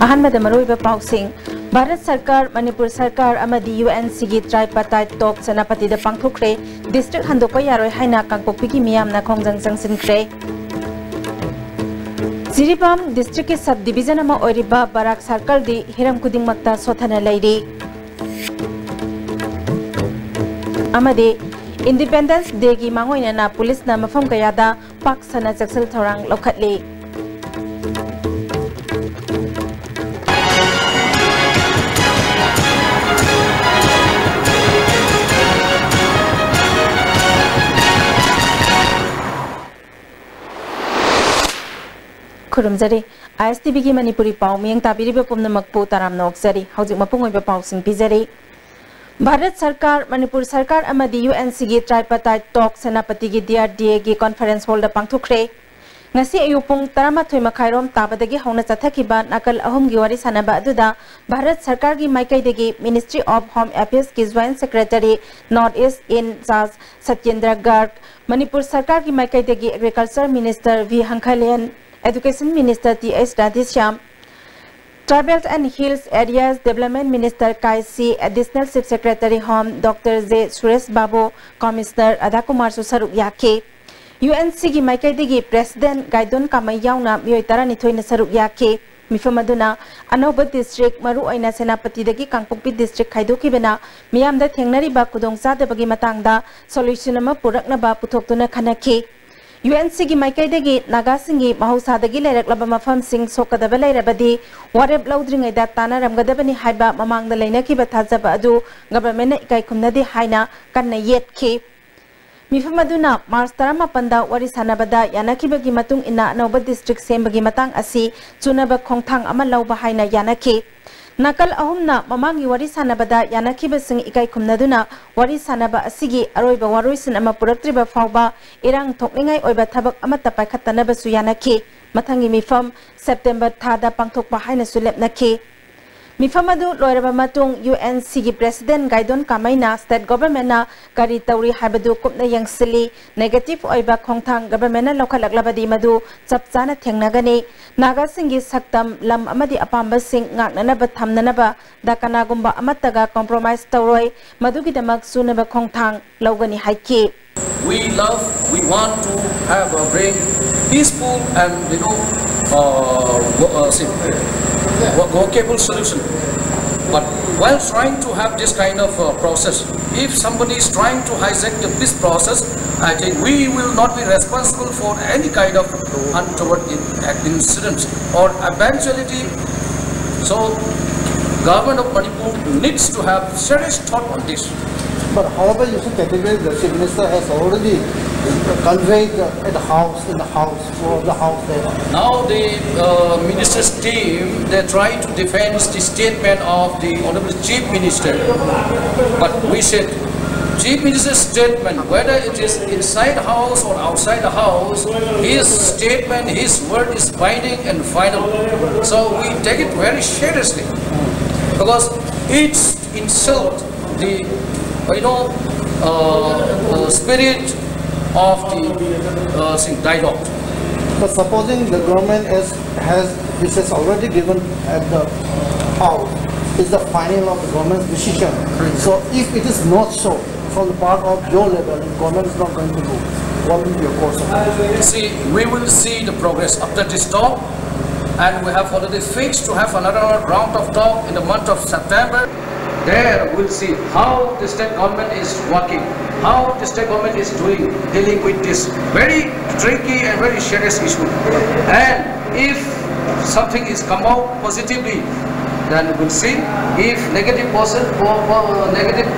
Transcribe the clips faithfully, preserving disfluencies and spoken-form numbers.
ꯑꯍꯥꯟꯕꯗ ꯃꯔꯨꯑꯣꯏꯕ ꯄꯥꯎꯁꯤꯡ꯫ ꯚꯥꯔꯠ ꯁꯔꯀꯥꯔ, ꯃꯅꯤꯄꯨꯔ ꯁꯔꯀꯥꯔ ꯑꯃꯗꯤ UNCꯒꯤ tripartite talk ꯁꯦꯅꯥꯄꯇꯤꯗ ꯄꯥꯡꯊꯣꯛꯈ꯭ꯔꯦ꯫ District ꯍꯟꯗꯣꯛꯄ ꯌꯥꯔꯣꯏ ꯍꯥꯏꯅ ꯀꯥꯡꯄꯣꯛꯄꯤꯒꯤ ꯃꯤꯌꯥꯝꯅ ꯈꯣꯡꯖꯪ ꯆꯪꯁꯤꯟꯈ꯭ꯔꯦ꯫ ꯖꯤꯔꯤꯕꯥꯝ districtꯀꯤ sub division ꯑꯃ ꯑꯣꯏꯔꯤꯕ ꯕꯔꯥꯛ circleꯗꯤ ꯍꯤꯔꯝ ꯈꯨꯗꯤꯡꯃꯛꯇ ꯁꯣꯠꯊꯅ ꯂꯩꯔꯤ꯫ ꯑꯃꯗꯤ Independence Dayꯒꯤ ꯃꯥꯡꯑꯣꯏꯅꯅ ꯄꯨꯂꯤꯁꯅ ꯃꯐꯝ ꯀꯌꯥꯗ ꯄꯥꯛ ꯁꯟꯅ ꯆꯦꯛꯁꯤꯜ ꯊꯧꯔꯥꯡ ꯂꯧꯈꯠꯂꯤ꯫ ꯈꯨꯔꯨꯝꯖꯔꯤ꯫ ISTVꯒꯤ ꯃꯅꯤꯄꯨꯔꯤ ꯄꯥꯎ ꯃꯤꯠꯌꯦꯡ ꯇꯥꯕꯤꯔꯤꯕ ꯄꯨꯝꯅꯃꯛꯄꯨ ꯇꯔꯥꯝꯅ ꯑꯣꯛꯆꯔꯤ꯫ ꯍꯧꯖꯤꯛ ꯃꯄꯨꯡ ꯑꯣꯏꯕ ꯄꯥꯎꯁꯤꯡ ꯄꯤꯖꯔꯤ꯫ ꯚꯥꯔꯠ ꯁꯔꯀꯥꯔ, ꯃꯅꯤꯄꯨꯔ ꯁꯔꯀꯥꯔ ꯑꯃꯗꯤ UNCꯒꯤ tripartite talk ꯁꯦꯅꯥꯄꯇꯤꯒꯤ DRDAꯒꯤ conference hallꯗ ꯄꯥꯡꯊꯣꯛꯈ꯭ꯔꯦ꯫ ꯉꯁꯤ ꯑꯌꯨꯛ ꯄꯨꯡ ꯇꯔꯥꯃꯥꯊꯣꯏ ꯃꯈꯥꯏꯔꯣꯝ ꯇꯥꯕꯗꯒꯤ ꯍꯧꯅ ꯆꯠꯊꯈꯤꯕ ꯅꯥꯀꯜ ꯑꯍꯨꯝꯒꯤ ꯋꯥꯔꯤ ꯁꯥꯟꯅꯕ ꯑꯗꯨꯗ ꯚꯥꯔꯠ ꯁꯔꯀꯥꯔꯒꯤ ꯃꯥꯏꯀꯩꯗꯒꯤ Ministry of Home Affairsꯀꯤ Joint Secretary North East in charge Satyendra ꯒꯔꯒ, Manipur ꯁꯔꯀꯥꯔꯒꯤ ꯃꯥꯏꯀꯩꯗꯒꯤ Agriculture Minister V ꯍꯪꯈꯥꯂꯦꯟ, Education Minister Th Radheshyam, Tribal and Hills Areas Development Minister ꯀꯥꯏ ꯁꯤ, Additional Chief Secretary Home Doctor J Suresh ꯕꯥꯕꯨ, Commissioner ꯔꯥꯙꯥꯀꯨꯃꯥꯔꯁꯨ ꯁꯔꯨꯛ ꯌꯥꯈꯤ꯫ UNCꯒꯤ ꯃꯥꯏꯀꯩꯗꯒꯤ President ꯒꯥꯏꯗꯣꯟ ꯀꯥꯃꯩ ꯌꯥꯎꯅ ꯃꯤꯑꯣꯏ ꯇꯔꯥꯅꯤꯊꯣꯏꯅ ꯁꯔꯨꯛ ꯌꯥꯈꯤ꯫ ꯃꯤꯐꯝ ꯑꯗꯨꯅ ꯑꯅꯧꯕ district, ꯃꯔꯨꯑꯣꯏꯅ ꯁꯦꯅꯥꯄꯇꯤꯗꯒꯤ ꯀꯥꯡꯄꯣꯛꯄꯤ district ꯈꯥꯏꯗꯣꯛꯈꯤꯕꯅ ꯃꯤꯌꯥꯝꯗ ꯊꯦꯡꯅꯔꯤꯕ ꯈꯨꯗꯣꯡꯆꯥꯗꯕꯒꯤ ꯃꯇꯥꯡꯗ solution ꯑꯃ ꯄꯨꯔꯛꯅꯕ ꯄꯨꯊꯣꯛꯇꯨꯅ ꯈꯟꯅꯈꯤ꯫ UNCꯒꯤ ꯃꯥꯏꯀꯩꯗꯒꯤ ꯅꯥꯒꯥꯁꯤꯡꯒꯤ ꯃꯍꯧꯁꯥꯗꯒꯤ ꯂꯩꯔꯛꯂꯕ ꯃꯐꯝꯁꯤꯡ ꯁꯣꯛꯀꯗꯕ ꯂꯩꯔꯕꯗꯤ ꯋꯥꯔꯦꯞ ꯂꯧꯗ꯭ꯔꯤꯉꯩꯗ ꯇꯥꯟꯅꯔꯝꯒꯗꯕꯅꯤ ꯍꯥꯏꯕ ꯃꯃꯥꯡꯗ ꯂꯩꯅꯈꯤꯕ ꯊꯥꯖꯕ ꯑꯗꯨ governmentꯅ ꯏꯀꯥꯏ ꯈꯨꯝꯅꯗꯦ ꯍꯥꯏꯅ ꯀꯟꯅ ꯌꯦꯠꯈꯤ꯫ ꯃꯤꯐꯝ ꯑꯗꯨꯅ March ꯇꯔꯥꯃꯥꯄꯟꯗ ꯋꯥꯔꯤ ꯁꯥꯟꯅꯕꯗ ꯌꯥꯅꯈꯤꯕꯒꯤ ꯃꯇꯨꯡ ꯏꯟꯅ ꯑꯅꯧꯕ district ꯁꯦꯝꯕꯒꯤ ꯃꯇꯥꯡ ꯑꯁꯤ ꯆꯨꯅꯕ ꯈꯣꯡꯊꯥꯡ ꯑꯃ ꯂꯧꯕ ꯍꯥꯏꯅ ꯌꯥꯅꯈꯤ꯫ ꯅꯥꯀꯜ ꯑꯍꯨꯝꯅ ꯃꯃꯥꯡꯒꯤ ꯋꯥꯔꯤ ꯁꯥꯟꯅꯕꯗ ꯌꯥꯅꯈꯤꯕꯁꯤꯡ ꯏꯀꯥꯏ ꯈꯨꯝꯅꯗꯨꯅ ꯋꯥꯔꯤ ꯁꯥꯟꯅꯕ ꯑꯁꯤꯒꯤ ꯑꯔꯣꯏꯕ ꯋꯥꯔꯣꯏꯁꯤꯟ ꯑꯃ ꯄꯨꯔꯛꯇ꯭ꯔꯤꯕ ꯐꯥꯎꯕ ꯏꯔꯥꯡ ꯊꯣꯛꯅꯤꯡꯉꯥꯏ ꯑꯣꯏꯕ ꯊꯕꯛ ꯑꯃꯠꯇ ꯄꯥꯏꯈꯠꯇꯅꯕꯁꯨ ꯌꯥꯅꯈꯤ꯫ ꯃꯊꯪꯒꯤ ꯃꯤꯐꯝ September ꯊꯥꯗ ꯄꯥꯡꯊꯣꯛꯄ ꯍꯥꯏꯅꯁꯨ ꯂꯦꯞꯅꯈꯤ꯫ ꯃꯤꯐꯝ ꯑꯗꯨ ꯂꯣꯏꯔꯕ ꯃꯇꯨꯡ UNCꯒꯤ President ꯒꯥꯏꯗꯣꯟ ꯀꯥꯃꯩꯅ State Governmentꯅ ꯀꯔꯤ ꯇꯧꯔꯤ ꯍꯥꯏꯕꯗꯨ ꯀꯨꯞꯅ ꯌꯦꯡꯁꯤꯜꯂꯤ꯫ Negative ꯑꯣꯏꯕ ꯈꯣꯡꯊꯥꯡ Governmentꯅ ꯂꯧꯈꯠꯂꯛꯂꯕꯗꯤ ꯃꯗꯨ ꯆꯞ ꯆꯥꯅ ꯊꯦꯡꯅꯒꯅꯤ꯫ ꯅꯥꯒꯥꯁꯤꯡꯒꯤ ꯁꯛꯇꯝ, ꯂꯝ ꯑꯃꯗꯤ ꯑꯄꯥꯝꯕꯁꯤꯡ ꯉꯥꯛꯅꯅꯕ ꯊꯝꯅꯅꯕꯗ ꯀꯅꯥꯒꯨꯝꯕ ꯑꯃꯠꯇꯒ compromise ꯇꯧꯔꯣꯏ꯫ ꯃꯗꯨꯒꯤꯗꯃꯛ ꯆꯨꯅꯕ ꯈꯣꯡꯊꯥꯡ ꯂꯧꯒꯅꯤ ꯍꯥꯏꯈꯤ꯫ We love, we want to have a very peaceful and, you know, uh, wo- uh, say, wo- workable solution. But while trying to have this kind of uh, process, if somebody is trying to hijack the peace process, I think we will not be responsible for any kind of untoward in- incidents or eventuality. So, government of Manipur needs to have serious thought on this. But however, you should categorize the Chief Minister has already conveyed the, at the house, in the house, for the house there. Now the uh, minister's team, they try to defend the statement of the Honorable Chief Minister. But we said, Chief Minister's statement, whether it is inside the house or outside the house, his statement, his word is binding and final. So we take it very seriously because it's insult the, you know, uh, uh, spirit of the uh, thing, dialogue. But supposing the government is, has, this is already given at the house, is the final of the government's decision. So if it is not so, from the part of your level, the government is not going to do, what will be your course of action? See, we will see the progress after this talk, and we have already fixed to have another round of talk in the month of September. There we'll see how the state government is working, how the state government is doing, dealing with this very tricky and very serious issue. And if something is come out positively, then we'll see. If negative person or, or negative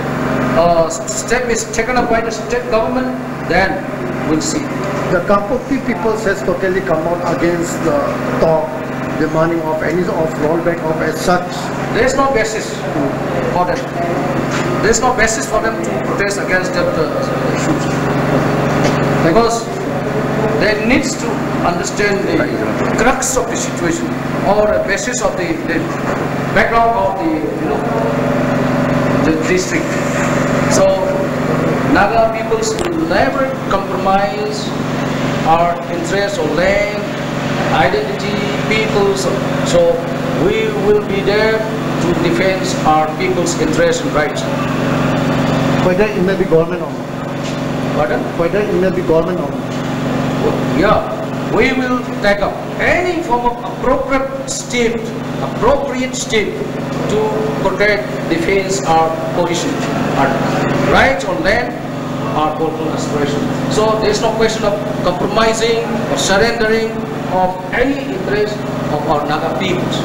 uh, step is taken up by the state government, then we'll see. The Kangpokpi people has totally come out against the talk, demanding of any of rollback of as such. There is no basis for them. There is no basis for them to protest against that uh, issues because they needs to understand the crux of the situation or the basis of the, the background of the, you know, the district. So Naga peoples will never compromise our interests or land, identity, peoples. So we will be there to defend our people's interests and rights. Whether it may be government or not. Pardon? Whether it may be government or not. Yeah, we will take up any form of appropriate step, appropriate step to protect, defense our position, our rights on land, our political aspiration. So there's no question of compromising or surrendering of any interest of our Naga peoples.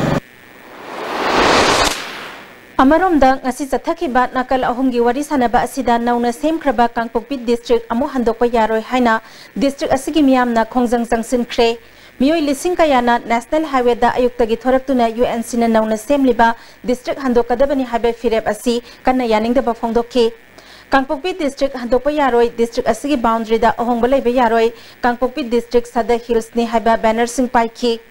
ꯑꯃꯔꯣꯝꯗ, ꯉꯁꯤ ꯆꯠꯊꯈꯤꯕ ꯅꯥꯀꯜ ꯑꯍꯨꯝꯒꯤ ꯋꯥꯔꯤ ꯁꯥꯟꯅꯕ ꯑꯁꯤꯗ ꯅꯧꯅ ꯁꯦꯝꯈ꯭ꯔꯕ ꯀꯥꯡꯄꯣꯛꯄꯤ district ꯑꯃꯨꯛ ꯍꯟꯗꯣꯛꯄ ꯌꯥꯔꯣꯏ ꯍꯥꯏꯅ ꯗꯤꯁꯇ꯭ꯔꯤꯛ ꯑꯁꯤꯒꯤ ꯃꯤꯌꯥꯝꯅ ꯈꯣꯡꯖꯪ ꯆꯪꯁꯤꯟꯈ꯭ꯔꯦ꯫ ꯃꯤꯑꯣꯏ ꯂꯤꯁꯤꯡ ꯀꯌꯥꯅ ꯅꯦꯁꯅꯦꯜ ꯍꯥꯏꯋꯦꯗ ꯑꯌꯨꯛꯇꯒꯤ ꯊꯣꯔꯛꯇꯨꯅ ꯌꯨ ꯑꯦꯟ ꯁꯤꯅ ꯅꯧꯅ ꯁꯦꯝꯂꯤꯕ ꯗꯤꯁꯇ꯭ꯔꯤꯛ ꯍꯟꯗꯣꯛꯀꯗꯕꯅꯤ ꯍꯥꯏꯕ ꯐꯤꯔꯦꯞ ꯑꯁꯤ ꯀꯟꯅ ꯌꯥꯅꯤꯡꯗꯕ ꯐꯣꯡꯗꯣꯛꯈꯤ꯫ ꯀꯥꯡꯄꯣꯛꯄꯤ ꯗꯤꯁꯇ꯭ꯔꯤꯛ ꯍꯟꯗꯣꯛꯄ ꯌꯥꯔꯣꯏ, ꯗꯤꯁꯇ꯭ꯔꯤꯛ ꯑꯁꯤꯒꯤ ꯕꯥꯎꯟꯗꯔꯤꯗ ꯑꯍꯣꯡꯕ ꯂꯩꯕ ꯌꯥꯔꯣꯏ, ꯀꯥꯡꯄꯣꯛꯄꯤ ꯗꯤꯁꯇ꯭ꯔꯤꯛ ꯁꯗ ꯍꯤꯜꯁꯅꯤ ꯍꯥꯏꯕ ꯕꯦꯅꯔꯁꯤꯡ ꯄꯥꯏꯈꯤ꯫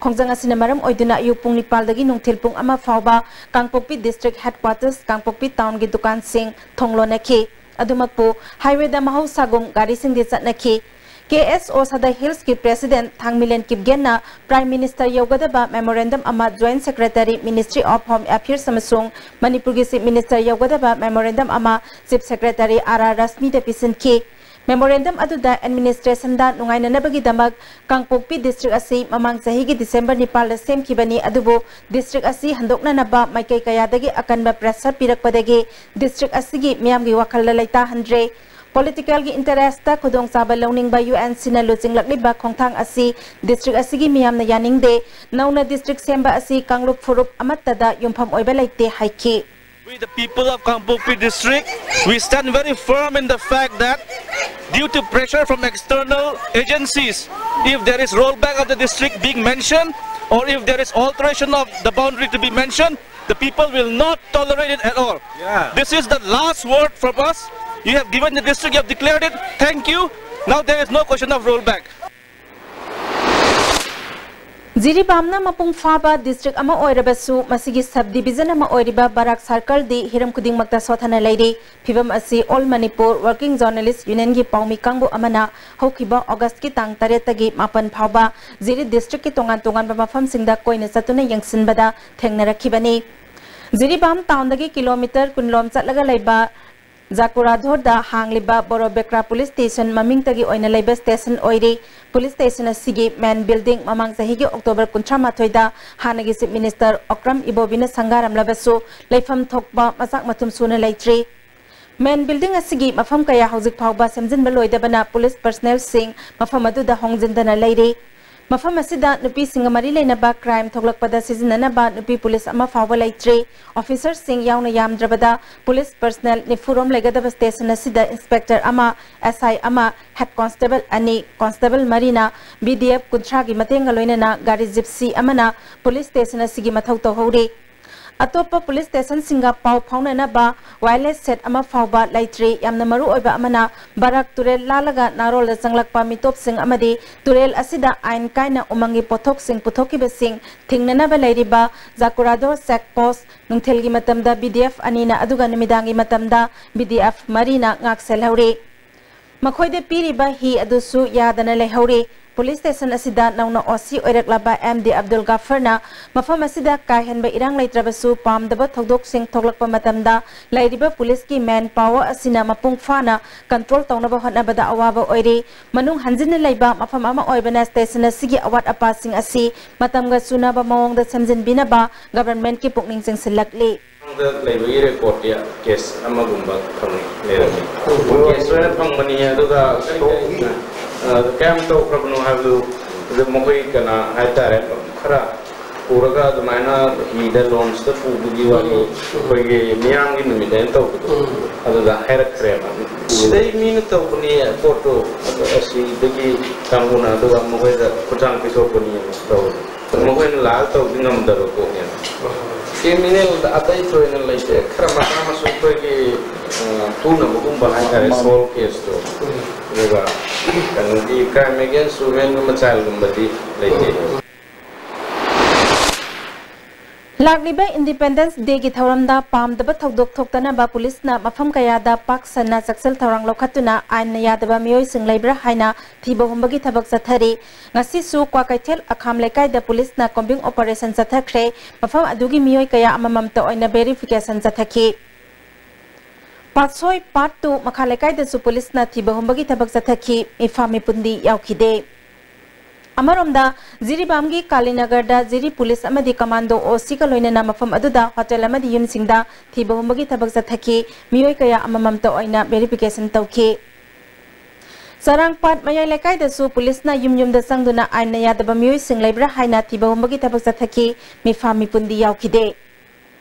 ꯈꯣꯡꯖꯪ ꯑꯁꯤꯅ ꯃꯔꯝ ꯑꯣꯏꯗꯨꯅ ꯑꯌꯨꯛ ꯄꯨꯡ ꯅꯤꯄꯥꯜꯗꯒꯤ ꯅꯨꯡꯊꯤꯜ ꯄꯨꯡ ꯑꯃ ꯐꯥꯎꯕ ꯀꯥꯡꯄꯣꯛꯄꯤ ꯗꯤꯁꯇ꯭ꯔꯤꯛ ꯍꯦꯗꯀ꯭ꯋꯥꯇꯔꯁ ꯀꯥꯡꯄꯣꯛꯄꯤ ꯇꯥꯎꯟꯒꯤ ꯗꯨꯀꯥꯟꯁꯤꯡ ꯊꯣꯡ ꯂꯣꯟꯅꯈꯤ꯫ ꯑꯗꯨꯃꯛꯄꯨ ꯍꯥꯏꯋꯦꯗ ꯃꯍꯧꯁꯥꯒꯨꯝ ꯒꯥꯔꯤꯁꯤꯡꯗꯤ ꯆꯠꯅꯈꯤ꯫ ꯀꯦ ꯑꯦꯁ ꯑꯣ ꯁꯗ ꯍꯤꯜꯁꯀꯤ ꯄ꯭ꯔꯦꯁꯤꯗꯦꯟꯠ ꯊꯥꯡꯃꯤꯂꯦꯟ ꯀꯤꯞꯒꯦꯟꯅ ꯄ꯭ꯔꯥꯏꯝ ꯃꯤꯅꯤꯁꯇꯔ ꯌꯧꯒꯗꯕ ꯃꯦꯃꯣꯔꯦꯟꯗꯝ ꯑꯃ joint secretary ministry of home affairs ꯑꯃꯁꯨꯡ ꯃꯅꯤꯄꯨꯔꯒꯤ ꯆꯤꯐ ꯃꯤꯅꯤꯁꯇꯔ ꯌꯧꯒꯗꯕ ꯃꯦꯃꯣꯔꯦꯟꯗꯝ ꯑꯃ ꯆꯤꯐ ꯁꯦꯀ꯭ꯔꯦꯇꯔꯤ ꯑꯥꯔ ꯑꯥꯔ ꯔꯁꯃꯤꯗ ꯄꯤꯁꯤꯟꯈꯤ꯫ ꯃꯦꯃꯣꯔꯦꯟꯗꯝ ꯑꯗꯨꯗ ꯑꯦꯗꯃꯤꯅꯤꯁꯇ꯭ꯔꯦꯁꯟꯗ ꯅꯨꯡꯉꯥꯏꯅꯅꯕꯒꯤꯗꯃꯛ ꯀꯥꯡꯄꯣꯛꯄꯤ ꯗꯤꯁꯇ꯭ꯔꯤꯛ ꯑꯁꯤ ꯃꯃꯥꯡ ꯆꯍꯤꯒꯤ ꯗꯤꯁꯦꯝꯕꯔ ꯅꯤꯄꯥꯜꯗ ꯁꯦꯝꯈꯤꯕꯅꯤ, ꯑꯗꯨꯕꯨ ꯗꯤꯁꯇ꯭ꯔꯤꯛ ꯑꯁꯤ ꯍꯟꯗꯣꯛꯅꯅꯕ ꯃꯥꯏꯀꯩ ꯀꯌꯥꯗꯒꯤ ꯑꯀꯟꯕ ꯄ꯭ꯔꯦꯁꯔ ꯄꯤꯔꯛꯄꯗꯒꯤ ꯗꯤꯁꯇ꯭ꯔꯤꯛ ꯑꯁꯤꯒꯤ ꯃꯤꯌꯥꯝꯒꯤ ꯋꯥꯈꯜꯗ ꯂꯩꯇꯥꯍꯟꯗ꯭ꯔꯦ꯫ ꯄꯣꯂꯤꯇꯤꯀꯦꯜꯒꯤ ꯏꯟꯇꯔꯦꯁꯇ ꯈꯨꯗꯣꯡꯆꯥꯕ ꯂꯧꯅꯤꯡꯕ ꯌꯨ ꯑꯦꯟ ꯁꯤꯅ ꯂꯨꯆꯤꯡꯂꯛꯂꯤꯕ ꯈꯣꯡꯊꯥꯡ ꯑꯁꯤ ꯗꯤꯁꯇ꯭ꯔꯤꯛ ꯑꯁꯤꯒꯤ ꯃꯤꯌꯥꯝꯅ ꯌꯥꯅꯤꯡꯗꯦ꯫ ꯅꯧꯅ ꯗꯤꯁꯇ꯭ꯔꯤꯛ ꯁꯦꯝꯕ ꯑꯁꯤ ꯀꯥꯡꯂꯨꯞ ꯐꯨꯔꯨꯞ ꯑꯃꯠꯇꯗ ꯌꯨꯝꯐꯝ ꯑꯣꯏꯕ ꯂꯩꯇꯦ ꯍꯥꯏꯈꯤ꯫ We, the people of Kangpokpi district, we stand very firm in the fact that due to pressure from external agencies, if there is rollback of the district being mentioned, or if there is alteration of the boundary to be mentioned, the people will not tolerate it at all. Yeah. This is the last word from us. You have given the district, you have declared it. Thank you. Now there is no question of rollback. ꯖꯤꯔꯤꯕꯥꯝꯅ ꯃꯄꯨꯡ ꯐꯥꯕ district ꯑꯃ ꯑꯣꯏꯔꯕꯁꯨ, ꯃꯁꯤꯒꯤ sub division ꯑꯃ ꯑꯣꯏꯔꯤꯕ ꯕꯔꯥꯛ ꯁꯥꯔꯀꯜꯗꯤ ꯍꯤꯔꯝ ꯈꯨꯗꯤꯡꯃꯛꯇ ꯁꯣꯠꯊꯅ ꯂꯩꯔꯤ꯫ ꯐꯤꯚꯝ ꯑꯁꯤ ꯑꯣꯜ ꯃꯅꯤꯄꯨꯔ ꯋꯥꯔꯀꯤꯡ ꯖꯔꯅꯦꯂꯤꯁ ꯌꯨꯅꯤꯌꯟꯒꯤ ꯄꯥꯎꯃꯤ ꯀꯥꯡꯕꯨ ꯑꯃꯅ ꯍꯧꯈꯤꯕ ꯑꯣꯒꯁꯀꯤ ꯇꯥꯡ ꯇꯔꯦꯠꯇꯒꯤ ꯃꯥꯄꯟ ꯐꯥꯎꯕ ꯖꯤꯔꯤ ꯗꯤꯁꯇ꯭ꯔꯤꯛꯀꯤ ꯇꯣꯉꯥꯟ ꯇꯣꯉꯥꯟꯕ ꯃꯐꯝꯁꯤꯡꯗ ꯀꯣꯏꯅ ꯆꯠꯇꯨꯅ ꯌꯦꯡꯁꯤꯟꯕꯗ ꯊꯦꯡꯅꯔꯛꯈꯤꯕꯅꯤ꯫ ꯖꯤꯔꯤꯕꯥꯝ ꯇꯥꯎꯟꯗꯒꯤ ꯀꯤꯂꯣꯃꯤꯇꯔ ꯀꯨꯟꯂꯣꯝ ꯆꯠꯂꯒ ꯂꯩꯕ ꯖꯥꯀꯨꯔꯥꯙꯣꯔꯗ ꯍꯥꯡꯂꯤꯕ ꯕꯣꯔꯣꯕꯦꯀ꯭ꯔꯥ ꯄꯨꯂꯤꯁ ꯁ꯭ꯇꯦꯁꯟ ꯃꯃꯤꯡꯇꯒꯤ ꯑꯣꯏꯅ ꯂꯩꯕ ꯁ꯭ꯇꯦꯁꯟ ꯑꯣꯏꯔꯤ꯫ ꯄꯨꯂꯤꯁ ꯁ꯭ꯇꯦꯁꯟ ꯑꯁꯤꯒꯤ ꯃꯦꯟ ꯕꯤꯜꯗꯤꯡ ꯃꯃꯥꯡ ꯆꯍꯤꯒꯤ ꯑꯣꯛꯇꯣꯕꯔ ꯀꯨꯟꯊ꯭ꯔꯥ ꯃꯥꯊꯣꯏꯗ ꯍꯥꯟꯅꯒꯤ ꯆꯤꯐ ꯃꯤꯅꯤꯁꯇꯔ ꯑꯣꯀ꯭ꯔꯝ ꯏꯕꯣꯕꯤꯅ ꯁꯪꯒꯥꯔꯝꯂꯕꯁꯨ, ꯂꯩꯐꯝ ꯊꯣꯛꯄ ꯃꯆꯥꯛ ꯃꯊꯨꯝ ꯁꯨꯅ ꯂꯩꯇ꯭ꯔꯤ꯫ ꯃꯦꯟ ꯕꯤꯜꯗꯤꯡ ꯑꯁꯤꯒꯤ ꯃꯐꯝ ꯀꯌꯥ ꯍꯧꯖꯤꯛ ꯐꯥꯎꯕ ꯁꯦꯝꯖꯤꯟꯕ ꯂꯣꯏꯗꯕꯅ ꯄꯨꯂꯤꯁ ꯄꯔꯁꯅꯦꯜꯁꯤꯡ ꯃꯐꯝ ꯑꯗꯨꯗ ꯍꯣꯡꯖꯤꯟꯗꯅ ꯂꯩꯔꯤ꯫ ꯃꯐꯝ ꯑꯁꯤꯗ ꯅꯨꯄꯤꯁꯤꯡꯒ ꯃꯔꯤ ꯂꯩꯅꯕ ꯀ꯭ꯔꯥꯏꯝ ꯊꯣꯛꯂꯛꯄꯗ ꯁꯤꯖꯤꯟꯅꯅꯕ ꯅꯨꯄꯤ ꯄꯨꯂꯤꯁ ꯑꯃ ꯐꯥꯎꯕ ꯂꯩꯇ꯭ꯔꯤ꯫ ꯑꯣꯐꯤꯁꯔꯁꯤꯡ ꯌꯥꯎꯅ ꯌꯥꯝꯗ꯭ꯔꯕꯗ ꯄꯨꯂꯤꯁ ꯄꯔꯁꯅꯦꯜ ꯅꯤꯐꯨꯔꯣꯝ ꯂꯩꯒꯗꯕ ꯁ꯭ꯇꯦꯁꯟ ꯑꯁꯤꯗ ꯏꯟꯁꯄꯦꯛꯇꯔ ꯑꯃ, ꯑꯦꯁ ꯑꯥꯏ ꯑꯃ, ꯍꯦꯗ ꯀꯣꯟꯁꯇꯦꯕꯜ ꯑꯅꯤ, ꯀꯣꯟꯁꯇꯦꯕꯜ ꯃꯔꯤꯅ ꯕꯤ ꯗꯤ ꯑꯦꯐ ꯀꯨꯟꯊ꯭ꯔꯥꯒꯤ ꯃꯇꯦꯡꯒ ꯂꯣꯏꯅꯅ ꯒꯥꯔꯤ ꯖꯤꯞꯁꯤ ꯑꯃꯅ ꯄꯨꯂꯤꯁ ꯁ꯭ꯇꯦꯁꯟ ꯑꯁꯤꯒꯤ ꯃꯊꯧ ꯇꯧꯍꯧꯔꯤ꯫ ꯑꯇꯣꯞꯄ ꯄꯨꯂꯤꯁ ꯁ꯭ꯇꯦꯁꯟꯁꯤꯡꯒ ꯄꯥꯎ ꯐꯥꯎꯅꯅꯕ ꯋꯥꯌꯔꯂꯦꯁ ꯁꯦꯠ ꯑꯃ ꯐꯥꯎꯕ ꯂꯩꯇ꯭ꯔꯤ꯫ ꯌꯥꯝꯅ ꯃꯔꯨ ꯑꯣꯏꯕ ꯑꯃꯅ, ꯕꯔꯥꯛ ꯇꯨꯔꯦꯜ ꯂꯥꯜꯂꯒ ꯅꯥꯔꯣꯜꯗ ꯆꯪꯂꯛꯄ ꯃꯤꯇꯣꯞꯁꯤꯡ ꯑꯃꯗꯤ ꯇꯨꯔꯦꯜ ꯑꯁꯤꯗ ꯑꯥꯏꯟ ꯀꯥꯏꯅ ꯎꯃꯪꯒꯤ ꯄꯣꯠꯊꯣꯛꯁꯤꯡ ꯄꯨꯊꯣꯛꯈꯤꯕꯁꯤꯡ ꯊꯤꯡꯅꯅꯕ ꯂꯩꯔꯤꯕ ꯖꯥꯀꯨꯔꯥꯗꯣ ꯆꯦꯛ ꯄꯣꯁ, ꯅꯨꯡꯊꯤꯜꯒꯤ ꯃꯇꯝꯗ ꯕꯤ ꯗꯤ ꯑꯦꯐ ꯑꯅꯤꯅ ꯑꯗꯨꯒ ꯅꯨꯃꯤꯗꯥꯡꯒꯤ ꯃꯇꯝꯗ ꯕꯤ ꯗꯤ ꯑꯦꯐ ꯃꯔꯤꯅ ꯉꯥꯛ ꯁꯦꯜꯍꯧꯔꯤ꯫ ꯃꯈꯣꯏꯗ ꯄꯤꯔꯤꯕ ꯍꯤ ꯑꯗꯨꯁꯨ ꯌꯥꯗꯅ ꯂꯩꯍꯧꯔꯤ꯫ ꯄꯨꯂꯤꯁ ꯁ꯭ꯇꯦꯁꯟ ꯑꯁꯤꯗ ꯅꯧꯅ ꯑꯣ ꯁꯤ ꯑꯣꯏꯔꯛꯂꯕ ꯑꯦꯝ ꯗꯤ ꯑꯕꯗꯨꯜ ꯒꯥꯐꯔꯅ ꯃꯐꯝ ꯑꯁꯤꯗ ꯀꯥ ꯍꯦꯟꯕ ꯏꯔꯥꯡ ꯂꯩꯇ꯭ꯔꯕꯁꯨ, ꯄꯥꯝꯗꯕ ꯊꯧꯗꯣꯛꯁꯤꯡ ꯊꯣꯛꯂꯛꯄ ꯃꯇꯝꯗ ꯂꯩꯔꯤꯕ ꯄꯨꯂꯤꯁꯀꯤ ꯃꯦꯟ ꯄꯥꯋꯔ ꯑꯁꯤꯅ ꯃꯄꯨꯡ ꯐꯥꯅ ꯀꯟꯇ꯭ꯔꯣꯜ ꯇꯧꯅꯕ ꯍꯣꯠꯅꯕꯗ ꯑꯋꯥꯕ ꯑꯣꯏꯔꯤ꯫ ꯃꯅꯨꯡ ꯍꯟꯖꯤꯟꯅ ꯂꯩꯕ ꯃꯐꯝ ꯑꯃ ꯑꯣꯏꯕꯅ ꯁ꯭ꯇꯦꯁꯟ ꯑꯁꯤꯒꯤ ꯑꯋꯥꯠ ꯑꯄꯥꯁꯤꯡ ꯑꯁꯤ ꯃꯇꯝꯒ ꯆꯨꯅꯕ ꯃꯑꯣꯡꯗ ꯁꯦꯝꯖꯤꯟꯕꯤꯅꯕ ꯒꯚꯔꯟꯃꯦꯟꯠꯀꯤ ꯄꯨꯛꯅꯤꯡ ꯆꯤꯡꯁꯤꯜꯂꯛꯂꯤ꯫ ꯗ ꯂꯩꯕꯒꯤ ꯔꯦꯀꯣꯔꯠꯇꯤ ꯀꯦꯁ ꯑꯃꯒꯨꯝꯕ ꯐꯪꯉꯤ, ꯂꯩꯔꯝꯃꯤ꯫ ꯀꯦꯁ ꯑꯣꯏꯅ ꯐꯪꯕꯅꯤ꯫ ꯑꯗꯨꯒ ꯀꯔꯤ ꯀꯔꯤ, ꯑ, ꯀꯌꯥꯝ ꯇꯧꯈ꯭ꯔꯕꯅꯣ ꯍꯥꯏꯕꯗꯨ, ꯑꯗꯨ ꯃꯈꯣꯏ ꯀꯅꯥ ꯍꯥꯏꯇꯥꯔꯦ, ꯈꯔ ꯄꯨꯔꯒ ꯑꯗꯨꯃꯥꯏꯅ ꯍꯤꯗ ꯂꯣꯟꯁꯇ ꯄꯨꯕꯒꯤ ꯋꯥꯔꯤ ꯑꯩꯈꯣꯏꯒꯤ ꯃꯤꯌꯥꯝꯒꯤ ꯅꯨꯃꯤꯠ ꯍꯥꯏꯅ ꯇꯧꯕꯗꯣ, ꯑꯗꯨꯗ ꯍꯥꯏꯔꯛꯈ꯭ꯔꯦꯕ꯫ ꯁꯤꯗꯩ ꯃꯤꯅ ꯇꯧꯕꯅꯤ ꯄꯣꯠꯇꯣ, ꯑꯗꯣ ꯑꯁꯤꯗꯒꯤ ꯀꯥꯡꯕꯨꯅ ꯑꯗꯨꯒ ꯃꯈꯣꯏꯗ ꯈꯨꯠꯊꯥꯡ ꯄꯤꯊꯣꯛꯄꯅꯤ ꯇꯧꯕꯗꯣ꯫ ꯃꯈꯣꯏꯅ ꯂꯥꯛꯑꯒ ꯇꯧꯕꯗꯤ ꯉꯝꯗꯕ ꯄꯣꯠꯅꯦꯕ꯫ ꯀ꯭ꯔꯤꯃꯤꯅꯦꯜꯗ ꯑꯇꯩ ꯊꯣꯏꯅ ꯂꯩꯇꯦ, ꯈꯔ ꯃꯆꯥ ꯃꯁꯨ ꯑꯩꯈꯣꯏꯒꯤ, ꯑ, ꯇꯨꯅꯕꯒꯨꯝꯕ ꯍꯥꯏꯇꯥꯔꯦ, ꯃꯥꯅꯤ꯫ ꯁꯣꯜ ꯀꯦꯁꯇꯣ꯫ ꯎꯝ꯫ ꯑꯗꯨꯒ ꯀꯩꯅꯣꯒꯤ crime against women ꯒꯨꯝꯕ, child ꯒꯨꯝꯕꯗꯤ ꯂꯩꯇꯦ꯫ ꯂꯥꯛꯂꯤꯕ Independence Day ꯒꯤ ꯊꯧꯔꯝꯗ ꯄꯥꯝꯗꯕ ꯊꯧꯗꯣꯛ ꯊꯣꯛꯇꯅꯕ ꯄꯨꯂꯤꯁꯅ ꯃꯐꯝ ꯀꯌꯥꯗ ꯄꯥꯛ ꯁꯟꯅ ꯆꯦꯛꯁꯤꯜ ꯊꯧꯔꯥꯡ ꯂꯧꯈꯠꯇꯨꯅ ꯑꯥꯏꯟꯅ ꯌꯥꯗꯕ ꯃꯤꯑꯣꯏꯁꯤꯡ ꯂꯩꯕ꯭ꯔꯥ ꯍꯥꯏꯅ ꯊꯤꯕ ꯍꯨꯝꯕꯒꯤ ꯊꯕꯛ ꯆꯠꯊꯔꯤ꯫ ꯉꯁꯤꯁꯨ ꯀ꯭ꯋꯥꯀꯩꯊꯦꯜ ꯑꯈꯥꯝ ꯂꯩꯀꯥꯏꯗ ꯄꯨꯂꯤꯁꯅ combing operation ꯆꯠꯊꯈ꯭ꯔꯦ꯫ ꯃꯐꯝ ꯑꯗꯨꯒꯤ ꯃꯤꯑꯣꯏ ꯀꯌꯥ ꯑꯃꯃꯝꯇ ꯑꯣꯏꯅ verification ꯆꯠꯊꯈꯤ꯫ ꯄꯥꯠꯁꯣꯏ Part two ꯃꯈꯥ ꯂꯩꯀꯥꯏꯗꯁꯨ ꯄꯨꯂꯤꯁꯅ ꯊꯤꯕ ꯍꯨꯝꯕꯒꯤ ꯊꯕꯛ ꯆꯠꯊꯈꯤ꯫ ꯃꯤꯐꯥ ꯃꯤꯄꯨꯟꯗꯤ ꯌꯥꯎꯈꯤꯗꯦ꯫ ꯑꯃꯔꯣꯝꯗ, ꯖꯤꯔꯤꯕꯥꯝꯒꯤ ꯀꯥꯂꯤꯅꯒꯔꯗ ꯖꯤꯔꯤ ꯄꯨꯂꯤꯁ ꯑꯃꯗꯤ ꯀꯃꯥꯟꯗꯣ ꯑꯣ ꯁꯤꯒ ꯂꯣꯏꯅꯅ ꯃꯐꯝ ꯑꯗꯨꯗ ꯍꯣꯇꯦꯜ ꯑꯃꯗꯤ ꯌꯨꯝꯁꯤꯡꯗ ꯊꯤꯕ ꯍꯨꯝꯕꯒꯤ ꯊꯕꯛ ꯆꯠꯊꯈꯤ꯫ ꯃꯤꯑꯣꯏ ꯀꯌꯥ ꯑꯃꯃꯝꯇ ꯑꯣꯏꯅ verification ꯇꯧꯈꯤ꯫ ꯆꯔꯥꯡꯄꯥꯠ ꯃꯌꯥꯏ ꯂꯩꯀꯥꯏꯗꯁꯨ ꯄꯨꯂꯤꯁꯅ ꯌꯨꯝ ꯌꯨꯝꯗ ꯆꯪꯗꯨꯅ ꯑꯥꯏꯟꯅ ꯌꯥꯗꯕ ꯃꯤꯑꯣꯏꯁꯤꯡ ꯂꯩꯕ꯭ꯔꯥ ꯍꯥꯏꯅ ꯊꯤꯕ ꯍꯨꯝꯕꯒꯤ ꯊꯕꯛ ꯆꯠꯊꯈꯤ꯫ ꯃꯤꯐꯥ ꯃꯤꯄꯨꯟꯗꯤ ꯌꯥꯎꯈꯤꯗꯦ꯫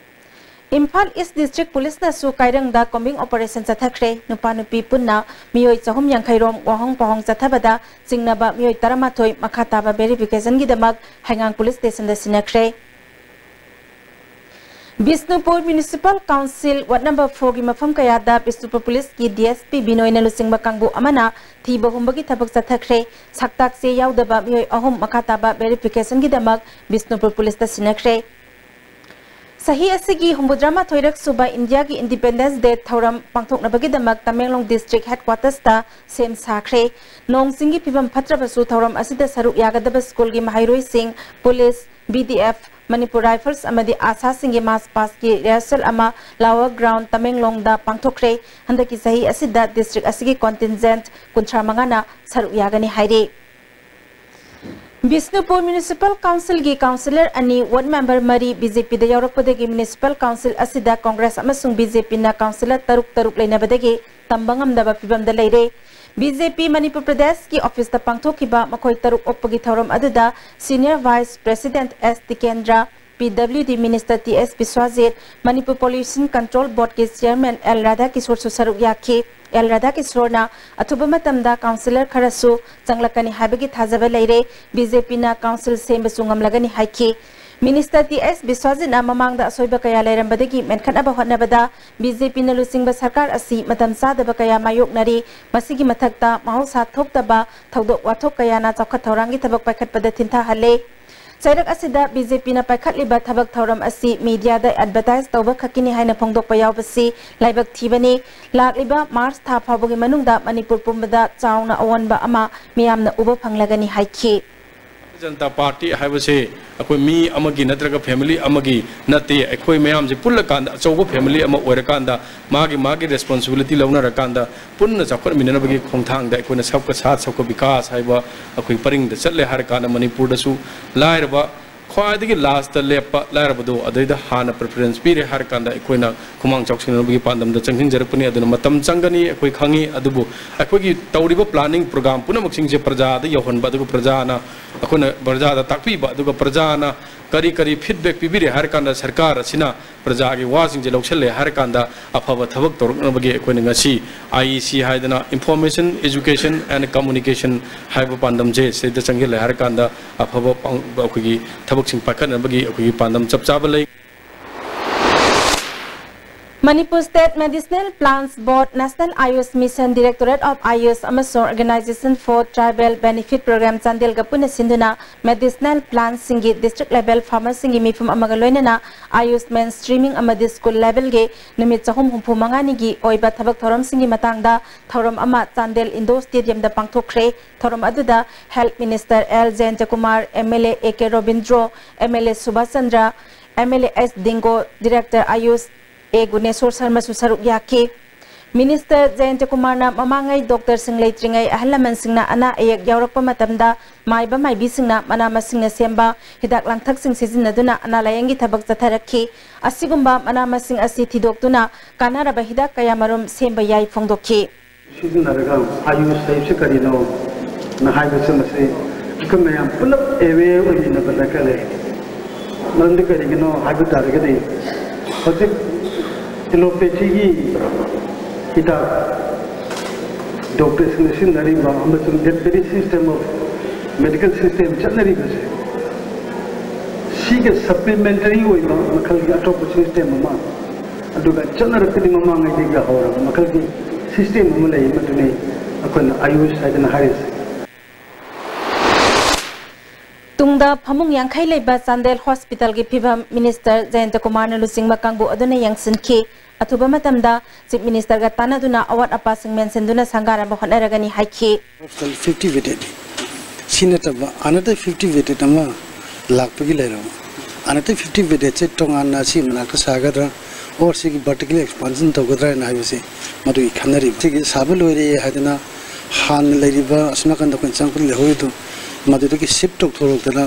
Imphal East District ꯄꯨꯂꯤꯁꯅꯁꯨ ꯀꯥꯏꯔꯪꯗ combing operation ꯆꯠꯊꯈ꯭ꯔꯦ꯫ ꯅꯨꯄꯥ ꯅꯨꯄꯤ ꯄꯨꯟꯅ ꯃꯤꯑꯣꯏ ꯆꯍꯨꯝ ꯌꯥꯡꯈꯩ ꯔꯣꯝ ꯋꯥꯍꯣꯡ ꯄꯥꯍꯣꯡ ꯆꯠꯊꯕꯗ ꯆꯤꯡꯅꯕ ꯃꯤꯑꯣꯏ ꯇꯔꯥꯃꯥꯊꯣꯏ ꯃꯈꯥ ꯇꯥꯕ verification ꯒꯤꯗꯃꯛ ꯍꯩꯉꯥꯡ ꯄꯨꯂꯤꯁ ꯁ꯭ꯇꯦꯁꯟꯗ ꯁꯤꯟꯅꯈ꯭ꯔꯦ꯫ Bishnupur Municipal Council Ward number four ꯒꯤ ꯃꯐꯝ ꯀꯌꯥꯗ ꯕꯤꯁꯅꯨꯄꯨꯔ ꯄꯨꯂꯤꯁꯀꯤ ꯗꯤ ꯑꯦꯁ ꯄꯤ ꯕꯤꯅꯣꯏꯅ ꯂꯨꯆꯤꯡꯕ ꯀꯥꯡꯕꯨ ꯑꯃꯅ ꯊꯤꯕ ꯍꯨꯝꯕꯒꯤ ꯊꯕꯛ ꯆꯠꯊꯈ꯭ꯔꯦ꯫ ꯁꯛꯇꯥꯛ ꯆꯦ ꯌꯥꯎꯗꯕ ꯃꯤꯑꯣꯏ ꯑꯍꯨꯝ ꯃꯈꯥ ꯇꯥꯕ verification ꯒꯤꯗꯃꯛ ꯕꯤꯁꯅꯨꯄꯨꯔ ꯄꯨꯂꯤꯁꯇ ꯁꯤꯟꯅꯈ꯭ꯔꯦ꯫ ꯆꯍꯤ ꯑꯁꯤꯒꯤ ꯍꯨꯝꯐꯨꯇꯔꯥꯃꯥꯊꯣꯏꯔꯛ ꯁꯨꯕ ꯏꯟꯗꯤꯌꯥꯒꯤ Independence Day ꯊꯧꯔꯝ ꯄꯥꯡꯊꯣꯛꯅꯕꯒꯤꯗꯃꯛ ꯇꯃꯦꯡꯂꯣꯡ district headquarters ꯇ ꯁꯦꯝ ꯁꯥꯈ꯭ꯔꯦ꯫ ꯅꯣꯡ ꯆꯤꯡꯒꯤ ꯐꯤꯕꯝ ꯐꯠꯇ꯭ꯔꯕꯁꯨ ꯊꯧꯔꯝ ꯑꯁꯤꯗ ꯁꯔꯨꯛ ꯌꯥꯒꯗꯕ ꯁ꯭ꯀꯨꯜꯒꯤ ꯃꯍꯩꯔꯣꯏꯁꯤꯡ, police, B D F, Manipur rifles ꯑꯃꯗꯤ ꯑꯥꯁꯥꯁꯤꯡꯒꯤ march past ꯀꯤ rehearsal ꯑꯃ Lower Ground ꯇꯃꯦꯡꯂꯣꯡꯗ ꯄꯥꯡꯊꯣꯛꯈ꯭ꯔꯦ꯫ ꯍꯟꯗꯛꯀꯤ ꯆꯍꯤ ꯑꯁꯤꯗ district ꯑꯁꯤꯒꯤ contingent ꯀꯨꯟꯊ꯭ꯔꯥ ꯃꯉꯥꯅ ꯁꯔꯨꯛ ꯌꯥꯒꯅꯤ ꯍꯥꯏꯔꯤ꯫ ꯕꯤꯁꯅꯨꯄꯨꯔ Municipal Council ꯒꯤ councillor ꯑꯅꯤ, ward member ꯃꯔꯤ ꯕꯤ ꯖꯦ ꯄꯤ ꯗ ꯌꯥꯎꯔꯛꯄꯗꯒꯤ municipal council ꯑꯁꯤꯗ ꯀꯣꯡꯒ꯭ꯔꯦꯁ ꯑꯃꯁꯨꯡ ꯕꯤ ꯖꯦ ꯄꯤ ꯅ councillor ꯇꯔꯨꯛ ꯇꯔꯨꯛ ꯂꯩꯅꯕꯗꯒꯤ ꯇꯝꯕ ꯉꯝꯗꯕ ꯐꯤꯚꯝꯗ ꯂꯩꯔꯦ꯫ ꯕꯤ ꯖꯦ ꯄꯤ ꯃꯅꯤꯄꯨꯔ ꯄ꯭ꯔꯗꯦꯁꯀꯤ office ꯇ ꯄꯥꯡꯊꯣꯛꯈꯤꯕ ꯃꯈꯣꯏ ꯇꯔꯨꯛ ꯑꯣꯛꯄꯒꯤ ꯊꯧꯔꯝ ꯑꯗꯨꯗ senior vice president ꯑꯦꯁ ꯇꯤꯀꯦꯟꯗ꯭ꯔ, ꯄꯤ ꯗꯕ꯭ꯂꯤꯎ ꯗꯤ minister ꯇꯤ ꯑꯦꯁ ꯕꯤꯁ꯭ꯋꯥꯖꯤꯠ, ꯃꯅꯤꯄꯨꯔ Pollution Control Board ꯀꯤ chairman ꯑꯦꯜ ꯔꯥꯙꯥꯀꯤꯁꯣꯔꯁꯨ ꯁꯔꯨꯛ ꯌꯥꯈꯤ꯫ ꯑꯦꯜ ꯔꯥꯙꯥꯀꯤꯁꯣꯔꯅ ꯑꯊꯨꯕ ꯃꯇꯝꯗ councillor ꯈꯔꯁꯨ ꯆꯪꯂꯛꯀꯅꯤ ꯍꯥꯏꯕꯒꯤ ꯊꯥꯖꯕ ꯂꯩꯔꯦ꯫ ꯕꯤ ꯖꯦ ꯄꯤ ꯅ council ꯁꯦꯝꯕꯁꯨ ꯉꯝꯂꯒꯅꯤ ꯍꯥꯏꯈꯤ꯫ ꯃꯤꯅꯤꯁꯇꯔ ꯇꯤ ꯑꯦꯁ ꯕꯤꯁ꯭ꯋꯥꯖꯤꯠꯅ ꯃꯃꯥꯡꯗ ꯑꯁꯣꯏꯕ ꯀꯌꯥ ꯂꯩꯔꯝꯕꯗꯒꯤ ꯃꯦꯟꯈꯠꯅꯕ ꯍꯣꯠꯅꯕꯗ ꯕꯤ ꯖꯦ ꯄꯤꯅ ꯂꯨꯆꯤꯡꯕ ꯁꯔꯀꯥꯔ ꯑꯁꯤ ꯃꯇꯝ ꯆꯥꯗꯕ ꯀꯌꯥ ꯃꯥꯌꯣꯛꯅꯔꯤ꯫ ꯃꯁꯤꯒꯤ ꯃꯊꯛꯇ ꯃꯍꯧꯁꯥ ꯊꯣꯛꯇꯕ ꯊꯧꯗꯣꯛ ꯋꯥꯊꯣꯛ ꯀꯌꯥꯅ ꯆꯥꯎꯈꯠ ꯊꯧꯔꯥꯡꯒꯤ ꯊꯕꯛ ꯄꯥꯏꯈꯠꯄꯗ ꯊꯤꯟꯊꯍꯜꯂꯦ꯫ ꯆꯩꯔꯛ ꯑꯁꯤꯗ ꯕꯤ ꯖꯦ ꯄꯤꯅ ꯄꯥꯏꯈꯠꯂꯤꯕ ꯊꯕꯛ ꯊꯧꯔꯝ ꯑꯁꯤ ꯃꯤꯗꯤꯌꯥꯗ ꯑꯦꯗꯚꯔꯇꯥꯏꯖ ꯇꯧꯕ ꯈꯛꯀꯤꯅꯤ ꯍꯥꯏꯅ ꯐꯣꯡꯗꯣꯛꯄ ꯌꯥꯎꯕꯁꯤ ꯂꯥꯏꯕꯛ ꯊꯤꯕꯅꯤ꯫ ꯂꯥꯛꯂꯤꯕ ꯃꯥꯔꯆ ꯊꯥ ꯐꯥꯎꯕꯒꯤ ꯃꯅꯨꯡꯗ ꯃꯅꯤꯄꯨꯔ ꯄꯨꯝꯕꯗ ꯆꯥꯎꯅ ꯑꯑꯣꯟꯕ ꯑꯃ ꯃꯤꯌꯥꯝꯅ ꯎꯕ ꯐꯪꯂꯒꯅꯤ ꯍꯥꯏꯈꯤ꯫ ꯚꯥꯔꯇꯤꯌ ꯖꯅꯇꯥ ꯄꯥꯔꯇꯤ ꯍꯥꯏꯕꯁꯤ ꯑꯩꯈꯣꯏ ꯃꯤ ꯑꯃꯒꯤ ꯅꯠꯇ꯭ꯔꯒ ꯐꯦꯃꯤꯂꯤ ꯑꯃꯒꯤ ꯅꯠꯇꯦ꯫ ꯑꯩꯈꯣꯏ ꯃꯌꯥꯝꯁꯦ ꯄꯨꯜꯂꯀꯥꯟꯗ ꯑꯆꯧꯕ ꯐꯦꯃꯤꯂꯤ ꯑꯃ ꯑꯣꯏꯔꯀꯥꯟꯗ ꯃꯥꯒꯤ ꯃꯥꯒꯤ ꯔꯦꯁꯄꯣꯟꯁꯤꯕꯤꯂꯤꯇꯤ ꯂꯧꯅꯔꯀꯥꯟꯗ ꯄꯨꯟꯅ ꯆꯥꯎꯈꯠꯃꯤꯟꯅꯅꯕꯒꯤ ꯈꯣꯡꯊꯥꯡꯗ ꯑꯩꯈꯣꯏꯅ ꯁꯕꯀ ꯁꯥꯊ ꯁꯕꯀ ꯕꯤꯀꯥꯁ ꯍꯥꯏꯕ ꯑꯩꯈꯣꯏ ꯄꯔꯤꯡꯗ ꯆꯠꯂꯦ ꯍꯥꯏꯔꯀꯥꯟꯗ ꯃꯅꯤꯄꯨꯔꯗꯁꯨ ꯂꯥꯏꯔꯕ ꯈ꯭ꯋꯥꯏꯗꯒꯤ ꯂꯥꯁꯇ ꯂꯦꯞꯄ ꯂꯥꯏꯔꯕꯗꯣ ꯑꯗꯩꯗ ꯍꯥꯟꯅ ꯄ꯭ꯔꯤꯐꯔꯦꯟꯁ ꯄꯤꯔꯦ ꯍꯥꯏꯔꯀꯥꯟꯗ ꯑꯩꯈꯣꯏꯅ ꯈꯨꯃꯥꯡ ꯆꯥꯎꯁꯤꯟꯅꯕꯒꯤ ꯄꯥꯟꯗꯝꯗ ꯆꯪꯁꯤꯟꯖꯔꯛꯄꯅꯤ꯫ ꯑꯗꯨꯅ ꯃꯇꯝ ꯆꯪꯒꯅꯤ꯫ ꯑꯩꯈꯣꯏ ꯈꯪꯉꯤ꯫ ꯑꯗꯨꯕꯨ ꯑꯩꯈꯣꯏꯒꯤ ꯇꯧꯔꯤꯕ ꯄ꯭ꯂꯥꯅꯤꯡ ꯄ꯭ꯔꯣꯒ꯭ꯔꯥꯝ ꯄꯨꯝꯅꯃꯛꯁꯤꯡꯁꯦ ꯄ꯭ꯔꯖꯥꯗ ꯌꯧꯍꯟꯕ, ꯑꯗꯨꯒ ꯄ꯭ꯔꯖꯥꯅ ꯑꯩꯈꯣꯏꯅ ꯄ꯭ꯔꯖꯥꯗ ꯇꯥꯛꯄꯤꯕ, ꯑꯗꯨꯒ ꯄ꯭ꯔꯖꯥꯅ ꯀꯔꯤ ꯀꯔꯤ ꯐꯤꯗꯕꯦꯛ ꯄꯤꯕꯤꯔꯦ ꯍꯥꯏꯔꯀꯥꯟꯗ ꯁꯔꯀꯥꯔ ꯑꯁꯤꯅ ꯄ꯭ꯔꯖꯥꯒꯤ ꯋꯥꯁꯤꯡꯁꯦ ꯂꯧꯁꯤꯜꯂꯦ ꯍꯥꯏꯔꯀꯥꯟꯗ ꯑꯐꯕ ꯊꯕꯛ ꯇꯧꯔꯛꯅꯕꯒꯤ ꯑꯩꯈꯣꯏꯅ ꯉꯁꯤ ꯑꯥꯏ ꯏ ꯁꯤ ꯍꯥꯏꯗꯅ Information, Education and Communication ꯍꯥꯏꯕ ꯄꯥꯟꯗꯝꯁꯦ ꯁꯤꯗ ꯆꯪꯁꯤꯜꯂꯦ ꯍꯥꯏꯔꯀꯥꯟꯗ ꯑꯐꯕ ꯄꯥꯡ-, ꯑꯩꯈꯣꯏꯒꯤ ꯊꯕꯛꯁꯤꯡ ꯄꯥꯏꯈꯠꯅꯕꯒꯤ ꯑꯩꯈꯣꯏꯒꯤ ꯄꯥꯟꯗꯝ ꯆꯞ ꯆꯥꯕ ꯂꯩ꯫ Manipur State Medicinal Plants Board, National Ayush Mission, Directorate of Ayush ꯑꯃꯁꯨꯡ Organization for Tribal Benefit Program ꯆꯥꯟꯗꯦꯜꯒ ꯄꯨꯟꯅ ꯁꯤꯟꯗꯨꯅ medicinal plants ꯁꯤꯡꯒꯤ district level farmer ꯁꯤꯡꯒꯤ ꯃꯤꯐꯝ ꯑꯃꯒ ꯂꯣꯏꯅꯅ Ayush mainstreaming ꯑꯃꯗꯤ school level ꯒꯤ ꯅꯨꯃꯤꯠ ꯆꯍꯨꯝ ꯍꯨꯝꯐꯨ ꯃꯉꯥꯅꯤꯒꯤ ꯑꯣꯏꯕ ꯊꯕꯛ ꯊꯧꯔꯝꯁꯤꯡꯒꯤ ꯃꯇꯥꯡꯗ ꯊꯧꯔꯝ ꯑꯃ ꯆꯥꯟꯗꯦꯜ indoor stadium ꯗ ꯄꯥꯡꯊꯣꯛꯈ꯭ꯔꯦ꯫ ꯊꯧꯔꯝ ꯑꯗꯨꯗ Health Minister L Jayantakumar, M L A A K Robindro, M L A ꯁꯨꯕꯥꯁ Chandra, M L A S Dingo, Director Ayush A Guneshor ꯁꯔꯃꯁꯨ ꯁꯔꯨꯛ ꯌꯥꯈꯤ꯫ ꯃꯤꯅꯤꯁꯇꯔ ꯖꯌꯟꯇꯀꯨꯃꯥꯔꯅ ꯃꯃꯥꯡꯉꯩ ꯗꯣꯛꯇꯔꯁꯤꯡ ꯂꯩꯇ꯭ꯔꯤꯉꯩ ꯑꯍꯜ ꯂꯃꯟꯁꯤꯡꯅ ꯑꯅꯥ ꯑꯌꯦꯛ ꯌꯥꯎꯔꯛꯄ ꯃꯇꯝꯗ ꯃꯥꯏꯕ ꯃꯥꯏꯕꯤꯁꯤꯡꯅ ꯃꯅꯥ ꯃꯁꯤꯡꯅ ꯁꯦꯝꯕ ꯍꯤꯗꯥꯛ ꯂꯥꯡꯊꯛꯁꯤꯡ ꯁꯤꯖꯤꯟꯅꯗꯨꯅ ꯑꯅꯥ ꯂꯥꯌꯦꯡꯒꯤ ꯊꯕꯛ ꯆꯠꯊꯔꯛꯈꯤ꯫ ꯑꯁꯤꯒꯨꯝꯕ ꯃꯅꯥ ꯃꯁꯤꯡ ꯑꯁꯤ ꯊꯤꯗꯣꯛꯇꯨꯅ ꯀꯥꯟꯅꯔꯕ ꯍꯤꯗꯥꯛ ꯀꯌꯥꯃꯔꯨꯝ ꯁꯦꯝꯕ ꯌꯥꯏ ꯐꯣꯡꯗꯣꯛꯈꯤ꯫ ꯁꯤꯖꯤꯟꯅꯔꯒ ꯑꯥꯌꯨꯁ ꯍꯥꯏꯕꯁꯤ ꯀꯔꯤꯅꯣ ꯅ ꯍꯥꯏꯕꯁꯤ ꯃꯁꯤ ꯑꯩꯈꯣꯏ ꯃꯌꯥꯝ ꯄꯨꯂꯞ ꯑꯦꯋꯦꯌꯔ ꯑꯣꯏꯃꯤꯟꯅꯕ ꯗꯔꯀꯥꯔ ꯂꯩ꯫ ꯃꯔꯝꯗꯤ ꯀꯔꯤꯒꯤꯅꯣ ꯍꯥꯏꯕ ꯇꯥꯔꯒꯗꯤ ꯍꯧꯖꯤꯛ ꯑꯦꯂꯣꯄꯦꯊꯤꯒꯤ ꯍꯤꯗꯥꯛ ꯗꯣꯛꯇꯔꯁꯤꯡꯅ ꯁꯤꯖꯤꯟꯅꯔꯤꯕ ꯑꯃꯁꯨꯡ that very system of medical system ꯆꯠꯅꯔꯤꯕꯁꯦ ꯁꯤ ꯁꯤꯒꯤ ꯁꯄ꯭ꯂꯤꯃꯦꯟꯇꯔꯤ ꯑꯣꯏꯕ ꯃꯈꯜꯒꯤ ꯑꯇꯣꯞꯄ ꯁꯤꯁꯇꯦꯝ ꯑꯃ, ꯑꯗꯨꯒ ꯆꯠꯅꯔꯛꯄꯗꯤ ꯃꯃꯥꯡꯉꯩꯗꯒꯤ ꯍꯧꯔꯕ ꯃꯈꯜꯒꯤ ꯁꯤꯁꯇꯦꯝ ꯑꯃ ꯂꯩ, ꯃꯗꯨꯅꯤ ꯑꯩꯈꯣꯏꯅ ꯑꯌꯨꯁ ꯍꯥꯏꯗꯅ ꯍꯥꯏꯔꯤꯁꯦ꯫ ꯇꯨꯡꯗ ꯐꯃꯨꯡ ꯌꯥꯡꯈꯩ ꯂꯩꯕ ꯆꯥꯟꯗꯦꯜ ꯍꯣꯁꯄꯤꯇꯥꯜꯒꯤ ꯐꯤꯚꯝ ꯃꯤꯅꯤꯁꯇꯔ ꯖꯌꯟꯇ ꯀꯨꯃꯥꯔꯅ ꯂꯨꯆꯤꯡꯕ ꯀꯥꯡꯕꯨ ꯑꯗꯨꯅ ꯌꯦꯡꯁꯤꯟꯈꯤ꯫ ꯑꯊꯨꯕ ꯃꯇꯝꯗ ꯆꯤꯐ ꯃꯤꯅꯤꯁꯇꯔꯒ ꯇꯥꯟꯅꯗꯨꯅ ꯑꯋꯥꯠ ꯑꯄꯥꯁꯤꯡ ꯃꯦꯟꯁꯤꯟꯗꯨꯅ ꯁꯪꯒꯥꯅꯕ ꯍꯣꯠꯅꯔꯒꯅꯤ ꯍꯥꯏꯈꯤ꯫ ꯍꯣꯁꯄꯤꯇꯥꯜ ꯐꯤꯐꯇꯤ ꯕꯦꯗꯦꯗ, ꯁꯤ ꯅꯠꯇꯕ ꯑꯅꯗꯔ ꯐꯤꯐꯇꯤ ꯕꯦꯗꯦꯗ ꯑꯃ ꯂꯥꯛꯄꯒꯤ ꯂꯩꯔꯕ꯫ ꯑꯅꯗꯔ ꯐꯤꯐꯇꯤ ꯕꯦꯗꯦꯗꯁꯦ ꯇꯣꯉꯥꯟꯅ ꯑꯁꯤ ꯃꯅꯥꯛꯇ ꯁꯥꯒꯗ꯭ꯔꯥ, ꯑꯣꯔ ꯁꯤꯒꯤ ꯚꯔꯇꯤꯀꯦꯜ ꯑꯦꯛꯁꯄꯥꯟꯁꯟ ꯇꯧꯒꯗ꯭ꯔꯥ ꯍꯥꯏꯅ ꯍꯥꯏꯕꯁꯤ ꯃꯗꯨꯒꯤ ꯈꯟꯅꯔꯤꯕ꯫ ꯁꯤꯒꯤ ꯁꯥꯕ ꯂꯣꯏꯔꯦ ꯍꯥꯏꯗꯅ ꯍꯥꯟꯅ ꯂꯩꯔꯤꯕ ꯑꯁꯣꯝ ꯅꯥꯀꯟꯗ ꯑꯩꯈꯣꯏꯅ ꯆꯪꯉꯛꯄꯗ ꯂꯩꯍꯧꯔꯤꯗꯣ, ꯃꯗꯨꯗꯒꯤ ꯁꯤꯐ ꯇꯧꯊꯣꯔꯛꯇꯅ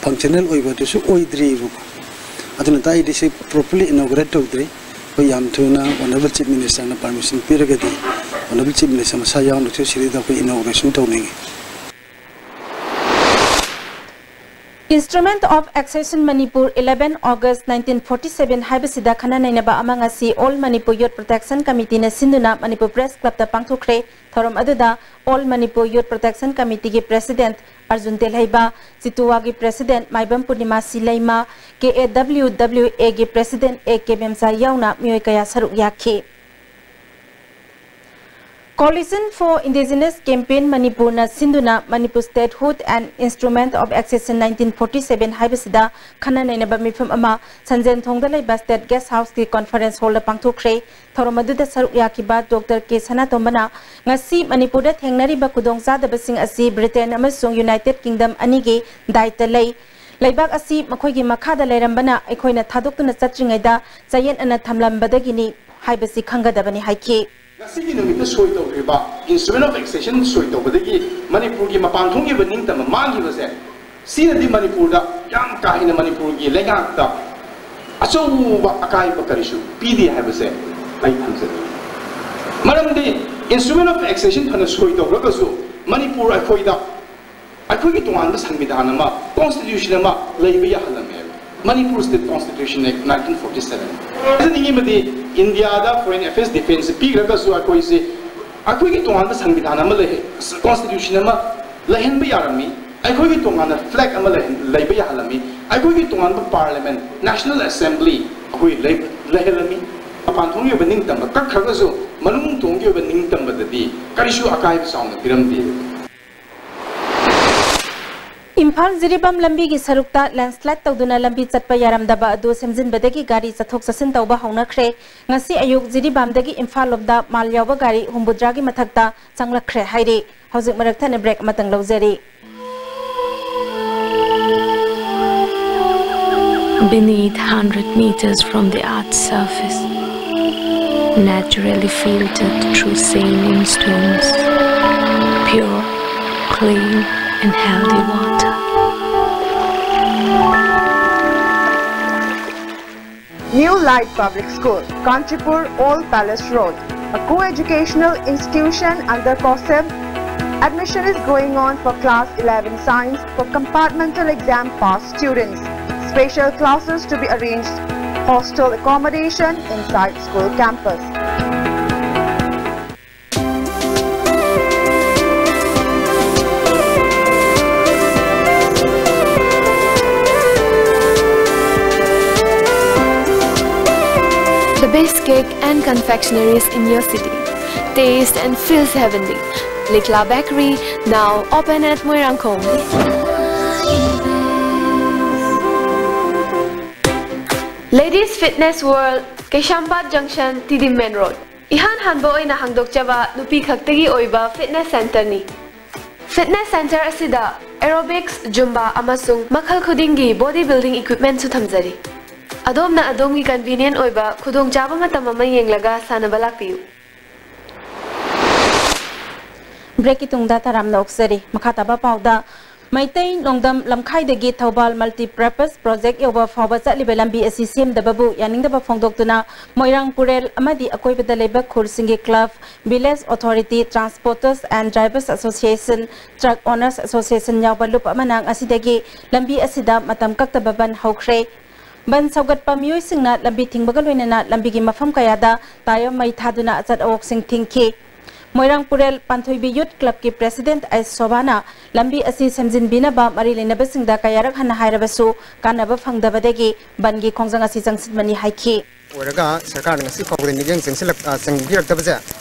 ꯐꯪꯁꯅꯦꯜ ꯑꯣꯏꯕ ꯑꯗꯨꯁꯨ ꯑꯣꯏꯗ꯭ꯔꯤꯕꯀꯣ꯫ ꯑꯗꯨꯅ ꯇꯥꯛꯏꯗꯤ ꯁꯤ ꯄ꯭ꯔꯣꯄꯔꯂꯤ ꯏꯅꯣꯒ꯭ꯔꯦꯠ ꯇꯧꯗ꯭ꯔꯤ꯫ ꯑꯩꯈꯣꯏ ꯌꯥꯝ ꯊꯨꯅ ꯑꯣꯅꯔꯦꯕꯜ ꯆꯤꯐ ꯃꯤꯅꯤꯁꯇꯔꯅ ꯄꯔꯃꯤꯁꯟ ꯄꯤꯔꯒꯗꯤ ꯑꯣꯅꯔꯦꯕꯜ ꯆꯤꯐ ꯃꯤꯅꯤꯁꯇꯔ ꯃꯁꯥ ꯌꯥꯎꯅꯁꯨ ꯁꯤꯗꯩꯗ ꯑꯩꯈꯣꯏ ꯏꯅꯣꯒ꯭ꯔꯦꯁꯟ ꯇꯧꯅꯤꯡꯉꯤ꯫ Instrument of Accession Manipur, eleven August nineteen forty seven ꯍꯥꯏꯕꯁꯤꯗ ꯈꯟꯅ ꯅꯩꯅꯕ ꯑꯃ ꯉꯁꯤ All Manipur Youth Protection Committeeꯅ ꯁꯤꯟꯗꯨꯅ ꯃꯅꯤꯄꯨꯔ ꯄ꯭ꯔꯦꯁ ꯀ꯭ꯂꯕꯇ ꯄꯥꯡꯊꯣꯛꯈ꯭ꯔꯦ꯫ ꯊꯧꯔꯝ ꯑꯗꯨꯗ All Manipur Youth Protection Committeeꯒꯤ ꯄ꯭ꯔꯦꯁꯤꯗꯦꯟꯠ ꯑꯔꯖꯨꯟ ꯇꯦꯜꯍꯩꯕ, ꯆꯤꯇꯨꯋꯥꯒꯤ ꯄ꯭ꯔꯦꯁꯤꯗꯦꯟꯠ ꯃꯥꯏꯕꯝ ꯄꯨꯔꯅꯤꯃꯥ ꯁꯤ ꯂꯩꯃ, ꯀꯦ ꯑꯦ ꯗꯕ꯭ꯂꯤꯎ ꯗꯕ꯭ꯂꯤꯎ ꯑꯦꯒꯤ ꯄ꯭ꯔꯦꯁꯤꯗꯦꯟꯠ ꯑꯦ ꯀꯦ ꯃꯦꯝꯆꯥ ꯌꯥꯎꯅ ꯃꯤꯑꯣꯏ ꯀꯌꯥ ꯁꯔꯨꯛ ꯌꯥꯈꯤ꯫ Coalition for Indigenous Campaign ꯃꯅꯤꯄꯨꯔꯅ ꯁꯤꯟꯗꯨꯅ Manipur Statehood and Instrument of Accession nineteen forty seven ꯍꯥꯏꯕꯁꯤꯗ ꯈꯟꯅ ꯅꯩꯅꯕ ꯃꯤꯐꯝ ꯑꯃ ꯁꯟꯖꯦꯟ ꯊꯣꯡꯗ ꯂꯩꯕ ꯁ꯭ꯇꯦꯠ ꯒꯦꯁ ꯍꯥꯎꯁꯀꯤ ꯀꯣꯟꯐꯔꯦꯟꯁ ꯍꯣꯜꯗ ꯄꯥꯡꯊꯣꯛꯈ꯭ꯔꯦ꯫ ꯊꯧꯔꯝ ꯑꯗꯨꯗ ꯁꯔꯨꯛ ꯌꯥꯈꯤꯕ ꯗꯣꯛꯇꯔ ꯀꯦ ꯁꯅꯥꯇꯣꯝꯕꯅ ꯉꯁꯤ ꯃꯅꯤꯄꯨꯔꯗ ꯊꯦꯡꯅꯔꯤꯕ ꯈꯨꯗꯣꯡꯆꯥꯗꯕꯁꯤꯡ ꯑꯁꯤ ꯕ꯭ꯔꯤꯇꯦꯟ ꯑꯃꯁꯨꯡ ꯌꯨꯅꯥꯏꯇꯦꯗ ꯀꯤꯡꯗꯝ ꯑꯅꯤꯒꯤ ꯗꯥꯏꯇ ꯂꯩ꯫ ꯂꯩꯕꯥꯛ ꯑꯁꯤ ꯃꯈꯣꯏꯒꯤ ꯃꯈꯥꯗ ꯂꯩꯔꯝꯕꯅ ꯑꯩꯈꯣꯏꯅ ꯊꯥꯗꯣꯛꯇꯨꯅ ꯆꯠꯇ꯭ꯔꯤꯉꯩꯗ ꯆꯌꯦꯠꯅꯅ ꯊꯝꯂꯝꯕꯗꯒꯤꯅꯤ ꯍꯥꯏꯕꯁꯤ ꯈꯪꯒꯗꯕꯅꯤ ꯍꯥꯏꯈꯤ꯫ ꯉꯁꯤꯒꯤ ꯅꯨꯃꯤꯠꯇ ꯁꯣꯏ ꯇꯧꯈ꯭ꯔꯤꯕ, Instrument of Accession ꯁꯣꯏ ꯇꯧꯕꯗꯒꯤ ꯃꯅꯤꯄꯨꯔꯒꯤ ꯃꯄꯥꯟ ꯊꯣꯡꯒꯤ ꯑꯣꯏꯕ ꯅꯤꯡꯇꯝꯕ ꯃꯥꯡꯈꯤꯕꯁꯦ, ꯁꯤꯅꯗꯤ ꯃꯅꯤꯄꯨꯔꯗ ꯌꯥꯝ ꯀꯥ ꯍꯦꯟꯅ ꯃꯅꯤꯄꯨꯔꯒꯤ ꯂꯩꯉꯥꯛꯇ ꯑꯆꯧꯕ ꯑꯀꯥꯏꯕ ꯀꯔꯤꯁꯨ ꯄꯤꯗꯦ ꯍꯥꯏꯕꯁꯦ ꯑꯩ ꯊꯝꯖꯅꯤꯡꯏ꯫ ꯃꯔꯝꯗꯤ Instrument of Accession ꯐꯅ ꯁꯣꯏ ꯇꯧꯔꯒꯁꯨ ꯃꯅꯤꯄꯨꯔ ꯑꯩꯈꯣꯏꯗ ꯑꯩꯈꯣꯏꯒꯤ ꯇꯣꯉꯥꯟꯕ ꯁꯪꯕꯤꯙꯥꯟ ꯑꯃ, constitution ꯑꯃ ꯂꯩꯕ ꯌꯥꯍꯜꯂꯝꯃꯦꯕ꯫ Manipur State Constitution Act nineteen forty seven꯫ ꯍꯥꯏꯖꯅꯤꯡꯉꯤꯕꯗꯤ ꯏꯟꯗꯤꯌꯥꯗ foreign affairs defence ꯄꯤꯈ꯭ꯔꯒꯁꯨ ꯑꯩꯈꯣꯏꯁꯦ ꯑꯩꯈꯣꯏꯒꯤ ꯇꯣꯉꯥꯟꯕ ꯁꯪꯕꯤꯙꯥꯟ ꯑꯃ ꯂꯩ, constitution ꯑꯃ ꯂꯩꯍꯟꯕ ꯌꯥꯔꯝꯃꯤ꯫ ꯑꯩꯈꯣꯏꯒꯤ ꯇꯣꯉꯥꯟꯅ ꯐ꯭ꯂꯦꯒ ꯑꯃ ꯂꯩꯍꯟ- ꯂꯩꯕ ꯌꯥꯍꯜꯂꯝꯃꯤ꯫ ꯑꯩꯈꯣꯏꯒꯤ ꯇꯣꯉꯥꯟꯕ ꯄꯥꯔꯂꯤꯌꯥꯃꯦꯟ, ꯅꯦꯁꯅꯦꯜ ꯑꯁꯦꯝꯕ꯭ꯂꯤ ꯑꯩꯈꯣꯏ ꯂꯩ- ꯂꯩꯍꯜꯂꯝꯃꯤ꯫ ꯃꯄꯥꯟ ꯊꯣꯡꯒꯤ ꯑꯣꯏꯕ ꯅꯤꯡꯇꯝꯕ ꯀꯛꯈ꯭ꯔꯒꯁꯨ, ꯃꯅꯨꯡ ꯊꯣꯡꯒꯤ ꯑꯣꯏꯕ ꯅꯤꯡꯇꯝꯕꯗꯗꯤ ꯀꯔꯤꯁꯨ ꯑꯀꯥꯏꯕ ꯆꯥꯎꯅ ꯄꯤꯔꯝꯗꯦ꯫ ꯏꯝꯐꯥꯜ ꯖꯤꯔꯤꯕꯥꯝ ꯂꯝꯕꯤꯒꯤ ꯁꯔꯨꯛꯇ ꯂꯦꯟꯁ꯭ꯂꯥꯏꯗ ꯇꯧꯗꯨꯅ ꯂꯝꯕꯤ ꯆꯠꯄ ꯌꯥꯔꯝꯗꯕ ꯑꯗꯨ ꯁꯦꯝꯖꯤꯟꯕꯗꯒꯤ ꯒꯥꯔꯤ ꯆꯠꯊꯣꯛ ꯆꯠꯁꯤꯟ ꯇꯧꯕ ꯍꯧꯅꯈ꯭ꯔꯦ꯫ ꯉꯁꯤ ꯑꯌꯨꯛ ꯖꯤꯔꯤꯕꯥꯝꯗꯒꯤ ꯏꯝꯐꯥꯜ ꯂꯣꯝꯗ ꯃꯥꯜ ꯌꯥꯎꯕ ꯒꯥꯔꯤ ꯍꯨꯝꯐꯨꯇꯔꯥꯒꯤ ꯃꯊꯛꯇ ꯆꯪꯂꯛꯈ꯭ꯔꯦ ꯍꯥꯏꯔꯤ꯫ ꯍꯧꯖꯤꯛ ꯃꯔꯛ ꯊꯠꯅ ꯕ꯭ꯔꯦꯛ ꯑꯃꯇꯪ ꯂꯧꯖꯔꯤ꯫ Beneath, hundred meters from the earth's surface, naturally filtered through saline stones, pure, clean, and healthy water. New Light Public School, Kanchipur, Old Palace Road, a co-educational institution under COSEB. Admission is going on for class eleven science for compartmental exam pass students. Special classes to be arranged. Hostel accommodation inside school campus. The best cake and confectionaries in your city. Taste and feels heavenly. Likla Bakery, now open at Moirangkhong. Ladies Fitness World, Keishampat Junction, T D Main Road. ꯏꯍꯥꯟ ꯍꯥꯟꯕ ꯑꯣꯏꯅ ꯍꯥꯡꯗꯣꯛꯆꯕ ꯅꯨꯄꯤ ꯈꯛꯇꯒꯤ ꯑꯣꯏꯕ fitness centreꯅꯤ꯫ Fitness centre ꯑꯁꯤꯗ aerobics, Zumba ꯑꯃꯁꯨꯡ ꯃꯈꯜ ꯈꯨꯗꯤꯡꯒꯤ body building equipmentꯁꯨ ꯊꯝꯖꯔꯤ꯫ ꯑꯗꯣꯝꯅ ꯑꯗꯣꯝꯒꯤ convenient ꯑꯣꯏꯕ ꯈꯨꯗꯣꯡꯆꯥꯕ ꯃꯇꯝ ꯑꯃ ꯌꯦꯡꯂꯒ ꯁꯥꯟꯅꯕ ꯂꯥꯛꯄꯤꯌꯨ꯫ ꯕ꯭ꯔꯦꯛꯀꯤ ꯇꯨꯡꯗ ꯇꯔꯥꯝꯅ ꯑꯣꯛꯆꯔꯤ꯫ ꯃꯈꯥ ꯇꯥꯕ ꯄꯥꯎꯗ, ꯃꯩꯇꯩ ꯅꯣꯡꯗꯝ ꯂꯝꯈꯥꯏꯗꯒꯤ ꯊꯧꯕꯥꯜ multipurpose project ꯌꯧꯕ ꯐꯥꯎꯕ ꯆꯠꯂꯤꯕ ꯂꯝꯕꯤ ꯑꯁꯤ ꯁꯦꯝꯗꯕꯕꯨ ꯌꯥꯅꯤꯡꯗꯕ ꯐꯣꯡꯗꯣꯛꯇꯨꯅ ꯃꯣꯏꯔꯥꯡ ꯄꯨꯔꯦꯜ ꯑꯃꯗꯤ ꯑꯀꯣꯏꯕꯗ ꯂꯩꯕ ꯈꯨꯜꯁꯤꯡꯒꯤ club, village authority, transporters and drivers association, truck owners association ꯌꯥꯎꯕ ꯂꯨꯞ ꯑꯃꯅ ꯉꯁꯤꯗꯒꯤ ꯂꯝꯕꯤ ꯑꯁꯤꯗ ꯃꯇꯝ ꯀꯛꯇꯕ ꯕꯟ ꯍꯧꯈ꯭ꯔꯦ꯫ ꯕꯟ ꯁꯧꯒꯠꯄ ꯃꯤꯑꯣꯏꯁꯤꯡꯅ ꯂꯝꯕꯤ ꯊꯤꯡꯕꯒ ꯂꯣꯏꯅꯅ ꯂꯝꯕꯤꯒꯤ ꯃꯐꯝ ꯀꯌꯥꯗ ꯇꯥꯏꯌꯔ ꯃꯩ ꯊꯥꯗꯨꯅ ꯑꯆꯠ ꯑꯋꯣꯛꯁꯤꯡ ꯊꯤꯡꯈꯤ꯫ ꯃꯣꯏꯔꯥꯡ ꯄꯨꯔꯦꯜ ꯄꯥꯟꯊꯣꯏꯕꯤ ꯌꯨꯠ ꯀ꯭ꯂꯕꯀꯤ ꯄ꯭ꯔꯦꯁꯤꯗꯦꯟꯠ ꯑꯩꯆ ꯁꯣꯚꯥꯅ ꯂꯝꯕꯤ ꯑꯁꯤ ꯁꯦꯝꯖꯤꯟꯕꯤꯅꯕ ꯃꯔꯤ ꯂꯩꯅꯕꯁꯤꯡꯗ ꯀꯌꯥꯔꯛ ꯍꯟꯅ ꯍꯥꯏꯔꯕꯁꯨ ꯀꯥꯟꯅꯕ ꯐꯪꯗꯕꯗꯒꯤ ꯕꯟꯒꯤ ꯈꯣꯡꯖꯪ ꯑꯁꯤ ꯆꯪꯁꯤꯟꯕꯅꯤ ꯍꯥꯏꯈꯤ꯫ ꯑꯣꯏꯔꯒ ꯁꯔꯀꯥꯔꯅ ꯉꯁꯤ ꯐꯥꯎꯕꯗ ꯃꯤꯠꯌꯦꯡ ꯆꯪꯁꯤꯜꯂꯛ-, ꯑ, ꯆꯪꯕꯤꯔꯛꯇꯕꯁꯦ,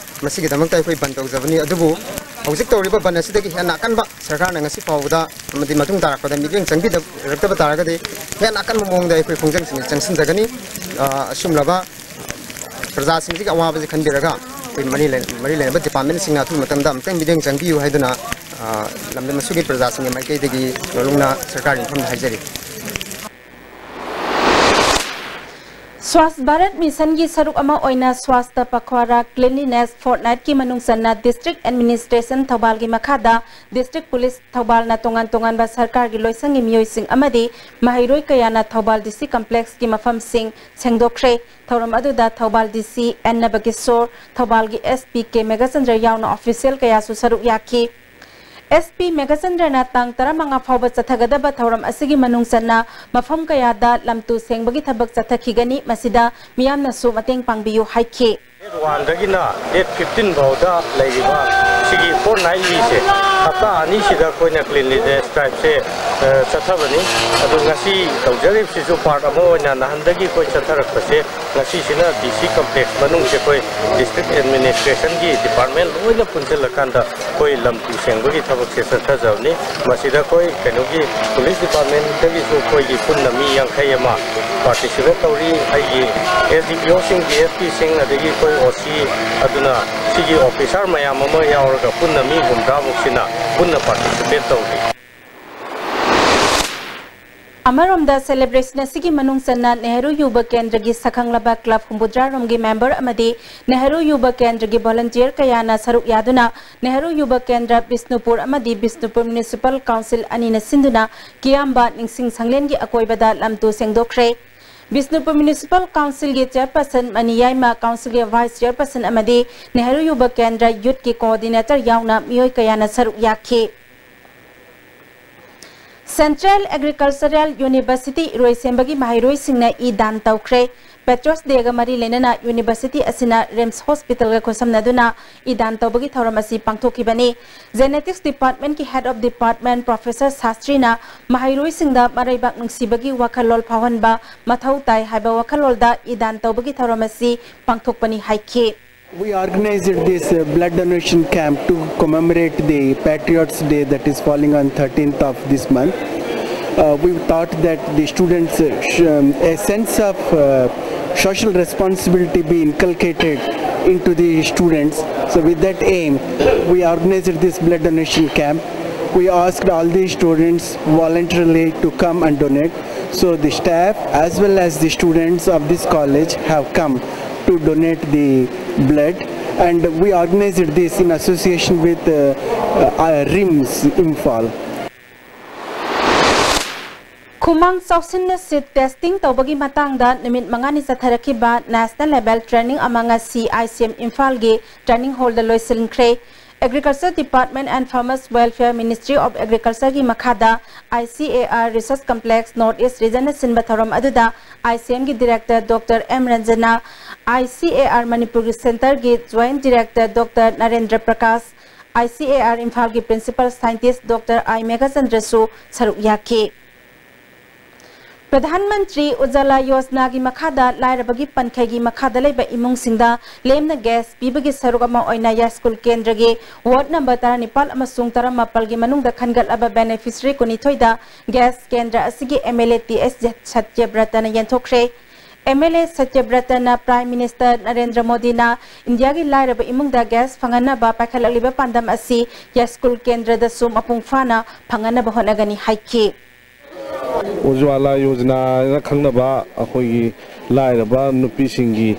ꯃꯁꯤꯒꯤꯗꯃꯛꯇ ꯑꯩꯈꯣꯏ ꯕꯟ ꯇꯧꯖꯕꯅꯤ꯫ ꯑꯗꯨꯕꯨ ꯍꯧꯖꯤꯛ ꯇꯧꯔꯤꯕ ꯕꯟ ꯑꯁꯤꯗꯒꯤ ꯍꯦꯟꯅ ꯑꯀꯟꯕ ꯁꯔꯀꯥꯔꯅ ꯉꯁꯤ ꯐꯥꯎꯕꯗ ꯑꯃꯗꯤ ꯃꯇꯨꯡ ꯇꯥꯔꯛꯄꯗ ꯃꯤꯠꯌꯦꯡ ꯆꯪꯕꯤꯔꯛꯇꯕ ꯇꯥꯔꯒꯗꯤ ꯍꯦꯟꯅ ꯑꯀꯟꯕ ꯃꯑꯣꯡꯗ ꯑꯩꯈꯣꯏ ꯈꯣꯡꯖꯪꯁꯤꯡ ꯆꯪꯁꯤꯟꯖꯒꯅꯤ꯫ ꯑ, ꯑꯁꯨꯝꯂꯕ ꯄ꯭ꯔꯖꯥꯁꯤꯡꯁꯤꯒꯤ ꯑꯋꯥꯕꯁꯤ ꯈꯟꯕꯤꯔꯒ ꯑꯩꯈꯣꯏ ꯃꯔꯤ ꯂꯩ-, ꯃꯔꯤ ꯂꯩꯅꯕ ꯗꯤꯄꯥꯔꯠꯃꯦꯟꯁꯤꯡꯅ ꯑꯊꯨꯕ ꯃꯇꯝꯗ ꯑꯃꯨꯛꯇꯪ ꯃꯤꯠꯌꯦꯡ ꯆꯪꯕꯤꯌꯨ ꯍꯥꯏꯗꯨꯅ, ꯑ, ꯂꯝꯗꯝ ꯑꯁꯤꯒꯤ ꯄ꯭ꯔꯖꯥꯁꯤꯡꯒꯤ ꯃꯥꯏꯀꯩꯗꯒꯤ ꯅꯣꯂꯨꯛꯅ ꯁꯔꯀꯥꯔꯒꯤ ꯃꯐꯝꯗ ꯍꯥꯏꯖꯔꯤ꯫ ꯁ꯭ꯋꯥꯁ ꯚꯥꯔꯠ ꯃꯤꯁꯟꯒꯤ ꯁꯔꯨꯛ ꯑꯃ ꯑꯣꯏꯅ ꯁ꯭ꯋꯥꯁꯇ ꯄꯈ꯭ꯋꯥꯔꯥ ꯀ꯭ꯂꯤꯟꯂꯤꯅꯦꯁ ꯐꯣꯔꯠꯅꯥꯏꯠꯀꯤ ꯃꯅꯨꯡ ꯆꯟꯅ ꯗꯤꯁꯇ꯭ꯔꯤꯛ ꯑꯦꯗꯃꯤꯅꯤꯁꯇ꯭ꯔꯦꯁꯟ ꯊꯧꯕꯥꯜꯒꯤ ꯃꯈꯥꯗ ꯗꯤꯁꯇ꯭ꯔꯤꯛ ꯄꯨꯂꯤꯁ ꯊꯧꯕꯥꯜꯅ ꯇꯣꯉꯥꯟ ꯇꯣꯉꯥꯟꯕ ꯁꯔꯀꯥꯔꯒꯤ ꯂꯣꯏꯁꯪꯒꯤ ꯃꯤꯑꯣꯏꯁꯤꯡ ꯑꯃꯗꯤ ꯃꯍꯩꯔꯣꯏ ꯀꯌꯥꯅ ꯊꯧꯕꯥꯜ ꯗꯤ ꯁꯤ ꯀꯝꯄ꯭ꯂꯦꯛꯁꯀꯤ ꯃꯐꯝꯁꯤꯡ ꯁꯦꯡꯗꯣꯛꯈ꯭ꯔꯦ꯫ ꯊꯧꯔꯝ ꯑꯗꯨꯗ ꯊꯧꯕꯥꯜ ꯗꯤ ꯁꯤ and ꯅꯕꯀꯤꯁꯣꯔ, ꯊꯧꯕꯥꯜꯒꯤ S P K Meghachandra ꯌꯥꯎꯅ ꯑꯣꯐꯤꯁꯤꯌꯦꯜ ꯀꯌꯥꯁꯨ ꯁꯔꯨꯛ ꯌꯥꯈꯤ꯫ ꯑꯦꯁ ꯄꯤ ꯃꯦꯘꯆꯟꯗ꯭ꯔꯅ ꯇꯥꯡ ꯇꯔꯥꯃꯉꯥ ꯐꯥꯎꯕ ꯆꯠꯊꯒꯗꯕ ꯊꯧꯔꯝ ꯑꯁꯤꯒꯤ ꯃꯅꯨꯡ ꯆꯟꯅ ꯃꯐꯝ ꯀꯌꯥꯗ ꯂꯝ ꯇꯨ ꯁꯦꯡꯕꯒꯤ ꯊꯕꯛ ꯆꯠꯊꯈꯤꯒꯅꯤ, ꯃꯁꯤꯗ ꯃꯤꯌꯥꯝꯅꯁꯨ ꯃꯇꯦꯡ ꯄꯥꯡꯕꯤꯌꯨ ꯍꯥꯏꯈꯤ꯫ ꯗꯦꯠ ꯋꯥꯟꯗꯒꯤꯅ ꯗꯦꯠ ꯐꯤꯐꯇꯤꯟ ꯐꯥꯎꯗ ꯂꯩꯔꯤꯕ ꯁꯤꯒꯤ ꯐꯣꯔꯠꯅꯥꯏꯠ ꯂꯤꯁꯦ ꯍꯞꯇꯥ ꯑꯅꯤꯁꯤꯗ ꯑꯩꯈꯣꯏꯅ ꯀ꯭ꯂꯤꯟꯂꯤꯅꯦꯁ ꯗ꯭ꯔꯥꯏꯚꯁꯦ, ꯑ, ꯆꯠꯊꯕꯅꯤ꯫ ꯑꯗꯨ ꯉꯁꯤ ꯇꯧꯖꯔꯤꯕꯁꯤꯁꯨ ꯄꯥꯔꯠ ꯑꯃ ꯑꯣꯏꯅ ꯅꯍꯥꯟꯗꯒꯤ ꯑꯩꯈꯣꯏ ꯆꯠꯊꯔꯛꯄꯁꯦ ꯉꯁꯤꯁꯤꯅ ꯗꯤ ꯁꯤ ꯀꯝꯄ꯭ꯂꯦꯛꯁ ꯃꯅꯨꯡꯁꯦ ꯑꯩꯈꯣꯏ ꯗꯤꯁꯇ꯭ꯔꯤꯛ ꯑꯦꯗꯃꯤꯅꯤꯁꯇ꯭ꯔꯦꯁꯟꯒꯤ ꯗꯤꯄꯥꯔꯠꯃꯦꯟ ꯂꯣꯏꯅ ꯄꯨꯟꯁꯤꯜꯂꯀꯥꯟꯗ ꯑꯩꯈꯣꯏ ꯂꯝ ꯇꯨ ꯁꯦꯡꯕꯒꯤ ꯊꯕꯛꯁꯦ ꯆꯠꯊꯖꯕꯅꯤ꯫ ꯃꯁꯤꯗ ꯑꯩꯈꯣꯏ ꯀꯩꯅꯣꯒꯤ ꯄꯨꯂꯤꯁ ꯗꯤꯄꯥꯔꯠꯃꯦꯟꯗꯒꯤꯁꯨ ꯑꯩꯈꯣꯏꯒꯤ ꯄꯨꯟꯅ ꯃꯤ ꯌꯥꯡꯈꯩ ꯑꯃ ꯄꯥꯔꯇꯤꯁꯤꯄꯦꯠ ꯇꯧꯔꯤ꯫ ꯑꯩꯒꯤ ꯑꯦꯁ ꯗꯤ ꯄꯤ ꯑꯣꯁꯤꯡ, ꯗꯤ ꯑꯦꯁ ꯄꯤꯁꯤꯡ, ꯑꯗꯒꯤ ꯑꯩꯈꯣꯏ ꯑꯣ ꯁꯤ, ꯑꯗꯨꯅ ꯁꯤꯒꯤ ꯑꯣꯐꯤꯁꯥꯔ ꯃꯌꯥꯝ ꯑꯃ ꯌꯥꯎꯔꯒ ꯄꯨꯟꯅ ꯃꯤ ꯍꯨꯝꯗ꯭ꯔꯥꯃꯨꯛꯁꯤꯅ ꯄꯨꯟꯅ ꯄꯥꯔꯇꯤꯁꯤꯄꯦꯠ ꯇꯧꯔꯤ꯫ ꯑꯃꯔꯣꯝꯗ ꯁꯦꯂꯦꯕ꯭ꯔꯦꯁꯟ ꯑꯁꯤꯒꯤ ꯃꯅꯨꯡ ꯆꯟꯅ ꯅꯦꯍꯔꯨ ꯌꯨꯕ ꯀꯦꯟꯗ꯭ꯔꯒꯤ ꯁꯛꯈꯪꯂꯕ ꯀ꯭ꯂꯕ ꯍꯨꯝꯐꯨꯇꯔꯥ ꯔꯣꯝꯒꯤ ꯃꯦꯝꯕꯔ ꯑꯃꯗꯤ ꯅꯦꯍꯔꯨ ꯌꯨꯕ ꯀꯦꯟꯗ꯭ꯔꯒꯤ ꯚꯣꯂꯟꯇꯤꯌꯔ ꯀꯌꯥꯅ ꯁꯔꯨꯛ ꯌꯥꯗꯨꯅ ꯅꯦꯍꯔꯨ ꯌꯨꯕ ꯀꯦꯟꯗ꯭ꯔ ꯕꯤꯁꯅꯨꯄꯨꯔ ꯑꯃꯗꯤ ꯕꯤꯁꯅꯨꯄꯨꯔ ꯃ꯭ꯌꯨꯅꯤꯁꯤꯄꯥꯜ ꯀꯥꯎꯟꯁꯤꯜ ꯑꯅꯤꯅ ꯁꯤꯟꯗꯨꯅ ꯀꯤꯌꯥꯝꯕ ꯅꯤꯡꯁꯤꯡ ꯁꯪꯂꯦꯟꯒꯤ ꯑꯀꯣꯏꯕꯗ ꯂꯝ ꯇꯨ ꯁꯦꯡꯗꯣꯛꯈ꯭ꯔꯦ꯫ ꯕꯤꯁꯅꯨꯄꯨꯔ ꯃ꯭ꯌꯨꯅꯤꯁꯤꯄꯥꯜ ꯀꯥꯎꯟꯁꯤꯜꯒꯤ ꯆꯦꯌꯔꯄꯔꯁꯟ ꯃꯅꯤ ꯌꯥꯏꯃ, ꯀꯥꯎꯟꯁꯤꯜꯒꯤ ꯚꯥꯏꯁ ꯆꯦꯌꯔꯄꯔꯁꯟ ꯑꯃꯗꯤ ꯅꯦꯍꯔꯨ ꯌꯨꯕ ꯀꯦꯟꯗ꯭ꯔ ꯌꯨꯠꯀꯤ ꯀꯣꯑꯣꯔꯗꯤꯅꯦꯇꯔ ꯌꯥꯎꯅ ꯃꯤꯑꯣꯏ ꯀꯌꯥꯅ ꯁꯔꯨꯛ ꯌꯥꯈꯤ꯫ ꯁꯦꯟꯇ꯭ꯔꯦꯜ ꯑꯦꯒ꯭ꯔꯤꯀꯜꯆꯔꯦꯜ ꯌꯨꯅꯤꯚꯔꯁꯤꯇꯤ ꯏꯔꯣꯏꯁꯦꯝꯕꯒꯤ ꯃꯍꯩꯔꯣꯏꯁꯤꯡꯅ ꯏ ꯗꯥꯟ ꯇꯧꯈ꯭ꯔꯦ꯫ Patriots Day ꯒ ꯃꯔꯤ ꯂꯩꯅꯅ university ꯑꯁꯤꯅ RIMS Hospital ꯒ ꯈꯨꯠꯁꯝꯅꯗꯨꯅ ꯏꯗꯥꯟ ꯇꯧꯕꯒꯤ ꯊꯧꯔꯝ ꯑꯁꯤ ꯄꯥꯡꯊꯣꯛꯈꯤꯕꯅꯤ꯫ Genetics Department ꯀꯤ Head of Department Professor ꯁꯥꯁꯇ꯭ꯔꯤꯅ ꯃꯍꯩꯔꯣꯏꯁꯤꯡꯗ ꯃꯔꯩꯕꯥꯛ ꯅꯨꯡꯁꯤꯕꯒꯤ ꯋꯥꯈꯜꯂꯣꯟ ꯐꯥꯎꯍꯟꯕ ꯃꯊꯧ ꯇꯥꯏ ꯍꯥꯏꯕ ꯋꯥꯈꯜꯂꯣꯟꯗ ꯏꯗꯥꯟ ꯇꯧꯕꯒꯤ ꯊꯧꯔꯝ ꯑꯁꯤ ꯄꯥꯡꯊꯣꯛꯄꯅꯤ ꯍꯥꯏꯈꯤ꯫ We organized this uh, blood donation camp to commemorate the Patriots Day that is falling on thirteenth of this month. Uh, we thought that the students, uh, sh- um, a sense of uh, social responsibility be inculcated into the students. So, with that aim, we organized this blood donation camp. We asked all the students voluntarily to come and donate. So, the staff as well as the students of this college have come to donate the blood, and we organized this in association with uh, uh, RIMS Imphal. ꯈꯨꯃꯥꯡ ꯆꯥꯎꯁꯤꯟꯅ ꯁꯤꯠ testing ꯇꯧꯕꯒꯤ ꯃꯇꯥꯡꯗ ꯅꯨꯃꯤꯠ ꯃꯉꯥꯅꯤ ꯆꯠꯊꯔꯛꯈꯤꯕ national level training ꯑꯃ ꯉꯁꯤ I C M ꯏꯝꯐꯥꯜꯒꯤ training ꯍꯣꯜꯗ ꯂꯣꯏꯁꯤꯟꯈ꯭ꯔꯦ꯫ Agriculture Department and Farmers Welfare Ministry of Agriculture ꯒꯤ ꯃꯈꯥꯗ I C A R Research Complex North East Region ꯅ ꯁꯤꯟꯕ ꯊꯧꯔꯝ ꯑꯗꯨꯗ I C M ꯒꯤ Director Doctor M Ranjana, I C A R ꯃꯅꯤꯄꯨꯔꯒꯤ Center ꯒꯤ Joint Director Doctor Narendra Prakash, I C A R ꯏꯝꯐꯥꯜꯒꯤ Principal Scientist Doctor I ꯃꯦꯘꯆꯟꯗ꯭ꯔꯁꯨ ꯁꯔꯨꯛ ꯌꯥꯈꯤ꯫ ꯄ꯭ꯔꯙꯥꯟ ꯃꯟꯇ꯭ꯔꯤ ꯎꯖꯥꯂꯥ ꯌꯣꯖꯅꯥꯒꯤ ꯃꯈꯥꯗ ꯂꯥꯏꯔꯕꯒꯤ ꯄꯟꯈꯩꯒꯤ ꯃꯈꯥꯗ ꯂꯩꯕ ꯏꯃꯨꯡꯁꯤꯡꯗ ꯂꯦꯝꯅ ꯒ꯭ꯌꯥꯁ ꯄꯤꯕꯒꯤ ꯁꯔꯨꯛ ꯑꯃ ꯑꯣꯏꯅ ꯌꯥꯏꯁ꯭ꯀꯨꯜ ꯀꯦꯟꯗ꯭ꯔꯒꯤ ꯋꯥꯔꯗ ꯅꯝꯕꯔ ꯇꯔꯥꯅꯤꯄꯥꯜ ꯑꯃꯁꯨꯡ ꯇꯔꯥꯃꯥꯄꯜꯒꯤ ꯃꯅꯨꯡꯗ ꯈꯟꯒꯠꯂꯕ ꯕꯦꯅꯤꯐꯤꯁꯔꯤ ꯀꯨꯟꯅꯤꯊꯣꯏꯗ ꯒ꯭ꯌꯥꯁ ꯀꯦꯟꯗ꯭ꯔ ꯑꯁꯤꯒꯤ M L A T S ꯁꯠꯌꯕ꯭ꯔꯇꯅ ꯌꯦꯟꯊꯣꯛꯈ꯭ꯔꯦ꯫ M L A ꯁꯠꯌꯕ꯭ꯔꯇꯅ Prime Minister Narendra ꯃꯣꯗꯤꯅ ꯏꯟꯗꯤꯌꯥꯒꯤ ꯂꯥꯏꯔꯕ ꯏꯃꯨꯡꯗ ꯒ꯭ꯌꯥꯁ ꯐꯪꯍꯟꯅꯕ ꯄꯥꯏꯈꯠꯂꯛꯂꯤꯕ ꯄꯥꯟꯗꯝ ꯑꯁꯤ ꯌꯥꯏꯁ꯭ꯀꯨꯜ ꯀꯦꯟꯗ꯭ꯔꯗꯁꯨ ꯃꯄꯨꯡ ꯐꯥꯅ ꯐꯪꯍꯟꯅꯕ ꯍꯣꯠꯅꯒꯅꯤ ꯍꯥꯏꯈꯤ꯫ ꯎꯖ꯭ꯋꯥꯂꯥ ꯌꯣꯖꯅꯥꯅ ꯈꯪꯅꯕ ꯑꯩꯈꯣꯏꯒꯤ ꯂꯥꯏꯔꯕ ꯅꯨꯄꯤꯁꯤꯡꯒꯤ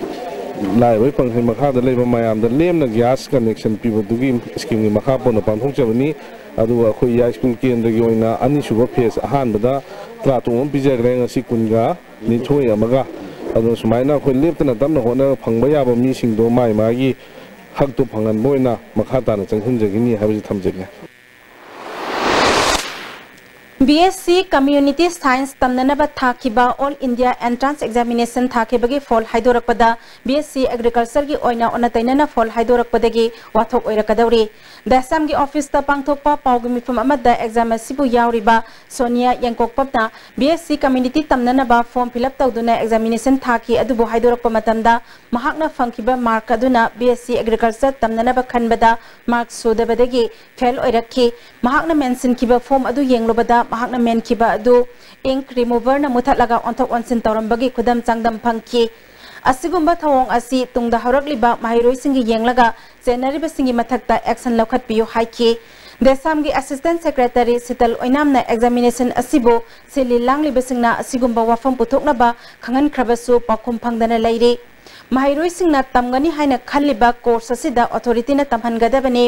ꯂꯥꯏꯔꯕꯒꯤ ꯄꯟꯈꯩ ꯃꯈꯥꯗ ꯂꯩꯕ ꯃꯌꯥꯝꯗ ꯂꯦꯝꯅ ꯒ꯭ꯌꯥꯁ ꯀꯅꯦꯛꯁꯟ ꯄꯤꯕꯗꯨꯒꯤ ꯁ꯭ꯀꯤꯝꯒꯤ ꯃꯈꯥ ꯄꯣꯟꯅ ꯄꯥꯡꯊꯣꯛꯆꯕꯅꯤ꯫ ꯑꯗꯨꯒ ꯑꯩꯈꯣꯏ ꯌꯥꯏꯁ꯭ꯀꯨꯜ ꯀꯦꯟꯗ꯭ꯔꯒꯤ ꯑꯣꯏꯅ ꯑꯅꯤꯁꯨꯕ ꯐꯦꯁ ꯑꯍꯥꯟꯕꯗ ꯇꯔꯥꯇꯔꯨꯛ ꯑꯃ ꯄꯤꯖꯈ꯭ꯔꯦ, ꯉꯁꯤ ꯀꯨꯟꯒ ꯅꯤꯊꯣꯏ ꯑꯃꯒ꯫ ꯑꯗꯨꯅ ꯁꯨꯃꯥꯏꯅ ꯑꯩꯈꯣꯏ ꯂꯦꯞꯇꯅ ꯇꯞꯅ ꯍꯣꯠꯅꯔꯒ ꯐꯪꯕ ꯌꯥꯕ ꯃꯤꯁꯤꯡꯗꯣ ꯃꯥꯒꯤ ꯃꯥꯒꯤ ꯍꯛꯇꯨ ꯐꯪꯍꯟꯕ ꯑꯣꯏꯅ ꯃꯈꯥ ꯇꯥꯅ ꯆꯪꯁꯤꯟꯖꯈꯤꯅꯤ ꯍꯥꯏꯕꯁꯤ ꯊꯝꯖꯒꯦ꯫ B S C Community Science ꯇꯝꯅꯅꯕ ꯊꯥꯈꯤꯕ All India Entrance Examination ꯊꯥꯈꯤꯕꯒꯤ ꯐꯣꯜ ꯍꯥꯏꯗꯣꯔꯛꯄꯗ B S C Agriculture ꯒꯤ ꯑꯣꯏꯅ ꯑꯣꯟꯅ ꯇꯩꯅꯅ ꯐꯣꯜ ꯍꯥꯏꯗꯣꯔꯛꯄꯗꯒꯤ ꯋꯥꯊꯣꯛ ꯑꯣꯏꯔꯛꯀꯗꯧꯔꯤ꯫ ꯗꯦꯁꯥꯝꯒꯤ ꯑꯣꯐꯤꯁꯇ ꯄꯥꯡꯊꯣꯛꯄ ꯄꯥꯎꯒꯤ ꯃꯤꯐꯝ ꯑꯃꯗ ꯑꯦꯛꯖꯥꯝ ꯑꯁꯤꯕꯨ ꯌꯥꯎꯔꯤꯕ ꯁꯣꯅꯤꯌꯥ ꯌꯦꯡꯀꯣꯛꯄꯝꯅ B S C Community ꯇꯝꯅꯅꯕ ꯐꯣꯔꯝ ꯐꯤꯜ ꯑꯞ ꯇꯧꯗꯨꯅ ꯑꯦꯛꯖꯥꯃꯤꯅꯦꯁꯟ ꯊꯥꯈꯤ꯫ ꯑꯗꯨꯕꯨ ꯍꯥꯏꯗꯣꯔꯛꯄ ꯃꯇꯝꯗ ꯃꯍꯥꯛꯅ ꯐꯪꯈꯤꯕ ꯃꯥꯔꯛ ꯑꯗꯨꯅ B S C Agriculture ꯇꯝꯅꯅꯕ ꯈꯟꯕꯗ ꯃꯥꯔꯛ ꯁꯨꯗꯕꯗꯒꯤ ꯐꯦꯜ ꯑꯣꯏꯔꯛꯈꯤ꯫ ꯃꯍꯥꯛꯅ ꯃꯦꯟꯁꯤꯟꯈꯤꯕ ꯐꯣꯔꯝ ꯑꯗꯨ ꯌꯦꯡꯂꯨꯕꯗ ꯃꯍꯥꯛꯅ ꯃꯦꯟꯈꯤꯕ ꯑꯗꯨ ꯏꯪꯛ ꯔꯤꯃꯨꯚꯔꯅ ꯃꯨꯊꯠꯂꯒ ꯑꯣꯟꯊꯣꯛ ꯑꯣꯟꯁꯤꯟ ꯇꯧꯔꯝꯕꯒꯤ ꯈꯨꯗꯝ ꯆꯥꯡꯗꯝ ꯐꯪꯈꯤ꯫ ꯑꯁꯤꯒꯨꯝꯕ ꯊꯧꯑꯣꯡ ꯑꯁꯤ ꯇꯨꯡꯗ ꯍꯧꯔꯛꯂꯤꯕ ꯃꯍꯩꯔꯣꯏꯁꯤꯡꯒꯤ ꯌꯦꯡꯂꯒ ꯆꯦꯟꯅꯔꯤꯕꯁꯤꯡꯒꯤ ꯃꯊꯛꯇ ꯑꯦꯛꯁꯟ ꯂꯧꯈꯠꯄꯤꯌꯨ ꯍꯥꯏꯈꯤ꯫ ꯗꯦꯁꯥꯝꯒꯤ ꯑꯦꯁꯤꯁꯇꯦꯟꯠ ꯁꯦꯀ꯭ꯔꯦꯇꯔꯤ ꯁꯤꯇꯜ ꯑꯣꯏꯅꯥꯝꯅ ꯑꯦꯛꯖꯥꯃꯤꯅꯦꯁꯟ ꯑꯁꯤꯕꯨ ꯁꯤꯜꯂꯤ ꯂꯥꯡꯂꯤꯕꯁꯤꯡꯅ ꯑꯁꯤꯒꯨꯝꯕ ꯋꯥꯐꯝ ꯄꯨꯊꯣꯛꯅꯕ ꯈꯪꯍꯟꯈ꯭ꯔꯕꯁꯨ ꯄꯥꯎꯈꯨꯝ ꯐꯪꯗꯅ ꯂꯩꯔꯤ꯫ ꯃꯍꯩꯔꯣꯏꯁꯤꯡꯅ ꯇꯝꯒꯅꯤ ꯍꯥꯏꯅ ꯈꯜꯂꯤꯕ ꯀꯣꯔꯁ ꯑꯁꯤꯗ ꯑꯣꯊꯣꯔꯤꯇꯤꯅ ꯇꯝꯍꯟꯒꯗꯕꯅꯤ꯫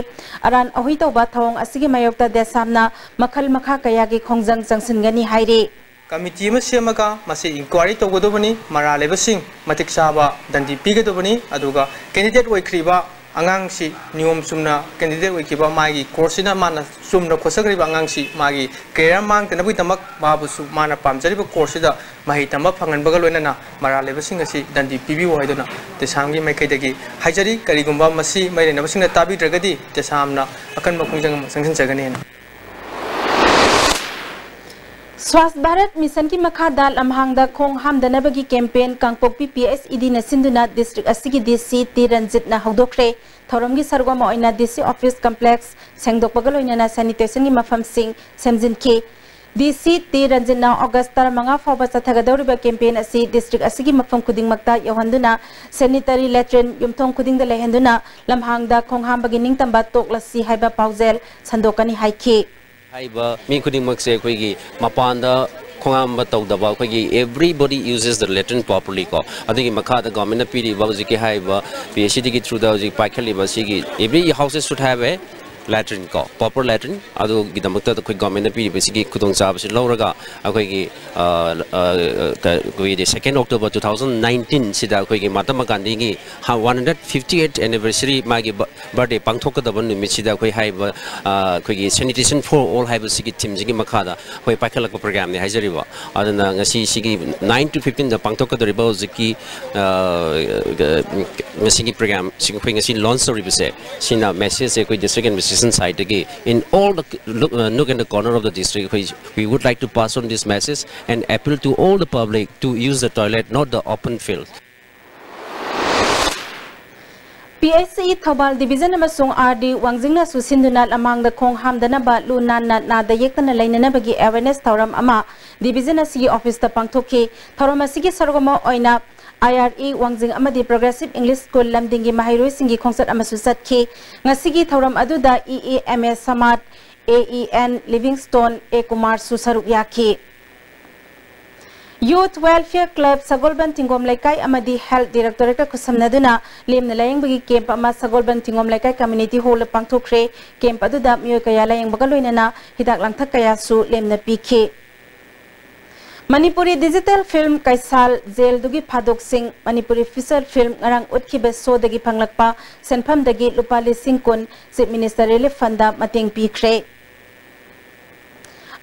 ꯑꯔꯥꯟ ꯑꯍꯨꯏ ꯇꯧꯕ ꯊꯧꯑꯣꯡ ꯑꯁꯤꯒꯤ ꯃꯥꯌꯣꯛꯇ ꯗꯦꯁꯥꯝꯅ ꯃꯈꯜ ꯃꯈꯥ ꯀꯌꯥꯒꯤ ꯈꯣꯡꯖꯪ ꯆꯪꯁꯤꯟꯒꯅꯤ ꯍꯥꯏꯔꯤ꯫ ꯀꯃꯤꯇꯤ ꯑꯃ ꯁꯦꯝꯃꯒ ꯃꯁꯤ ꯏꯟꯀ꯭ꯋꯥꯏꯔꯤ ꯇꯧꯒꯗꯕꯅꯤ, ꯃꯔꯥꯜ ꯂꯩꯕꯁꯤꯡ ꯃꯇꯤꯛ ꯆꯥꯕ ꯗꯟꯗꯤ ꯄꯤꯒꯗꯕꯅꯤ, ꯑꯗꯨꯒ ꯀꯦꯟꯗꯤꯗꯦꯠ ꯑꯣꯏꯈ꯭ꯔꯤꯕ ꯑꯉꯥꯡꯁꯤ ꯅꯤꯌꯣꯝ ꯆꯨꯝꯅ ꯀꯦꯟꯗꯤꯗꯦꯠ ꯑꯣꯏꯈꯤꯕ ꯃꯥꯒꯤ ꯀꯣꯔꯁꯁꯤꯅ ꯃꯥꯅ ꯆꯨꯝꯅ ꯈꯣꯠꯆꯈ꯭ꯔꯤꯕ ꯑꯉꯥꯡꯁꯤ ꯃꯥꯒꯤ ꯀꯦꯔꯤꯌꯔ ꯃꯥꯡꯗꯅꯕꯒꯤꯗꯃꯛ ꯃꯥꯕꯨꯁꯨ ꯃꯥꯅ ꯄꯥꯝꯖꯔꯤꯕ ꯀꯣꯔꯁꯁꯤꯗ ꯃꯍꯩ ꯇꯝꯕ ꯐꯪꯍꯟꯕꯒ ꯂꯣꯏꯅꯅ ꯃꯔꯥꯜ ꯂꯩꯕꯁꯤꯡ ꯑꯁꯤ ꯗꯟꯗꯤ ꯄꯤꯕꯤꯌꯨ ꯍꯥꯏꯗꯨꯅ ꯗꯦꯁꯥꯝꯒꯤ ꯃꯥꯏꯀꯩꯗꯒꯤ ꯍꯥꯏꯖꯔꯤ꯫ ꯀꯔꯤꯒꯨꯝꯕ ꯃꯁꯤ ꯃꯔꯤ ꯂꯩꯅꯕꯁꯤꯡꯅ ꯇꯥꯕꯤꯗ꯭ꯔꯒꯗꯤ ꯗꯦꯁꯥꯝꯅ ꯑꯀꯟꯕ ꯈꯣꯡꯖꯪ ꯑꯃ ꯆꯪꯁꯤꯟꯖꯒꯅꯤ ꯍꯥꯏꯅ꯫ ꯁ꯭ꯋꯥꯁ ꯚꯥꯔꯠ ꯃꯤꯁꯟꯒꯤ ꯃꯈꯥꯗ ꯂꯝꯍꯥꯡꯗ ꯈꯣꯡ ꯍꯥꯝꯗꯅꯕꯒꯤ ꯀꯦꯝꯄꯦꯟ ꯀꯥꯡꯄꯣꯛꯄꯤ P S E D ꯅ ꯁꯤꯟꯗꯨꯅ ꯗꯤꯁꯇ꯭ꯔꯤꯛ ꯑꯁꯤꯒꯤ D C ꯇꯤ ꯔꯟꯖꯤꯠꯅ ꯍꯧꯗꯣꯛꯈ꯭ꯔꯦ꯫ ꯊꯧꯔꯝꯒꯤ ꯁꯔꯨꯛ ꯑꯃ ꯑꯣꯏꯅ D C office complex ꯁꯦꯡꯗꯣꯛꯄꯒ ꯂꯣꯏꯅꯅ sanitation ꯒꯤ ꯃꯐꯝꯁꯤꯡ ꯁꯦꯝꯖꯤꯟꯈꯤ꯫ D C ꯇꯤ ꯔꯟꯖꯤꯠꯅ ꯑꯣꯒꯁ ꯇꯔꯥꯃꯉꯥ ꯐꯥꯎꯕ ꯆꯠꯊꯒꯗꯧꯔꯤꯕ ꯀꯦꯝꯄꯦꯟ ꯑꯁꯤ ꯗꯤꯁꯇ꯭ꯔꯤꯛ ꯑꯁꯤꯒꯤ ꯃꯐꯝ ꯈꯨꯗꯤꯡꯃꯛꯇ ꯌꯧꯍꯟꯗꯨꯅ sanitary latrine ꯌꯨꯝꯊꯣꯡ ꯈꯨꯗꯤꯡꯗ ꯂꯩꯍꯟꯗꯨꯅ ꯂꯝꯍꯥꯡꯗ ꯈꯣꯡ ꯍꯥꯝꯕꯒꯤ ꯅꯤꯡꯇꯝꯕ ꯇꯣꯛꯂꯁꯤ ꯍꯥꯏꯕ ꯄꯥꯎꯖꯦꯜ ꯁꯟꯗꯣꯛꯀꯅꯤ ꯍꯥꯏꯈꯤ꯫ ꯍꯥꯏꯔꯤꯕ ꯃꯤ ꯈꯨꯗꯤꯡꯃꯛꯁꯦ ꯑꯩꯈꯣꯏꯒꯤ ꯃꯄꯥꯟꯗ ꯈꯣꯡꯍꯥꯝꯕ ꯇꯧꯗꯕ, ꯑꯩꯈꯣꯏꯒꯤ everybody uses the latrine properly ꯀꯣ, ꯑꯗꯨꯒꯤ ꯃꯈꯥꯗ ꯒꯣꯔꯃꯦꯟꯅ ꯄꯤꯔꯤꯕ ꯍꯧꯖꯤꯛꯀꯤ ꯍꯥꯏꯔꯤꯕ P S E D ꯒꯤ through ꯗ ꯍꯧꯖꯤꯛ ꯄꯥꯏꯈꯠꯂꯤꯕ ꯁꯤꯒꯤ every houses should have a latrine ꯀꯣ, proper latrine, ꯑꯗꯨꯒꯤꯗꯃꯛꯇ ꯑꯩꯈꯣꯏ government ꯅ ꯄꯤꯔꯤꯕꯁꯤꯒꯤ ꯈꯨꯗꯣꯡꯆꯥꯕꯁꯤ ꯂꯧꯔꯒ ꯑꯩꯈꯣꯏꯒꯤ, ꯑ, ꯑ, ꯑ, ꯀ-, ꯑꯩꯈꯣꯏꯒꯤ second October two thousand nineteen ꯁꯤꯗ ꯑꯩꯈꯣꯏꯒꯤ ꯃꯍꯥꯇꯃꯥ ꯒꯥꯟꯙꯤꯒꯤ ꯍ-, one hundred fifty eight anniversary ꯃꯥꯒꯤ ꯕ-, birthday ꯄꯥꯡꯊꯣꯛꯀꯗꯕ ꯅꯨꯃꯤꯠꯁꯤꯗ ꯑꯩꯈꯣꯏ ꯍꯥꯏꯔꯤꯕ, ꯑ, ꯑꯩꯈꯣꯏꯒꯤ Sanitation for All ꯍꯥꯏꯕꯁꯤꯒꯤ theme ꯁꯤꯒꯤ ꯃꯈꯥꯗ ꯑꯩꯈꯣꯏ ꯄꯥꯏꯈꯠꯂꯛꯄ program ꯅꯤ ꯍꯥꯏꯖꯔꯤꯕ꯫ ꯑꯗꯨꯅ ꯉꯁꯤ ꯁꯤꯒꯤ nine to fifteen ꯗ ꯄꯥꯡꯊꯣꯛꯀꯗꯧꯔꯤꯕ ꯍꯧꯖꯤꯛꯀꯤ, ꯑ, ꯉꯁꯤꯒꯤ program ꯁꯤ ꯑꯩꯈꯣꯏ ꯉꯁꯤ launch ꯇꯧꯔꯤꯕꯁꯦ, ꯁꯤꯅ message ꯁꯦ ꯑꯩꯈꯣꯏ district administration side ꯇꯒꯤ in all the nook, uh, nook and the corner of the district, ꯑꯩꯈꯣꯏ, we would like to pass on this message and appeal to all the public to use the toilet, not the open field. P H C Thoubal division ꯑꯃꯁꯨꯡ R D ꯋꯥꯡꯖꯤꯡꯅꯁꯨ ꯁꯤꯟꯗꯨꯅ ꯂꯃꯥꯡꯗ ꯈꯣꯡ ꯍꯥꯝꯗꯅꯕ, ꯂꯨ ꯅꯥꯟꯅ, ꯅꯥꯗ ꯌꯦꯛꯇꯅ ꯂꯩꯅꯅꯕꯒꯤ awareness ꯊꯧꯔꯝ ꯑꯃ division ꯑꯁꯤꯒꯤ office ꯇ ꯄꯥꯡꯊꯣꯛꯈꯤ꯫ ꯊꯧꯔꯝ ꯑꯁꯤꯒꯤ ꯁꯔꯨꯛ ꯑꯃ ꯑꯣꯏꯅ I R E ꯋꯥꯡꯖꯤꯡ ꯑꯃꯗꯤ Progressive English School ꯂꯝꯗꯤꯡꯒꯤ ꯃꯍꯩꯔꯣꯏꯁꯤꯡꯒꯤ ꯈꯣꯡꯆꯠ ꯑꯃꯁꯨ ꯆꯠꯈꯤ꯫ ꯉꯁꯤꯒꯤ ꯊꯧꯔꯝ ꯑꯗꯨꯗ E E M A ꯁꯃꯥꯠ, A E N ꯂꯤꯚꯤꯡꯁꯇꯣꯟ, A ꯀꯨꯃꯥꯔꯁꯨ ꯁꯔꯨꯛ ꯌꯥꯈꯤ꯫ Youth Welfare Club ꯁꯒꯣꯜꯕꯟ ꯊꯤꯡꯒꯣꯝ ꯂꯩꯀꯥꯏ ꯑꯃꯗꯤ Health Directorate ꯀ ꯈꯨꯠꯁꯝꯅꯗꯨꯅ ꯂꯦꯝꯅ ꯂꯥꯌꯦꯡꯕꯒꯤ camp ꯑꯃ ꯁꯒꯣꯜꯕꯟ ꯊꯤꯡꯒꯣꯝ ꯂꯩꯀꯥꯏ community hall ꯗ ꯄꯥꯡꯊꯣꯛꯈ꯭ꯔꯦ꯫ Camp ꯑꯗꯨꯗ ꯃꯤꯑꯣꯏ ꯀꯌꯥ ꯂꯥꯌꯦꯡꯕꯒ ꯂꯣꯏꯅꯅ ꯍꯤꯗꯥꯛ ꯂꯥꯡꯊꯛ ꯀꯌꯥꯁꯨ ꯂꯦꯝꯅ ꯄꯤꯈꯤ꯫ Manipuri digital film ꯀꯩꯁꯥꯜ, ꯖꯦꯜꯗꯨꯒꯤ ꯐꯥꯗꯣꯛꯁꯤꯡ, Manipuri feature film ꯉꯔꯥꯡ ꯎꯠꯈꯤꯕ show ꯗꯒꯤ ꯐꯪꯂꯛꯄ ꯁꯦꯟꯐꯝꯗꯒꯤ ꯂꯨꯄꯥ ꯂꯤꯁꯤꯡ ꯀꯨꯟ Chief Minister Relief Fund ꯗ ꯃꯇꯦꯡ ꯄꯤꯈ꯭ꯔꯦ꯫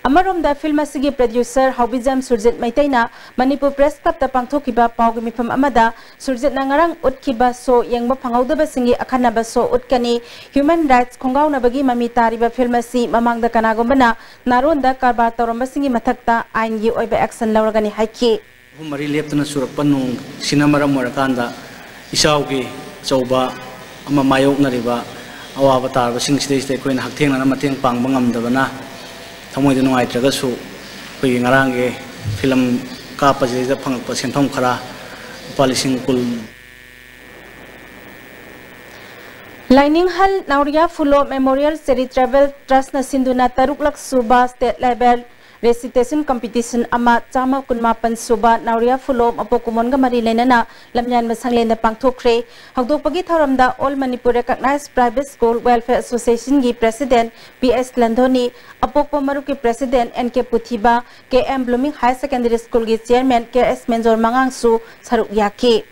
ꯑꯃꯔꯣꯝꯗ, film ꯑꯁꯤꯒꯤ producer ꯍꯥꯎꯕꯤꯖꯝ Surjit ꯃꯩꯇꯩꯅ Manipur Press Club ꯇ ꯄꯥꯡꯊꯣꯛꯈꯤꯕ ꯄꯥꯎꯒꯤ ꯃꯤꯐꯝ ꯑꯃꯗ, ꯁꯨꯔꯖꯤꯠꯅ ꯉꯔꯥꯡ ꯎꯠꯈꯤꯕ show ꯌꯦꯡꯕ ꯐꯪꯍꯧꯗꯕꯁꯤꯡꯒꯤ ꯑꯈꯟꯅꯕ show ꯎꯠꯀꯅꯤ, human rights ꯈꯣꯡꯒꯥꯎꯅꯕꯒꯤ ꯃꯃꯤ ꯇꯥꯔꯤꯕ film ꯑꯁꯤ ꯃꯃꯥꯡꯗ ꯀꯅꯥꯒꯨꯝꯕꯅ ꯅꯥꯔꯣꯟꯗ ꯀꯔꯕꯥꯔ ꯇꯧꯔꯝꯕꯁꯤꯡꯒꯤ ꯃꯊꯛꯇ ꯑꯥꯏꯟꯒꯤ ꯑꯣꯏꯕ action ꯂꯧꯔꯒꯅꯤ ꯍꯥꯏꯈꯤ꯫ ꯑꯍꯨꯝ ꯃꯔꯤ ꯂꯦꯞꯇꯅ ꯆꯨꯔꯛꯄ ꯅꯣꯡꯁꯤꯅ ꯃꯔꯝ ꯑꯣꯏꯔꯀꯥꯟꯗ ꯏꯆꯥꯎꯒꯤ ꯑꯆꯧꯕ ꯑꯃ ꯃꯥꯌꯣꯛꯅꯔꯤꯕ ꯑꯋꯥꯕ ꯇꯥꯔꯕꯁꯤꯡꯁꯤꯗꯩꯁꯤꯗ ꯑꯩꯈꯣꯏꯅ ꯍꯛꯊꯦꯡꯅꯅ ꯃꯇꯦꯡ ꯄꯥꯡꯕ ꯉꯝꯗꯕꯅ ꯊꯃꯣꯏꯗ ꯅꯨꯡꯉꯥꯏꯇ꯭ꯔꯒꯁꯨ, ꯑꯩꯈꯣꯏꯒꯤ ꯉꯔꯥꯡꯒꯤ film ꯀꯥꯞꯄꯁꯤꯗꯩꯗ ꯐꯪꯉꯛꯄ ꯁꯦꯟꯐꯝ ꯈꯔ, ꯂꯨꯄꯥ ꯂꯤꯁꯤꯡ ꯀꯨꯟ꯫ ꯂꯥꯏꯅꯤꯡꯍꯜ ꯅꯥꯎꯔꯤꯌꯥ ꯐꯨꯂꯣ Memorial Charitable Trust ꯅ ꯁꯤꯟꯗꯨꯅ ꯇꯔꯨꯛꯂꯛ ꯁꯨꯕ state level recitation competition ꯑꯃ ꯆꯥꯝꯃ ꯀꯨꯟꯃꯥꯄꯟ ꯁꯨꯕ ꯅꯥꯎꯔꯤꯌꯥ ꯐꯨꯂꯣꯝ ꯑꯄꯣꯛ ꯀꯨꯃꯣꯟꯒ ꯃꯔꯤ ꯂꯩꯅꯅ ꯂꯝꯌꯥꯟꯕ ꯁꯪꯂꯦꯟꯗ ꯄꯥꯡꯊꯣꯛꯈ꯭ꯔꯦ꯫ ꯍꯧꯗꯣꯛꯄꯒꯤ ꯊꯧꯔꯝꯗ All Manipur Recognized Private School Welfare Associationꯒꯤ President P S ꯂꯟꯙꯣꯅꯤ, ꯑꯄꯣꯛꯄ ꯃꯔꯨꯞꯀꯤ President N K Puthiba, K M Blooming Higher Secondary Schoolꯒꯤ Chairman ꯀꯦ ꯑꯦꯁ ꯃꯦꯟꯖꯣꯔ ꯃꯉꯥꯡꯁꯨ ꯁꯔꯨꯛ ꯌꯥꯈꯤ꯫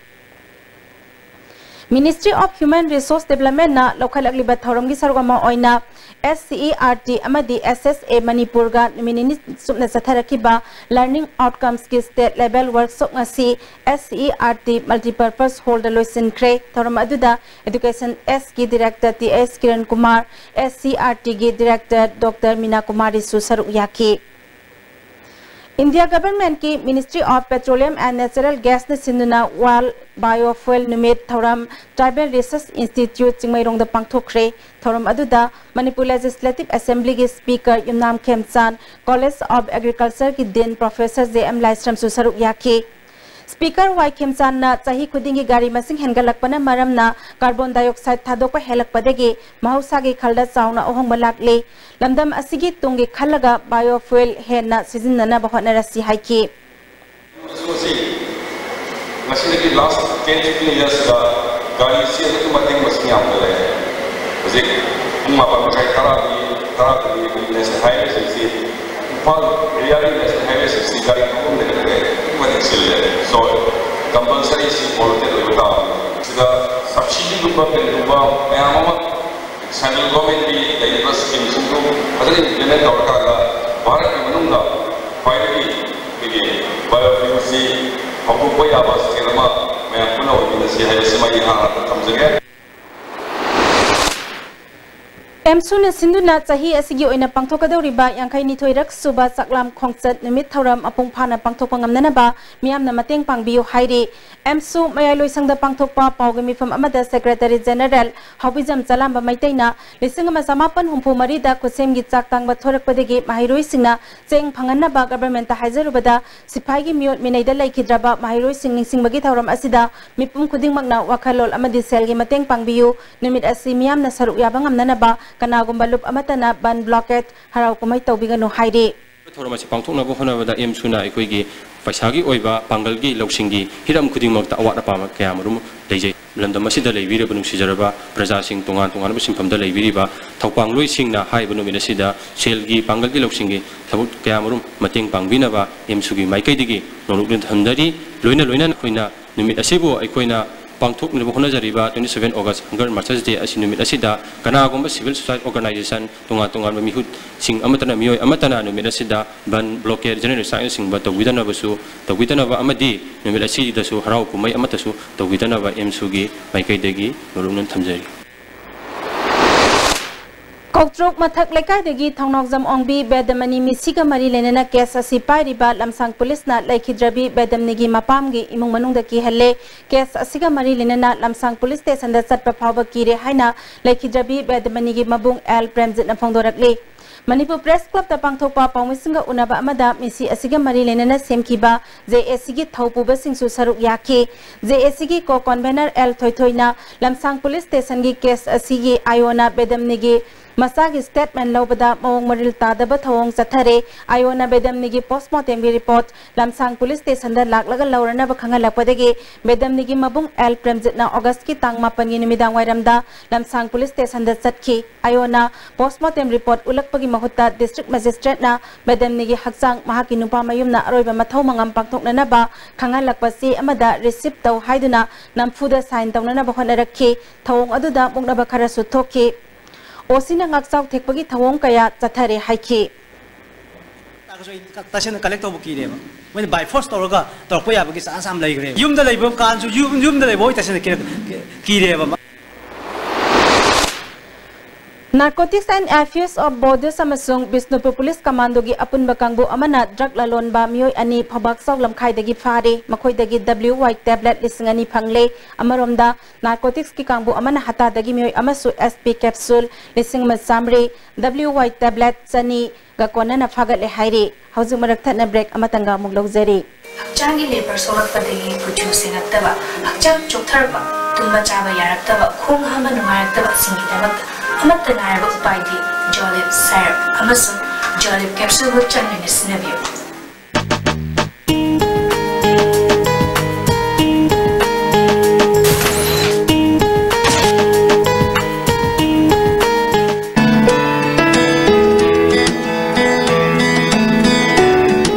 Ministry of Human Resource Developmentꯅ ꯂꯧꯈꯠꯂꯛꯂꯤꯕ ꯊꯧꯔꯝꯒꯤ ꯁꯔꯨꯛ ꯑꯃ ꯑꯣꯏꯅ S C E R T ꯑꯃꯗꯤ S S A ꯃꯅꯤꯄꯨꯔꯒ ꯅꯨꯃꯤꯠ ꯅꯤꯅꯤ ꯆꯨꯞꯅ ꯆꯠꯊꯔꯛꯈꯤꯕ Learning Outcomesꯀꯤ State Level Workshop ꯉꯁꯤ S C E R T Multipurpose Hallꯗ ꯂꯣꯏꯁꯤꯟꯈ꯭ꯔꯦ꯫ ꯊꯧꯔꯝ ꯑꯗꯨꯗ Education Sꯀꯤ Director T S Kiran Kumar, S C E R Tꯒꯤ Director ꯗꯣꯛꯇꯔ ꯃꯤꯅꯥ ꯀꯨꯃꯥꯔꯤꯁꯨ ꯁꯔꯨꯛ ꯌꯥꯈꯤ꯫ India Governmentꯀꯤ Ministry of Petroleum and Natural Gasꯅ ꯁꯤꯟꯗꯨꯅ World Biofuel ꯅꯨꯃꯤꯠ ꯊꯧꯔꯝ Tribal Research Institute ꯆꯤꯡꯃꯩꯔꯣꯡꯗ ꯄꯥꯡꯊꯣꯛꯈ꯭ꯔꯦ꯫ ꯊꯧꯔꯝ ꯑꯗꯨꯗ Manipur Legislative Assemblyꯒꯤ Speaker Yumnam ꯈꯦꯝꯆꯥꯟ, College of Agricultureꯒꯤ Dean Professor J M ꯂꯥꯏꯁ꯭ꯔꯝꯁꯨ ꯁꯔꯨꯛ ꯌꯥꯈꯤ꯫ Speaker ꯋꯥꯏ ꯈꯦꯝꯆꯥꯟꯅ ꯆꯍꯤ ꯈꯨꯗꯤꯡꯒꯤ ꯒꯥꯔꯤ ꯃꯁꯤꯡ ꯍꯦꯟꯒꯠꯂꯛꯄꯅ ꯃꯔꯝꯅ carbon dioxide ꯊꯥꯗꯣꯛꯄ ꯍꯦꯜꯂꯛꯄꯗꯒꯤ ꯃꯍꯧꯁꯥꯒꯤ ꯈꯜꯗ ꯆꯥꯎꯅ ꯑꯍꯣꯡꯕ ꯂꯥꯛꯂꯤ꯫ ꯂꯝꯗꯝ ꯑꯁꯤꯒꯤ ꯇꯨꯡꯒꯤ ꯈꯜꯂꯒ biofuel ꯍꯦꯟꯅ ꯁꯤꯖꯤꯟꯅꯅꯕ ꯍꯣꯠꯅꯔꯁꯤ ꯍꯥꯏꯈꯤ꯫ ꯑꯃꯁꯨꯡ ꯑꯁꯤ ꯉꯁꯤꯗꯒꯤ last ten fifteen yearsꯇ ꯒꯥꯔꯤꯁꯤ ꯑꯗꯨꯛꯀꯤ ꯃꯇꯤꯛ ꯃꯁꯤꯡ ꯌꯥꯝꯅ ꯂꯩꯔꯦ꯫ ꯍꯧꯖꯤꯛ ꯄꯨꯡ ꯃꯥꯄꯟ ꯃꯈꯥꯏ ꯇꯔꯥꯗꯤ, ꯇꯔꯥꯗꯗꯤ ꯑꯩꯈꯣꯏꯒꯤ National Highwayꯁꯤꯡꯁꯤ, ꯏꯝꯐꯥꯜ areaꯒꯤ National Highwayꯁꯤꯡꯁꯤ ꯒꯥꯔꯤ ꯊꯧꯐꯝ ꯂꯩꯇ꯭ꯔꯦ, ꯑꯗꯨꯛꯀꯤ ꯃꯇꯤꯛ ꯆꯤꯜꯂꯦ꯫ So, compulsory ꯁꯤ polluted ꯑꯣꯏꯕ ꯇꯥꯕꯅꯤ꯫ ꯁꯤꯗ subsidyꯒꯨꯝꯕ ꯀꯔꯤꯒꯨꯝꯕ ꯃꯌꯥꯝ ꯑꯃ Central Governmentꯀꯤ ꯂꯩꯔꯤꯕ schemeꯁꯤꯡꯗꯨ ꯐꯖꯅ implement ꯇꯧꯔꯀꯥꯟꯗ ꯚꯥꯔꯠꯀꯤ ꯃꯅꯨꯡꯗ ꯈ꯭ꯋꯥꯏꯗꯒꯤ ꯑꯩꯈꯣꯏꯒꯤ biofuelꯁꯤ ꯍꯧꯗꯣꯛꯄ ꯌꯥꯕ state ꯑꯃ ꯃꯌꯥꯝ ꯄꯨꯟꯅ ꯑꯣꯏꯃꯤꯟꯅꯁꯤ ꯍꯥꯏꯕꯁꯤꯃ ꯑꯩ ꯍꯥꯟꯅ ꯊꯝꯖꯒꯦ꯫ ꯑꯦꯝꯁꯨꯅ ꯁꯤꯟꯗꯨꯅ ꯆꯍꯤ ꯑꯁꯤꯒꯤ ꯑꯣꯏꯅ ꯄꯥꯡꯊꯣꯛꯀꯗꯧꯔꯤꯕ ꯌꯥꯡꯈꯩꯅꯤꯊꯣꯏꯔꯛ ꯁꯨꯕ ꯆꯥꯛꯂꯥꯝ ꯈꯣꯡꯆꯠ ꯅꯨꯃꯤꯠ ꯊꯧꯔꯝ ꯃꯄꯨꯡ ꯐꯥꯅ ꯄꯥꯡꯊꯣꯛꯄ ꯉꯝꯅꯅꯕ ꯃꯤꯌꯥꯝꯅ ꯃꯇꯦꯡ ꯄꯥꯡꯕꯤꯌꯨ ꯍꯥꯏꯔꯤ꯫ ꯑꯦꯝꯁꯨ ꯃꯌꯥꯏꯂꯣꯏꯁꯪꯗ ꯄꯥꯡꯊꯣꯛꯄ ꯄꯥꯎꯒꯤ ꯃꯤꯐꯝ ꯑꯃꯗ Secretary General ꯍꯥꯎꯕꯤꯖꯝ ꯆꯂꯥꯝꯕ ꯃꯩꯇꯩꯅ ꯂꯤꯁꯤꯡ ꯑꯃ ꯆꯃꯥꯄꯟ ꯍꯨꯝꯐꯨ ꯃꯔꯤꯗ ꯈꯨꯠꯁꯦꯝꯒꯤ ꯆꯥꯛ ꯇꯥꯡꯕ ꯊꯣꯔꯛꯄꯗꯒꯤ ꯃꯍꯩꯔꯣꯏꯁꯤꯡꯅ ꯆꯦꯡ ꯐꯪꯍꯟꯅꯕ governmentꯇ ꯍꯥꯏꯖꯔꯨꯕꯗ ꯁꯤꯐꯥꯏꯒꯤ ꯃꯤꯑꯣꯠ ꯃꯤꯅꯩꯗ ꯂꯩꯈꯤꯗ꯭ꯔꯕ ꯃꯍꯩꯔꯣꯏꯁꯤꯡ ꯅꯤꯡꯁꯤꯡꯕꯒꯤ ꯊꯧꯔꯝ ꯑꯁꯤꯗ ꯃꯤꯄꯨꯝ ꯈꯨꯗꯤꯡꯃꯛꯅ ꯋꯥꯈꯜꯂꯣꯟ ꯑꯃꯗꯤ ꯁꯦꯜꯒꯤ ꯃꯇꯦꯡ ꯄꯥꯡꯕꯤꯌꯨ꯫ ꯅꯨꯃꯤꯠ ꯑꯁꯤ ꯃꯤꯌꯥꯝꯅ ꯁꯔꯨꯛ ꯌꯥꯕ ꯉꯝꯅꯅꯕ ꯀꯅꯥꯒꯨꯝꯕ ꯂꯨꯞ ꯑꯃꯠꯇꯅ ꯕꯟ blockade ꯍꯔꯥꯎ ꯀꯨꯝꯍꯩ ꯇꯧꯕꯤꯒꯅꯨ ꯍꯥꯏꯔꯤ꯫ ꯊꯧꯔꯝ ꯑꯁꯤ ꯄꯥꯡꯊꯣꯛꯅꯕ ꯍꯣꯠꯅꯕꯗ ꯑꯦꯝꯁꯨꯅ ꯑꯩꯈꯣꯏꯒꯤ ꯄꯩꯁꯥꯒꯤ ꯑꯣꯏꯕ, ꯄꯥꯡꯒꯜꯒꯤ, ꯂꯧꯁꯤꯡꯒꯤ ꯍꯤꯔꯝ ꯈꯨꯗꯤꯡꯃꯛꯇ ꯑꯋꯥꯠ ꯑꯄꯥ ꯀꯌꯥ ꯃꯔꯨꯝ ꯂꯩꯖꯩ꯫ ꯂꯝꯗꯝ ꯑꯁꯤꯗ ꯂꯩꯕꯤꯔꯤꯕ ꯅꯨꯡꯁꯤꯖꯔꯕ ꯄ꯭ꯔꯖꯥꯁꯤꯡ, ꯇꯣꯉꯥꯟ ꯇꯣꯉꯥꯟꯕ ꯁꯤꯟꯐꯝꯗ ꯂꯩꯕꯤꯔꯤꯕ ꯊꯧꯄꯥꯡꯂꯣꯏꯁꯤꯡꯅ ꯍꯥꯏꯔꯤꯕ ꯅꯨꯃꯤꯠ ꯑꯁꯤꯗ ꯁꯦꯜꯒꯤ, ꯄꯥꯡꯒꯜꯒꯤ, ꯂꯧꯁꯤꯡꯒꯤ ꯊꯕꯛ ꯀꯌꯥ ꯃꯔꯨꯝ ꯃꯇꯦꯡ ꯄꯥꯡꯕꯤꯅꯕ ꯑꯦꯝꯁꯨꯒꯤ ꯃꯥꯏꯀꯩꯗꯒꯤ ꯅꯣꯂꯨꯛꯅ ꯊꯝꯖꯔꯤ꯫ ꯂꯣꯏꯅ ꯂꯣꯏꯅꯅ ꯑꯩꯈꯣꯏꯅ ꯅꯨꯃꯤꯠ ꯑꯁꯤꯕꯨ ꯑꯩꯈꯣꯏꯅ ꯄꯥꯡꯊꯣꯛꯅꯕ ꯍꯣꯠꯅꯖꯔꯤꯕ twenty seven August Hunger Martyrs Day ꯑꯁꯤ ꯅꯨꯃꯤꯠ ꯑꯁꯤꯗ ꯀꯅꯥꯒꯨꯝꯕ civil society organization, ꯇꯣꯉꯥꯟ ꯇꯣꯉꯥꯟꯕ ꯃꯤꯍꯨꯠꯁꯤꯡ ꯑꯃꯠꯇꯅ, ꯃꯤꯑꯣꯏ ꯑꯃꯠꯇꯅ ꯅꯨꯃꯤꯠ ꯑꯁꯤꯗ ꯕꯟ, blockade, general strike ꯅꯆꯤꯡꯕ ꯇꯧꯕꯤꯗꯅꯕꯁꯨ, ꯇꯧꯕꯤꯗꯅꯕ ꯑꯃꯗꯤ ꯅꯨꯃꯤꯠ ꯑꯁꯤꯗꯁꯨ ꯍꯔꯥꯎ ꯀꯨꯝꯍꯩ ꯑꯃꯠꯇꯁꯨ ꯇꯧꯕꯤꯗꯅꯕ ꯑꯦꯝꯁꯨꯒꯤ ꯃꯥꯏꯀꯩꯗꯒꯤ ꯅꯣꯂꯨꯛꯅ ꯊꯝꯖꯔꯤ꯫ ꯀꯧꯇ꯭ꯔꯨꯛ ꯃꯊꯛ ꯂꯩꯀꯥꯏꯗꯒꯤ ꯊꯧꯅꯥꯎꯖꯝ ꯑꯣꯡꯕꯤ ꯕꯦꯗꯃꯅꯤ ꯃꯤꯁꯤꯒ ꯃꯔꯤ ꯂꯩꯅꯅ ꯀꯦꯁ ꯑꯁꯤ ꯄꯥꯏꯔꯤꯕ ꯂꯝꯁꯥꯡ ꯄꯨꯂꯤꯁꯅ ꯂꯩꯈꯤꯗ꯭ꯔꯕꯤ ꯕꯦꯗꯃꯅꯤꯒꯤ ꯃꯄꯥꯝꯒꯤ ꯏꯃꯨꯡ ꯃꯅꯨꯡꯗ ꯀꯤꯍꯜꯂꯦ꯫ ꯀꯦꯁ ꯑꯁꯤꯒ ꯃꯔꯤ ꯂꯩꯅꯅ ꯂꯝꯁꯥꯡ ꯄꯨꯂꯤꯁ ꯁ꯭ꯇꯦꯁꯟꯗ ꯆꯠꯄ ꯐꯥꯎꯕ ꯀꯤꯔꯦ ꯍꯥꯏꯅ ꯂꯩꯈꯤꯗ꯭ꯔꯕꯤ ꯕꯦꯗꯃꯅꯤꯒꯤ ꯃꯕꯨꯡ ꯑꯦꯜ ꯄ꯭ꯔꯦꯝꯖꯤꯠꯅ ꯐꯣꯡꯗꯣꯔꯛꯂꯤ꯫ ꯃꯅꯤꯄꯨꯔ ꯄ꯭ꯔꯦꯁ ꯀ꯭ꯂꯕꯇ ꯄꯥꯡꯊꯣꯛꯄ ꯄꯥꯎꯃꯤꯁꯤꯡꯒ ꯎꯅꯕ ꯑꯃꯗ ꯃꯤꯁꯤ ꯑꯁꯤꯒ ꯃꯔꯤ ꯂꯩꯅꯅ ꯁꯦꯝꯈꯤꯕ ꯖꯦ ꯑꯦ ꯁꯤꯒꯤ ꯊꯧꯄꯨꯕꯁꯤꯡꯁꯨ ꯁꯔꯨꯛ ꯌꯥꯈꯤ꯫ ꯖꯦ ꯑꯦ ꯁꯤꯒꯤ ꯀꯣ ꯀꯣꯟꯚꯦꯅꯔ ꯑꯦꯜ ꯊꯣꯏꯊꯣꯏꯅ ꯂꯝꯁꯥꯡ ꯄꯨꯂꯤꯁ ꯁ꯭ꯇꯦꯁꯟꯒꯤ ꯀꯦꯁ ꯑꯁꯤꯒꯤ ꯑꯥꯏꯑꯣꯅ ꯕꯦꯗꯝꯅꯤꯒꯤ ꯃꯆꯥꯒꯤ ꯁ꯭ꯇꯦꯠꯃꯦꯟ ꯂꯧꯕꯗ ꯃꯑꯣꯡ ꯃꯔꯤꯜ ꯇꯥꯗꯕ ꯊꯧꯑꯣꯡ ꯆꯠꯊꯔꯦ꯫ ꯑꯥꯏꯑꯣꯅ ꯕꯦꯗꯝꯅꯤꯒꯤ ꯄꯣꯁꯃꯣꯔꯇꯦꯝꯒꯤ ꯔꯤꯄꯣꯔꯠ ꯂꯝꯁꯥꯡ ꯄꯨꯂꯤꯁ ꯁ꯭ꯇꯦꯁꯟꯗ ꯂꯥꯛꯂꯒ ꯂꯧꯔꯅꯕ ꯈꯪꯍꯜꯂꯛꯄꯗꯒꯤ ꯕꯦꯗꯝꯅꯤꯒꯤ ꯃꯕꯨꯡ ꯑꯦꯜ ꯄ꯭ꯔꯦꯝꯖꯤꯠꯅ ꯑꯣꯒꯁꯀꯤ ꯇꯥꯡ ꯃꯥꯄꯟꯒꯤ ꯅꯨꯃꯤꯗꯥꯡ ꯋꯥꯏꯔꯝꯗ ꯂꯝꯁꯥꯡ ꯄꯨꯂꯤꯁ ꯁ꯭ꯇꯦꯁꯟꯗ ꯆꯠꯈꯤ꯫ ꯑꯥꯏꯑꯣꯅ ꯄꯣꯁꯃꯣꯔꯇꯦꯝ ꯔꯤꯄꯣꯔꯠ ꯎꯠꯂꯛꯄꯒꯤ ꯃꯍꯨꯠꯇ ꯗꯤꯁꯇ꯭ꯔꯤꯛ ꯃꯦꯖꯤꯁꯇ꯭ꯔꯦꯠꯅ ꯕꯦꯗꯝꯅꯤꯒꯤ ꯍꯛꯆꯥꯡ ꯃꯍꯥꯛꯀꯤ ꯅꯨꯄꯥ ꯃꯌꯨꯝꯅ ꯑꯔꯣꯏꯕ ꯃꯊꯧ ꯃꯉꯝ ꯄꯥꯡꯊꯣꯛꯅꯅꯕ ꯈꯪꯍꯜꯂꯛꯄ ꯆꯦ ꯑꯃꯗ ꯔꯤꯁꯤꯞ ꯇꯧ ꯍꯥꯏꯗꯨꯅ ꯅꯝꯐꯨꯗ ꯁꯥꯏꯟ ꯇꯧꯅꯅꯕ ꯍꯣꯠꯅꯔꯛꯈꯤ꯫ ꯊꯧꯑꯣꯡ ꯑꯗꯨꯗ ꯃꯨꯛꯅꯕ ꯈꯔꯁꯨ ꯊꯣꯛꯈꯤ꯫ ꯑꯣꯁꯤꯅ ꯉꯥꯛꯆꯥꯎ ꯊꯦꯛꯄꯒꯤ ꯊꯧꯑꯣꯡ ꯀꯌꯥ ꯆꯠꯊꯔꯦ ꯍꯥꯏꯈꯤ꯫ ꯇꯥꯔꯒꯁꯨ ꯑꯩ ꯇꯁꯦꯡꯅ ꯀꯂꯦꯛ ꯇꯧꯕ ꯀꯤꯔꯦꯕ꯫ ꯃꯣꯏꯅ by force ꯇꯧꯔꯒ ꯇꯧꯔꯛꯄ ꯌꯥꯕꯒꯤ ꯆꯥꯟꯁ ꯌꯥꯝ ꯂꯩꯈ꯭ꯔꯦ꯫ ꯌꯨꯝꯗ ꯂꯩꯕ ꯀꯥꯟꯁꯨ ꯌꯨꯝ ꯌꯨꯝꯗ ꯂꯩꯕ ꯍꯣꯏ ꯇꯁꯦꯡꯅ ꯀꯤꯔꯦ- ꯀꯤꯔꯦꯕ꯫ Narcotics and Affairs of Borders ꯑꯃꯁꯨꯡ ꯕꯤꯁꯅꯨꯄꯨꯔ ꯄꯨꯂꯤꯁ ꯀꯃꯥꯟꯗꯣꯒꯤ ꯑꯄꯨꯟꯕ ꯀꯥꯡꯕꯨ ꯑꯃꯅ ꯗ꯭ꯔꯒ ꯂꯂꯣꯟꯕ ꯃꯤꯑꯣꯏ ꯑꯅꯤ ꯐꯧꯕꯥꯛꯆꯥꯎ ꯂꯝꯈꯥꯏꯗꯒꯤ ꯐꯥꯔꯦ꯫ ꯃꯈꯣꯏꯗꯒꯤ W Y tablet ꯂꯤꯁꯤꯡ ꯑꯅꯤ ꯐꯪꯂꯦ꯫ ꯑꯃꯔꯣꯝꯗ, ꯅꯥꯔꯀꯣꯇꯤꯛꯁꯀꯤ ꯀꯥꯡꯕꯨ ꯑꯃꯅ ꯍꯇꯥꯗꯒꯤ ꯃꯤꯑꯣꯏ ꯑꯃꯁꯨ S P capsule ꯂꯤꯁꯤꯡ ꯑꯃ ꯆꯥꯃꯔꯤ, W Y tablet ꯆꯅꯤꯒ ꯀꯣꯟꯅꯅ ꯐꯥꯒꯠꯂꯦ ꯍꯥꯏꯔꯤ꯫ ꯍꯧꯖꯤꯛ ꯃꯔꯛ ꯊꯠꯅ ꯕ꯭ꯔꯦꯛ ꯑꯃꯇꯪꯒ ꯑꯃꯨꯛ ꯂꯧꯖꯔꯤ꯫ ꯍꯛꯆꯥꯡꯒꯤ ꯂꯦꯕꯔ ꯁꯣꯛꯂꯛꯄꯗꯒꯤ ꯀꯨꯆꯨ ꯁꯦꯡꯉꯛꯇꯕ, ꯍꯛꯆꯥꯡ ꯆꯣꯛꯊꯔꯛꯄ, ꯇꯨꯝꯕ ꯆꯥꯕ ꯌꯥꯔꯛꯇꯕ, ꯈꯣꯡ ꯍꯥꯝꯕ ꯅꯨꯡꯉꯥꯏꯔꯛꯇꯕ ꯑꯁꯤꯒꯤꯗꯃꯛꯇ ꯑꯃꯠꯇ ꯉꯥꯏꯔꯕ ꯎꯄꯥꯏꯗꯤ ꯖꯣꯂꯤꯞ ꯁꯥꯏꯔꯞ ꯑꯃꯁꯨꯡ Jolib capsule ꯕꯨ ꯆꯥꯡ ꯅꯥꯏꯅ ꯁꯤꯖꯤꯟꯅꯕꯤꯌꯨ꯫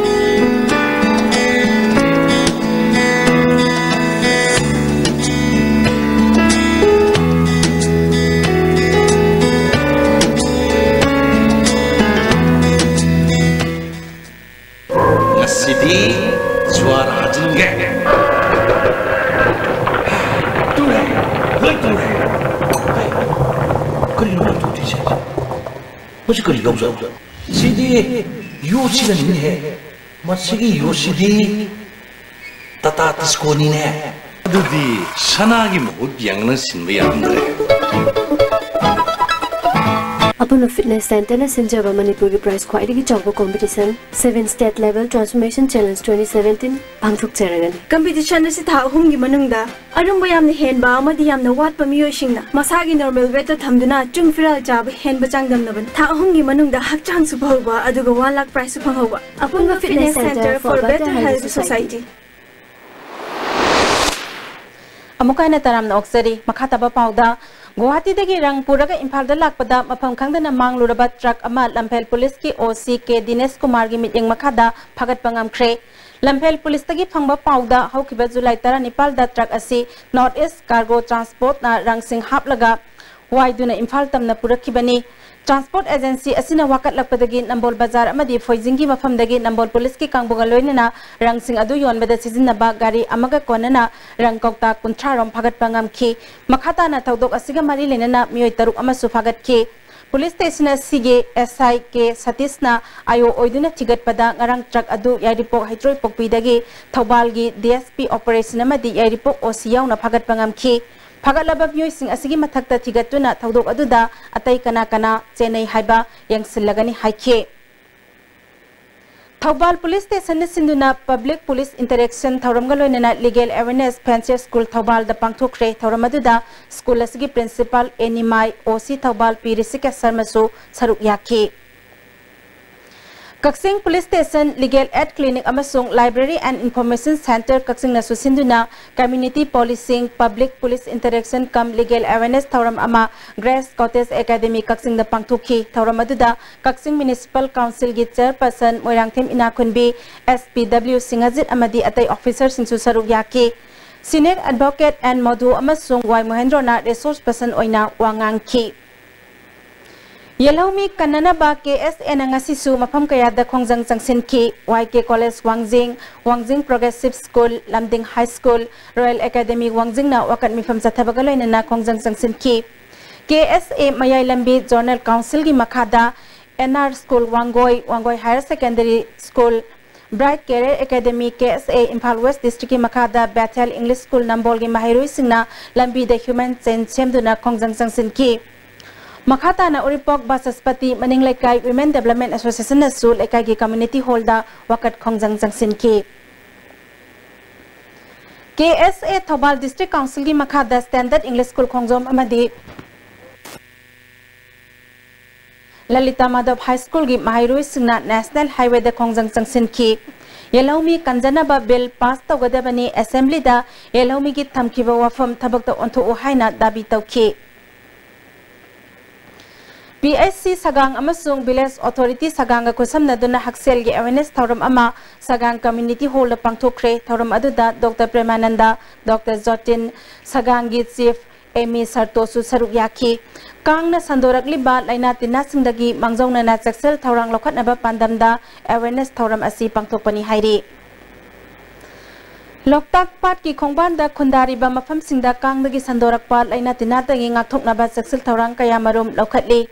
ꯉꯁꯤꯗꯤ ꯖ꯭ꯋꯥꯔ ꯍꯥꯖꯤꯟꯒꯦ꯫ ꯇꯨꯔꯦ, ꯂꯣꯏ ꯇꯨꯔꯦ꯫ ꯀꯔꯤꯅꯣ ꯂꯣꯏ ꯇꯨꯗ꯭ꯔꯤꯁꯦ? ꯃꯁꯤ ꯀꯔꯤ ꯌꯥꯎꯖꯥꯠꯅꯣ? ꯁꯤꯗꯤ ꯌꯣꯠꯁꯤꯗꯅꯤꯅꯦꯍꯦ꯫ ꯃꯁꯤꯒꯤ ꯌꯣꯠꯁꯤꯗꯤ ꯇꯥꯇꯥ ꯇꯤꯁꯀꯣꯅꯤꯅꯦ꯫ ꯑꯗꯨꯗꯤ ꯁꯅꯥꯒꯤ ꯃꯍꯨꯠ ꯌꯥꯡꯅ ꯁꯤꯟꯕ ꯌꯥꯔꯝꯗ꯭ꯔꯦ꯫ ꯑꯄꯨꯟꯕ ꯐꯤꯠꯅꯦꯁ ꯁꯦꯟꯇꯔꯅ ꯁꯤꯟꯖꯕ ꯃꯅꯤꯄꯨꯔꯒꯤ ꯄ꯭ꯔꯥꯏꯖ ꯈ꯭ꯋꯥꯏꯗꯒꯤ ꯆꯥꯎꯕ competition, Seven State Level Transformation Challenge twenty seventeen ꯄꯥꯡꯊꯣꯛꯆꯔꯒꯅꯤ꯫ ꯀꯝꯄꯤꯇꯤꯁꯟ ꯑꯁꯤ ꯊꯥ ꯑꯍꯨꯝꯒꯤ ꯃꯅꯨꯡꯗ ꯑꯔꯨꯝꯕ ꯌꯥꯝꯅ ꯍꯦꯟꯕ ꯑꯃꯗꯤ ꯌꯥꯝꯅ ꯋꯥꯠꯄ ꯃꯤꯑꯣꯏꯁꯤꯡꯅ ꯃꯁꯥꯒꯤ ꯅꯣꯔꯃꯦꯜ ꯋꯦꯠꯇ ꯊꯝꯗꯨꯅ ꯆꯨꯡ ꯐꯤꯔꯥꯜ ꯆꯥꯕ ꯍꯦꯟꯕ ꯆꯥꯡꯗꯝꯅꯕꯅꯤ꯫ ꯊꯥ ꯑꯍꯨꯝꯒꯤ ꯃꯅꯨꯡꯗ ꯍꯛꯆꯥꯡꯁꯨ ꯐꯍꯧꯕ, ꯑꯗꯨꯒ one lakh prize ꯁꯨ ꯐꯪꯍꯧꯕ꯫ ꯑꯄꯨꯟꯕ Fitness Center for Better Health Society꯫ ꯑꯃꯨꯛꯀ ꯍꯟꯅ ꯇꯔꯥꯝꯅ ꯑꯣꯛꯆꯔꯤ꯫ ꯃꯈꯥ ꯇꯥꯕ ꯄꯥꯎꯗ, ꯒꯨꯋꯥꯍꯥꯇꯤꯗꯒꯤ ꯔꯪ ꯄꯨꯔꯒ ꯏꯝꯐꯥꯜꯗ ꯂꯥꯛꯄꯗ ꯃꯐꯝ ꯈꯪꯗꯅ ꯃꯥꯡꯂꯨꯔꯕ ꯇ꯭ꯔꯛ ꯑꯃ ꯂꯝꯐꯦꯜ ꯄꯨꯂꯤꯁꯀꯤ ꯑꯣ ꯁꯤ ꯀꯦ ꯗꯤꯅꯦꯁ ꯀꯨꯃꯥꯔꯒꯤ ꯃꯤꯠꯌꯦꯡ ꯃꯈꯥꯗ ꯐꯥꯒꯠꯄ ꯉꯝꯈ꯭ꯔꯦ꯫ ꯂꯝꯐꯦꯜ ꯄꯨꯂꯤꯁꯇꯒꯤ ꯐꯪꯕ ꯄꯥꯎꯗ, ꯍꯧꯈꯤꯕ ꯖꯨꯂꯥꯏ ꯇꯔꯥꯅꯤꯄꯥꯜꯗ ꯇ꯭ꯔꯛ ꯑꯁꯤ North East Cargo Transport ꯅ ꯔꯪꯁꯤꯡ ꯍꯥꯞꯂꯒ ꯋꯥꯏꯗꯨꯅ ꯏꯝꯐꯥꯜ ꯇꯝꯅ ꯄꯨꯔꯛꯈꯤꯕꯅꯤ꯫ ꯇ꯭ꯔꯥꯟꯁꯄꯣꯔꯠ ꯑꯦꯖꯦꯟꯁꯤ ꯑꯁꯤꯅ ꯋꯥꯀꯠꯂꯛꯄꯗꯒꯤ ꯅꯝꯕꯣꯜ ꯕꯖꯥꯔ ꯑꯃꯗꯤ ꯐꯣꯏꯖꯤꯡꯒꯤ ꯃꯐꯝꯗꯒꯤ ꯅꯝꯕꯣꯜ ꯄꯨꯂꯤꯁꯀꯤ ꯀꯥꯡꯕꯨꯒ ꯂꯣꯏꯅꯅ ꯔꯪꯁꯤꯡ ꯑꯗꯨ ꯌꯣꯟꯕꯗ ꯁꯤꯖꯤꯟꯅꯕ ꯒꯥꯔꯤ ꯑꯃꯒ ꯀꯣꯟꯅꯅ ꯔꯪ ꯀꯧꯇꯥ ꯀꯨꯟꯊ꯭ꯔꯥ ꯔꯣꯝ ꯐꯥꯒꯠꯄ ꯉꯝꯈꯤ꯫ ꯃꯈꯥ ꯇꯥꯅ ꯊꯧꯗꯣꯛ ꯑꯁꯤꯒ ꯃꯔꯤ ꯂꯩꯅꯅ ꯃꯤꯑꯣꯏ ꯇꯔꯨꯛ ꯑꯃꯁꯨ ꯐꯥꯒꯠꯈꯤ꯫ ꯄꯨꯂꯤꯁ ꯁ꯭ꯇꯦꯁꯟ ꯑꯁꯤꯒꯤ ꯑꯦꯁ ꯑꯥꯏ ꯀꯦ ꯁꯇꯤꯁꯅ ꯑꯥꯏ ꯑꯣ ꯑꯣꯏꯗꯨꯅ ꯊꯤꯒꯠꯄꯗ, ꯉꯔꯥꯡ ꯇ꯭ꯔꯛ ꯑꯗꯨ ꯌꯥꯏꯔꯤꯄꯣꯛ ꯍꯩꯇ꯭ꯔꯣꯏꯄꯣꯛꯄꯤꯗꯒꯤ ꯊꯧꯕꯥꯜꯒꯤ ꯗꯤ ꯑꯦꯁ ꯄꯤ ꯑꯣꯄꯔꯦꯁꯟ ꯑꯃꯗꯤ ꯌꯥꯏꯔꯤꯄꯣꯛ ꯑꯣ ꯁꯤ ꯌꯥꯎꯅ ꯐꯥꯒꯠꯄ ꯉꯝꯈꯤ꯫ ꯐꯥꯒꯠꯂꯕ ꯃꯤꯑꯣꯏꯁꯤꯡ ꯑꯁꯤꯒꯤ ꯃꯊꯛꯇ ꯊꯤꯒꯠꯇꯨꯅ ꯊꯧꯗꯣꯛ ꯑꯗꯨꯗ ꯑꯇꯩ ꯀꯅꯥ ꯀꯅꯥ ꯆꯦꯟꯅꯩ ꯍꯥꯏꯕ ꯌꯦꯡꯁꯤꯜꯂꯒꯅꯤ ꯍꯥꯏꯈꯤ꯫ ꯊꯧꯕꯥꯜ ꯄꯨꯂꯤꯁ ꯁ꯭ꯇꯦꯁꯟꯅ ꯁꯤꯟꯗꯨꯅ ꯄꯕ꯭ꯂꯤꯛ ꯄꯨꯂꯤꯁ ꯏꯟꯇꯔꯦꯛꯁꯟ ꯊꯧꯔꯝꯒ ꯂꯣꯏꯅꯅ ꯂꯤꯒꯦꯜ ꯑꯦꯋꯦꯔꯅꯦꯁ ꯐꯦꯟꯁꯤ ꯁ꯭ꯀꯨꯜ ꯊꯧꯕꯥꯜꯗ ꯄꯥꯡꯊꯣꯛꯈ꯭ꯔꯦ꯫ ꯊꯧꯔꯝ ꯑꯗꯨꯗ ꯁ꯭ꯀꯨꯜ ꯑꯁꯤꯒꯤ ꯄ꯭ꯔꯤꯟꯁꯤꯄꯥꯜ ꯑꯦ ꯅꯤꯃꯥꯏ, ꯑꯣ ꯁꯤ ꯊꯧꯕꯥꯜ ꯄꯤ ꯔꯤꯁꯤꯀꯦꯁ ꯁꯔꯃꯁꯨ ꯁꯔꯨꯛ ꯌꯥꯈꯤ꯫ ꯀꯛꯆꯤꯡ Police Station, Legal Aid Clinic ꯑꯃꯁꯨꯡ Library and Information Centre ꯀꯛꯆꯤꯡꯅꯁꯨ ꯁꯤꯟꯗꯨꯅ Community Policing, Public Police Interaction cum Legal Awareness ꯊꯧꯔꯝ ꯑꯃ Grace Cottage Academy ꯀꯛꯆꯤꯡꯗ ꯄꯥꯡꯊꯣꯛꯈꯤ꯫ ꯊꯧꯔꯝ ꯑꯗꯨꯗ ꯀꯛꯆꯤꯡ Municipal Councilꯒꯤ Chairperson Moirangthem ꯏꯅꯥꯈꯨꯟꯕꯤ, S P W ꯁꯤꯡꯍꯖꯤꯠ ꯑꯃꯗꯤ ꯑꯇꯩ officerꯁꯤꯡꯁꯨ ꯁꯔꯨꯛ ꯌꯥꯈꯤ꯫ Senior Advocate N ꯃꯣꯙꯨ ꯑꯃꯁꯨꯡ ꯋꯥꯏ ꯃꯣꯍꯦꯟꯗ꯭ꯔꯣꯅ resource person ꯑꯣꯏꯅ ꯋꯥ ꯉꯥꯡꯈꯤ꯫ ꯌꯦꯜꯍꯧꯃꯤ ꯀꯟꯅꯅꯕ K S Aꯅ ꯉꯁꯤꯁꯨ ꯃꯐꯝ ꯀꯌꯥꯗ ꯈꯣꯡꯖꯪ ꯆꯪꯁꯤꯟꯈꯤ꯫ Y K College ꯋꯥꯡꯖꯤꯡ, ꯋꯥꯡꯖꯤꯡ Progressive School, ꯂꯝꯗꯤꯡ High School, Royal Academy ꯋꯥꯡꯖꯤꯡꯅ ꯋꯥꯀꯠ ꯃꯤꯐꯝ ꯆꯠꯊꯕꯒ ꯂꯣꯏꯅꯅ ꯈꯣꯡꯖꯪ ꯆꯪꯁꯤꯟꯈꯤ꯫ K S A ꯃꯌꯥꯏ ꯂꯝꯕꯤ Zonal Councilꯒꯤ ꯃꯈꯥꯗ N R School Wangoi, Wangoi Higher Secondary School, Bright Career Academy, K S A Imphal West Districtꯀꯤ ꯃꯈꯥꯗ Bethel English School ꯅꯝꯕꯣꯜꯒꯤ ꯃꯍꯩꯔꯣꯏꯁꯤꯡꯅ ꯂꯝꯕꯤꯗ human chain ꯁꯦꯝꯗꯨꯅ ꯈꯣꯡꯖꯪ ꯆꯪꯁꯤꯟꯈꯤ꯫ ꯃꯈꯥ ꯇꯥꯅ ꯎꯔꯤꯄꯣꯛ ꯕꯥꯆꯁꯄꯇꯤ ꯃꯅꯤꯡ ꯂꯩꯀꯥꯏ Women Development Associationꯅꯁꯨ ꯂꯩꯀꯥꯏꯒꯤ community hallꯗ ꯋꯥꯀꯠ ꯈꯣꯡꯖꯪ ꯆꯪꯁꯤꯟꯈꯤ꯫ K S A Thoubal District Councilꯒꯤ ꯃꯈꯥꯗ Standard English School ꯈꯣꯡꯖꯣꯝ ꯑꯃꯗꯤ ꯂꯂꯤꯇꯥ ꯃꯥꯙꯕ High Schoolꯒꯤ ꯃꯍꯩꯔꯣꯏꯁꯤꯡꯅ National Highwayꯗ ꯈꯣꯡꯖꯪ ꯆꯪꯁꯤꯟꯈꯤ꯫ ꯌꯦꯜꯍꯧꯃꯤ ꯀꯟꯖꯅꯕ bill pass ꯇꯧꯒꯗꯕꯅꯤ, Assemblyꯗ ꯌꯦꯜꯍꯧꯃꯤꯒꯤ ꯊꯝꯈꯤꯕ ꯋꯥꯐꯝ ꯊꯕꯛꯇ ꯑꯣꯟꯊꯣꯛꯎ ꯍꯥꯏꯅ ꯗꯥꯕꯤ ꯇꯧꯈꯤ꯫ P H C ꯁꯒꯥꯡ ꯑꯃꯁꯨꯡ Village Authority ꯁꯒꯥꯡꯒ ꯈꯨꯠꯁꯝꯅꯗꯨꯅ ꯍꯛꯁꯦꯜꯒꯤ awareness ꯊꯧꯔꯝ ꯑꯃ ꯁꯒꯥꯡ Community Hallꯗ ꯄꯥꯡꯊꯣꯛꯈ꯭ꯔꯦ꯫ ꯊꯧꯔꯝ ꯑꯗꯨꯗ Doctor ꯄ꯭ꯔꯦꯃꯥꯅꯟꯗ, Doctor ꯖꯣꯇꯤꯟ, ꯁꯒꯥꯡꯒꯤ Chief ꯑꯦꯃꯤ ꯁꯔꯇꯣꯁꯨ ꯁꯔꯨꯛ ꯌꯥꯈꯤ꯫ ꯀꯥꯡꯅ ꯁꯟꯗꯣꯔꯛꯂꯤꯕ ꯂꯥꯏꯅꯥ ꯇꯤꯟꯅꯥꯁꯤꯡꯗꯒꯤ ꯃꯥꯡꯖꯧꯅꯅ ꯆꯦꯛꯁꯤꯜ ꯊꯧꯔꯥꯡ ꯂꯧꯈꯠꯅꯕ ꯄꯥꯟꯗꯝꯗ awareness ꯊꯧꯔꯝ ꯑꯁꯤ ꯄꯥꯡꯊꯣꯛꯄꯅꯤ ꯍꯥꯏꯔꯤ꯫ ꯂꯣꯛꯇꯥꯛ ꯄꯥꯠꯀꯤ ꯈꯣꯡꯕꯥꯟꯗ ꯈꯨꯟꯗꯥꯔꯤꯕ ꯃꯐꯝꯁꯤꯡꯗ ꯀꯥꯡꯗꯒꯤ ꯁꯟꯗꯣꯔꯛꯄ ꯂꯥꯏꯅꯥ ꯇꯤꯟꯅꯥꯗꯒꯤ ꯉꯥꯛꯊꯣꯛꯅꯕ ꯆꯦꯛꯁꯤꯜ ꯊꯧꯔꯥꯡ ꯀꯌꯥꯃꯔꯨꯝ ꯂꯧꯈꯠꯂꯤ꯫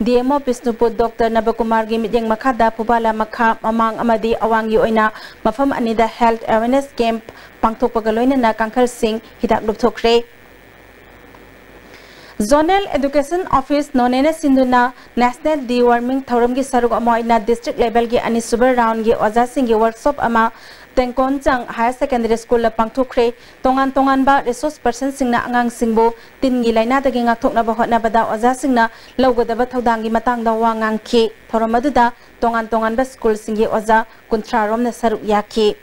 D M O Bishnupur Doctor ꯅꯕꯀꯨꯃꯥꯔꯒꯤ ꯃꯤꯠꯌꯦꯡ ꯃꯈꯥꯗ ꯐꯨꯕꯥꯂꯥ ꯃꯈꯥ, ꯃꯃꯥꯡ ꯑꯃꯗꯤ ꯑꯋꯥꯡꯒꯤ ꯑꯣꯏꯅ ꯃꯐꯝ ꯑꯅꯤꯗ health awareness camp ꯄꯥꯡꯊꯣꯛꯄꯒ ꯂꯣꯏꯅꯅ ꯀꯥꯡꯈꯜꯁꯤꯡ ꯍꯤꯗꯥꯛ ꯂꯨꯞꯊꯣꯛꯈ꯭ꯔꯦ꯫ Zonal Education Office ꯅꯣꯅꯦꯅ ꯁꯤꯟꯗꯨꯅ National Deworming ꯊꯧꯔꯝꯒꯤ ꯁꯔꯨꯛ ꯑꯃ ꯑꯣꯏꯅ district levelꯒꯤ ꯑꯅꯤꯁꯨꯕ roundꯒꯤ ꯑꯣꯖꯥꯁꯤꯡꯒꯤ workshop ꯑꯃ ꯇꯦꯡꯀꯣꯟꯆꯪ ꯍꯥꯌꯔ ꯁꯦꯀꯦꯟꯗꯔꯤ ꯁ꯭ꯀꯨꯜꯗ ꯄꯥꯡꯊꯣꯛꯈ꯭ꯔꯦ꯫ ꯇꯣꯉꯥꯟ ꯇꯣꯉꯥꯟꯕ ꯔꯤꯁꯣꯔꯁ ꯄꯔꯁꯟꯁꯤꯡꯅ ꯑꯉꯥꯡꯁꯤꯡꯕꯨ ꯇꯤꯟꯒꯤ ꯂꯥꯏꯅꯥꯗꯒꯤ ꯉꯥꯛꯊꯣꯛꯅꯕ ꯍꯣꯠꯅꯕꯗ ꯑꯣꯖꯥꯁꯤꯡꯅ ꯂꯧꯒꯗꯕ ꯊꯧꯗꯥꯡꯒꯤ ꯃꯇꯥꯡꯗ ꯋꯥ ꯉꯥꯡꯈꯤ꯫ ꯊꯧꯔꯝ ꯑꯗꯨꯗ ꯇꯣꯉꯥꯟ ꯇꯣꯉꯥꯟꯕ ꯁ꯭ꯀꯨꯜꯁꯤꯡꯒꯤ ꯑꯣꯖꯥ ꯀꯨꯟꯊ꯭ꯔꯥ ꯔꯣꯝꯅ ꯁꯔꯨꯛ ꯌꯥꯈꯤ꯫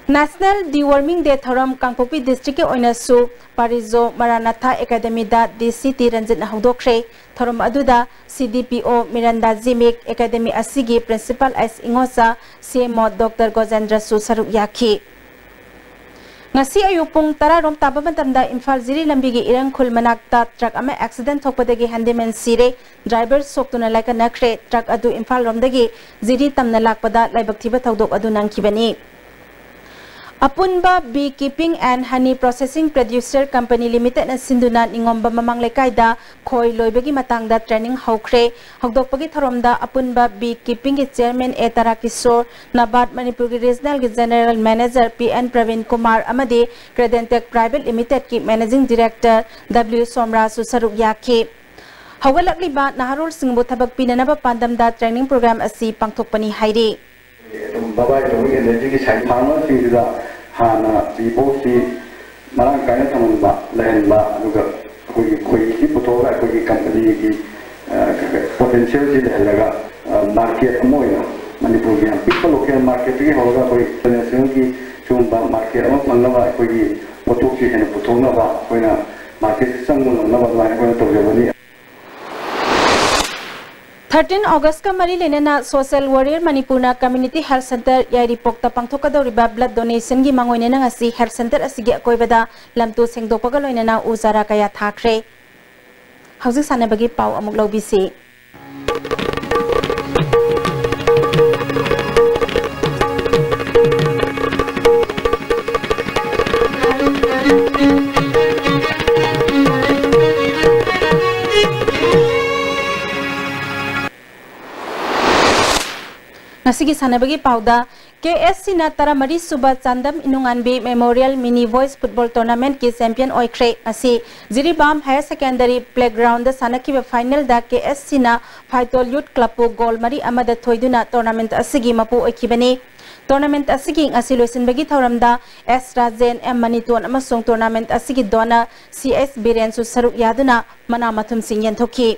National Deworming Day ꯊꯧꯔꯝ ꯀꯥꯡꯄꯣꯛꯄꯤ ꯗꯤꯁꯇ꯭ꯔꯤꯛꯀꯤ ꯑꯣꯏꯅꯁꯨ ꯄꯥꯔꯤꯖꯣ ꯃꯔꯥꯅꯥꯊꯥ ꯑꯦꯀꯥꯗꯃꯤꯗ ꯗꯤ ꯁꯤ ꯇꯤ ꯔꯟꯖꯤꯠꯅ ꯍꯧꯗꯣꯛꯈ꯭ꯔꯦ꯫ ꯊꯧꯔꯝ ꯑꯗꯨꯗ ꯁꯤ ꯗꯤ ꯄꯤ ꯑꯣ ꯃꯤꯔꯟꯗꯥ ꯖꯤꯃꯤꯛ, ꯑꯦꯀꯥꯗꯃꯤ ꯑꯁꯤꯒꯤ ꯄ꯭ꯔꯤꯟꯁꯤꯄꯥꯜ ꯑꯩꯆ ꯏꯉꯣꯆꯥ, ꯁꯤ ꯑꯦꯝ ꯑꯣ ꯗꯣꯛꯇꯔ ꯒꯣꯖꯦꯟꯗ꯭ꯔꯁꯨ ꯁꯔꯨꯛ ꯌꯥꯈꯤ꯫ ꯉꯁꯤ ꯑꯌꯨꯛ ꯄꯨꯡ ꯇꯔꯥ ꯔꯣꯝ ꯇꯥꯕ ꯃꯇꯝꯗ ꯏꯝꯐꯥꯜ ꯖꯤꯔꯤ ꯂꯝꯕꯤꯒꯤ ꯏꯔꯪꯈꯨꯜ ꯃꯅꯥꯛꯇ ꯇ꯭ꯔꯛ ꯑꯃ ꯑꯦꯛꯁꯤꯗꯦꯟ ꯊꯣꯛꯄꯗꯒꯤ ꯍꯦꯟꯗꯤꯃꯦꯟ ꯁꯤꯔꯦ꯫ ꯗ꯭ꯔꯥꯏꯚꯔ ꯁꯣꯛꯇꯨꯅ ꯂꯥꯏꯀꯠꯅꯈ꯭ꯔꯦ꯫ ꯇ꯭ꯔꯛ ꯑꯗꯨ ꯏꯝꯐꯥꯜ ꯔꯣꯝꯗꯒꯤ ꯖꯤꯔꯤ ꯇꯝꯅ ꯂꯥꯛꯄꯗ ꯂꯥꯏꯕꯛ ꯊꯤꯕ ꯊꯧꯗꯣꯛ ꯑꯗꯨ ꯅꯪꯈꯤꯕꯅꯤ꯫ ꯑꯄꯨꯟꯕ Bee Keeping and Honey Processing Producer Company Limitedꯅ ꯁꯤꯟꯗꯨꯅ ꯅꯤꯉꯣꯝꯕ ꯃꯃꯥꯡ ꯂꯩꯀꯥꯏꯗ ꯈꯣꯏ ꯂꯣꯏꯕꯒꯤ ꯃꯇꯥꯡꯗ ꯇ꯭ꯔꯦꯅꯤꯡ ꯍꯧꯈ꯭ꯔꯦ꯫ ꯍꯧꯗꯣꯛꯄꯒꯤ ꯊꯧꯔꯝꯗ ꯑꯄꯨꯟꯕ Bee Keepingꯒꯤ ꯆꯤꯌꯔꯃꯦꯟ ꯑꯦ ꯇꯥꯔꯥꯀꯤꯁꯣꯔ, ꯅꯕꯥꯔꯗ ꯃꯅꯤꯄꯨꯔꯒꯤ ꯔꯤꯖꯅꯦꯜꯒꯤ general manager P N Prabin Kumar ꯑꯃꯗꯤ Credentech Private Limitedꯀꯤ ꯃꯦꯅꯦꯖꯤꯡ ꯗꯤꯔꯦꯛꯇꯔ ꯗꯕ꯭ꯂꯤꯎ ꯁꯣꯝꯔꯥꯖꯁꯨ ꯁꯔꯨꯛ ꯌꯥꯈꯤ꯫ ꯍꯧꯒꯠꯂꯛꯂꯤꯕ ꯅꯍꯥꯔꯣꯜꯁꯤꯡꯕꯨ ꯊꯕꯛ ꯄꯤꯅꯅꯕ ꯄꯥꯟꯗꯝꯗ ꯇ꯭ꯔꯦꯅꯤꯡ ꯄ꯭ꯔꯣꯒ꯭ꯔꯥꯝ ꯑꯁꯤ ꯄꯥꯡꯊꯣꯛꯄꯅꯤ ꯍꯥꯏꯔꯤ꯫ ꯑꯗꯨꯝ ꯕꯕꯥꯏ ꯇꯧꯕꯒꯤ ꯑꯦꯅꯔꯖꯤꯒꯤ ꯁꯥꯏꯟ ꯐꯥꯔꯃꯔꯁꯤꯡꯁꯤꯗ ꯍꯥꯟꯅ ꯄꯤ ꯄꯣꯠꯁꯤ ꯃꯔꯥꯡ ꯀꯥꯏꯅ ꯊꯝꯍꯟꯕ, ꯂꯩꯍꯟꯕ, ꯑꯗꯨꯒ ꯑꯩꯈꯣꯏꯒꯤ ꯈꯣꯏꯍꯤꯁꯤ ꯄꯨꯊꯣꯛꯑꯒ ꯑꯩꯈꯣꯏꯒꯤ ꯀꯝꯄꯅꯤꯒꯤ, ꯑ, ꯄꯣꯇꯦꯟꯁꯤꯌꯦꯜꯁꯤ ꯂꯩꯍꯜꯂꯒ, ꯑ, ꯃꯥꯔꯀꯦꯠ ꯑꯃ ꯑꯣꯏꯅ ꯃꯅꯤꯄꯨꯔꯒꯤ ꯌꯥꯝ ꯄꯤꯛꯄ ꯂꯣꯀꯦꯜ ꯃꯥꯔꯀꯦꯠꯇꯒꯤ ꯍꯧꯔꯒ ꯑꯩꯈꯣꯏ ꯏꯟꯇꯔꯅꯦꯁꯅꯦꯜꯒꯤ ꯁꯤꯒꯨꯝꯕ ꯃꯥꯔꯀꯦꯠ ꯑꯃ ꯐꯪꯅꯕ, ꯑꯩꯈꯣꯏꯒꯤ ꯄꯣꯠꯊꯣꯛꯁꯤ ꯍꯦꯟꯅ ꯄꯨꯊꯣꯛꯅꯕ, ꯑꯩꯈꯣꯏꯅ ꯃꯥꯔꯀꯦꯠꯁꯤ ꯆꯪꯕ ꯉꯝꯅꯕ ꯑꯗꯨꯃꯥꯏꯅ ꯑꯩꯈꯣꯏꯅ ꯇꯧꯖꯕꯅꯤ꯫ Thirteen Augustꯀ ꯃꯔꯤ ꯂꯩꯅꯅ Social Warrior ꯃꯅꯤꯄꯨꯔꯅ Community Health Centre ꯌꯥꯏꯔꯤꯄꯣꯛꯇ ꯄꯥꯡꯊꯣꯛꯀꯗꯧꯔꯤꯕ blood donationꯒꯤ ꯃꯥꯡꯑꯣꯏꯅꯅ ꯉꯁꯤ health centre ꯑꯁꯤꯒꯤ ꯑꯀꯣꯏꯕꯗ ꯂꯝꯇꯨ ꯁꯦꯡꯗꯣꯛꯄꯒ ꯂꯣꯏꯅꯅ ꯎ ꯆꯥꯔꯥ ꯀꯌꯥ ꯊꯥꯈ꯭ꯔꯦ꯫ ꯍꯧꯖꯤꯛ ꯁꯥꯟꯅꯕꯒꯤ ꯄꯥꯎ ꯑꯃꯨꯛ ꯂꯧꯕꯤꯁꯤ꯫ ꯉꯁꯤꯒꯤ ꯁꯥꯟꯅꯕꯒꯤ ꯄꯥꯎꯗ, ꯀꯦ ꯑꯦꯁ ꯁꯤꯅ ꯇꯔꯥꯃꯔꯤ ꯁꯨꯕ Chandam ꯏꯅꯨꯉꯥꯟꯕꯤ Memorial Mini Boys Football Tournamentꯀꯤ champion ꯑꯣꯏꯈ꯭ꯔꯦ꯫ ꯉꯁꯤ ꯖꯤꯔꯤꯕꯥꯝ Higher Secondary Playgroundꯗ ꯁꯥꯟꯅꯈꯤꯕ finalꯗ ꯀꯦ ꯑꯦꯁ ꯁꯤꯅ ꯐꯥꯏꯇꯣꯜ Youth Clubꯄꯨ ꯒꯣꯜ ꯃꯔꯤ ꯑꯃꯗ ꯊꯣꯏꯗꯨꯅ tournament ꯑꯁꯤꯒꯤ ꯃꯄꯨ ꯑꯣꯏꯈꯤꯕꯅꯤ꯫ Tournament ꯑꯁꯤꯒꯤ ꯉꯁꯤ ꯂꯣꯏꯁꯤꯟꯕꯒꯤ ꯊꯧꯔꯝꯗ ꯑꯦꯁ ꯔꯥꯖꯦꯟ, ꯑꯦꯝ ꯃꯅꯤꯇꯣꯟ ꯑꯃꯁꯨꯡ tournament ꯑꯁꯤꯒꯤ donor ꯁꯤ ꯑꯦꯁ ꯕꯤꯔꯦꯟꯁꯨ ꯁꯔꯨꯛ ꯌꯥꯗꯨꯅ ꯃꯅꯥ ꯃꯊꯨꯝꯁꯤꯡ ꯌꯦꯟꯊꯣꯛꯈꯤ꯫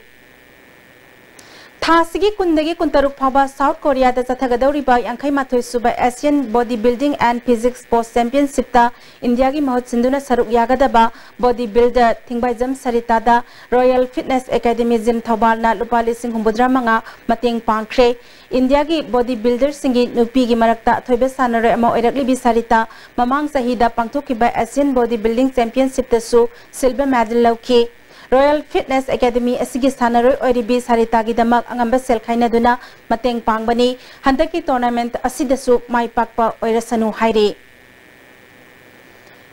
ꯊꯥ ꯑꯁꯤꯒꯤ ꯀꯨꯟꯗꯒꯤ ꯀꯨꯟꯇꯔꯨꯛ ꯐꯥꯎꯕ ꯁꯥꯎꯠ ꯀꯣꯔꯤꯌꯥꯗ ꯆꯠꯊꯒꯗꯧꯔꯤꯕ ꯌꯥꯡꯈꯩ ꯃꯥꯊꯣꯏ ꯁꯨꯕ Asian Body Building and Physique Sports Championship ꯇ ꯏꯟꯗꯤꯌꯥꯒꯤ ꯃꯍꯨꯠ ꯁꯤꯟꯗꯨꯅ ꯁꯔꯨꯛ ꯌꯥꯒꯗꯕ body builder ꯊꯤꯡꯕꯥꯏꯖꯝ ꯁꯔꯤꯇꯥꯗ Royal Fitness Academy Gym ꯊꯧꯕꯥꯜꯅ ꯂꯨꯄꯥ ꯂꯤꯁꯤꯡ ꯍꯨꯝꯐꯨꯇꯔꯥ ꯃꯉꯥ ꯃꯇꯦꯡ ꯄꯥꯡꯈ꯭ꯔꯦ꯫ ꯏꯟꯗꯤꯌꯥꯒꯤ body builderꯁꯤꯡꯒꯤ ꯅꯨꯄꯤꯒꯤ ꯃꯔꯛꯇ ꯑꯊꯣꯏꯕ ꯁꯥꯟꯅꯔꯣꯏ ꯑꯃ ꯑꯣꯏꯔꯛꯂꯤꯕꯤ ꯁꯔꯤꯇꯥ ꯃꯃꯥꯡ ꯆꯍꯤꯗ ꯄꯥꯡꯊꯣꯛꯈꯤꯕ Asian Body Building Championship ꯇꯁꯨ silver medal ꯂꯧꯈꯤ꯫ Royal Fitness Academy ꯑꯁꯤꯒꯤ ꯁꯥꯟꯅꯔꯣꯏ ꯑꯣꯏꯔꯤꯕꯤ ꯁꯔꯤꯇꯥꯒꯤꯗꯃꯛ ꯑꯉꯝꯕ ꯁꯦꯜ ꯈꯥꯏꯅꯗꯨꯅ ꯃꯇꯦꯡ ꯄꯥꯡꯕꯅꯤ꯫ ꯍꯟꯗꯛꯀꯤ tournament ꯑꯁꯤꯗꯁꯨ ꯃꯥꯏ ꯄꯥꯛꯄ ꯑꯣꯏꯔꯁꯅꯨ ꯍꯥꯏꯔꯤ꯫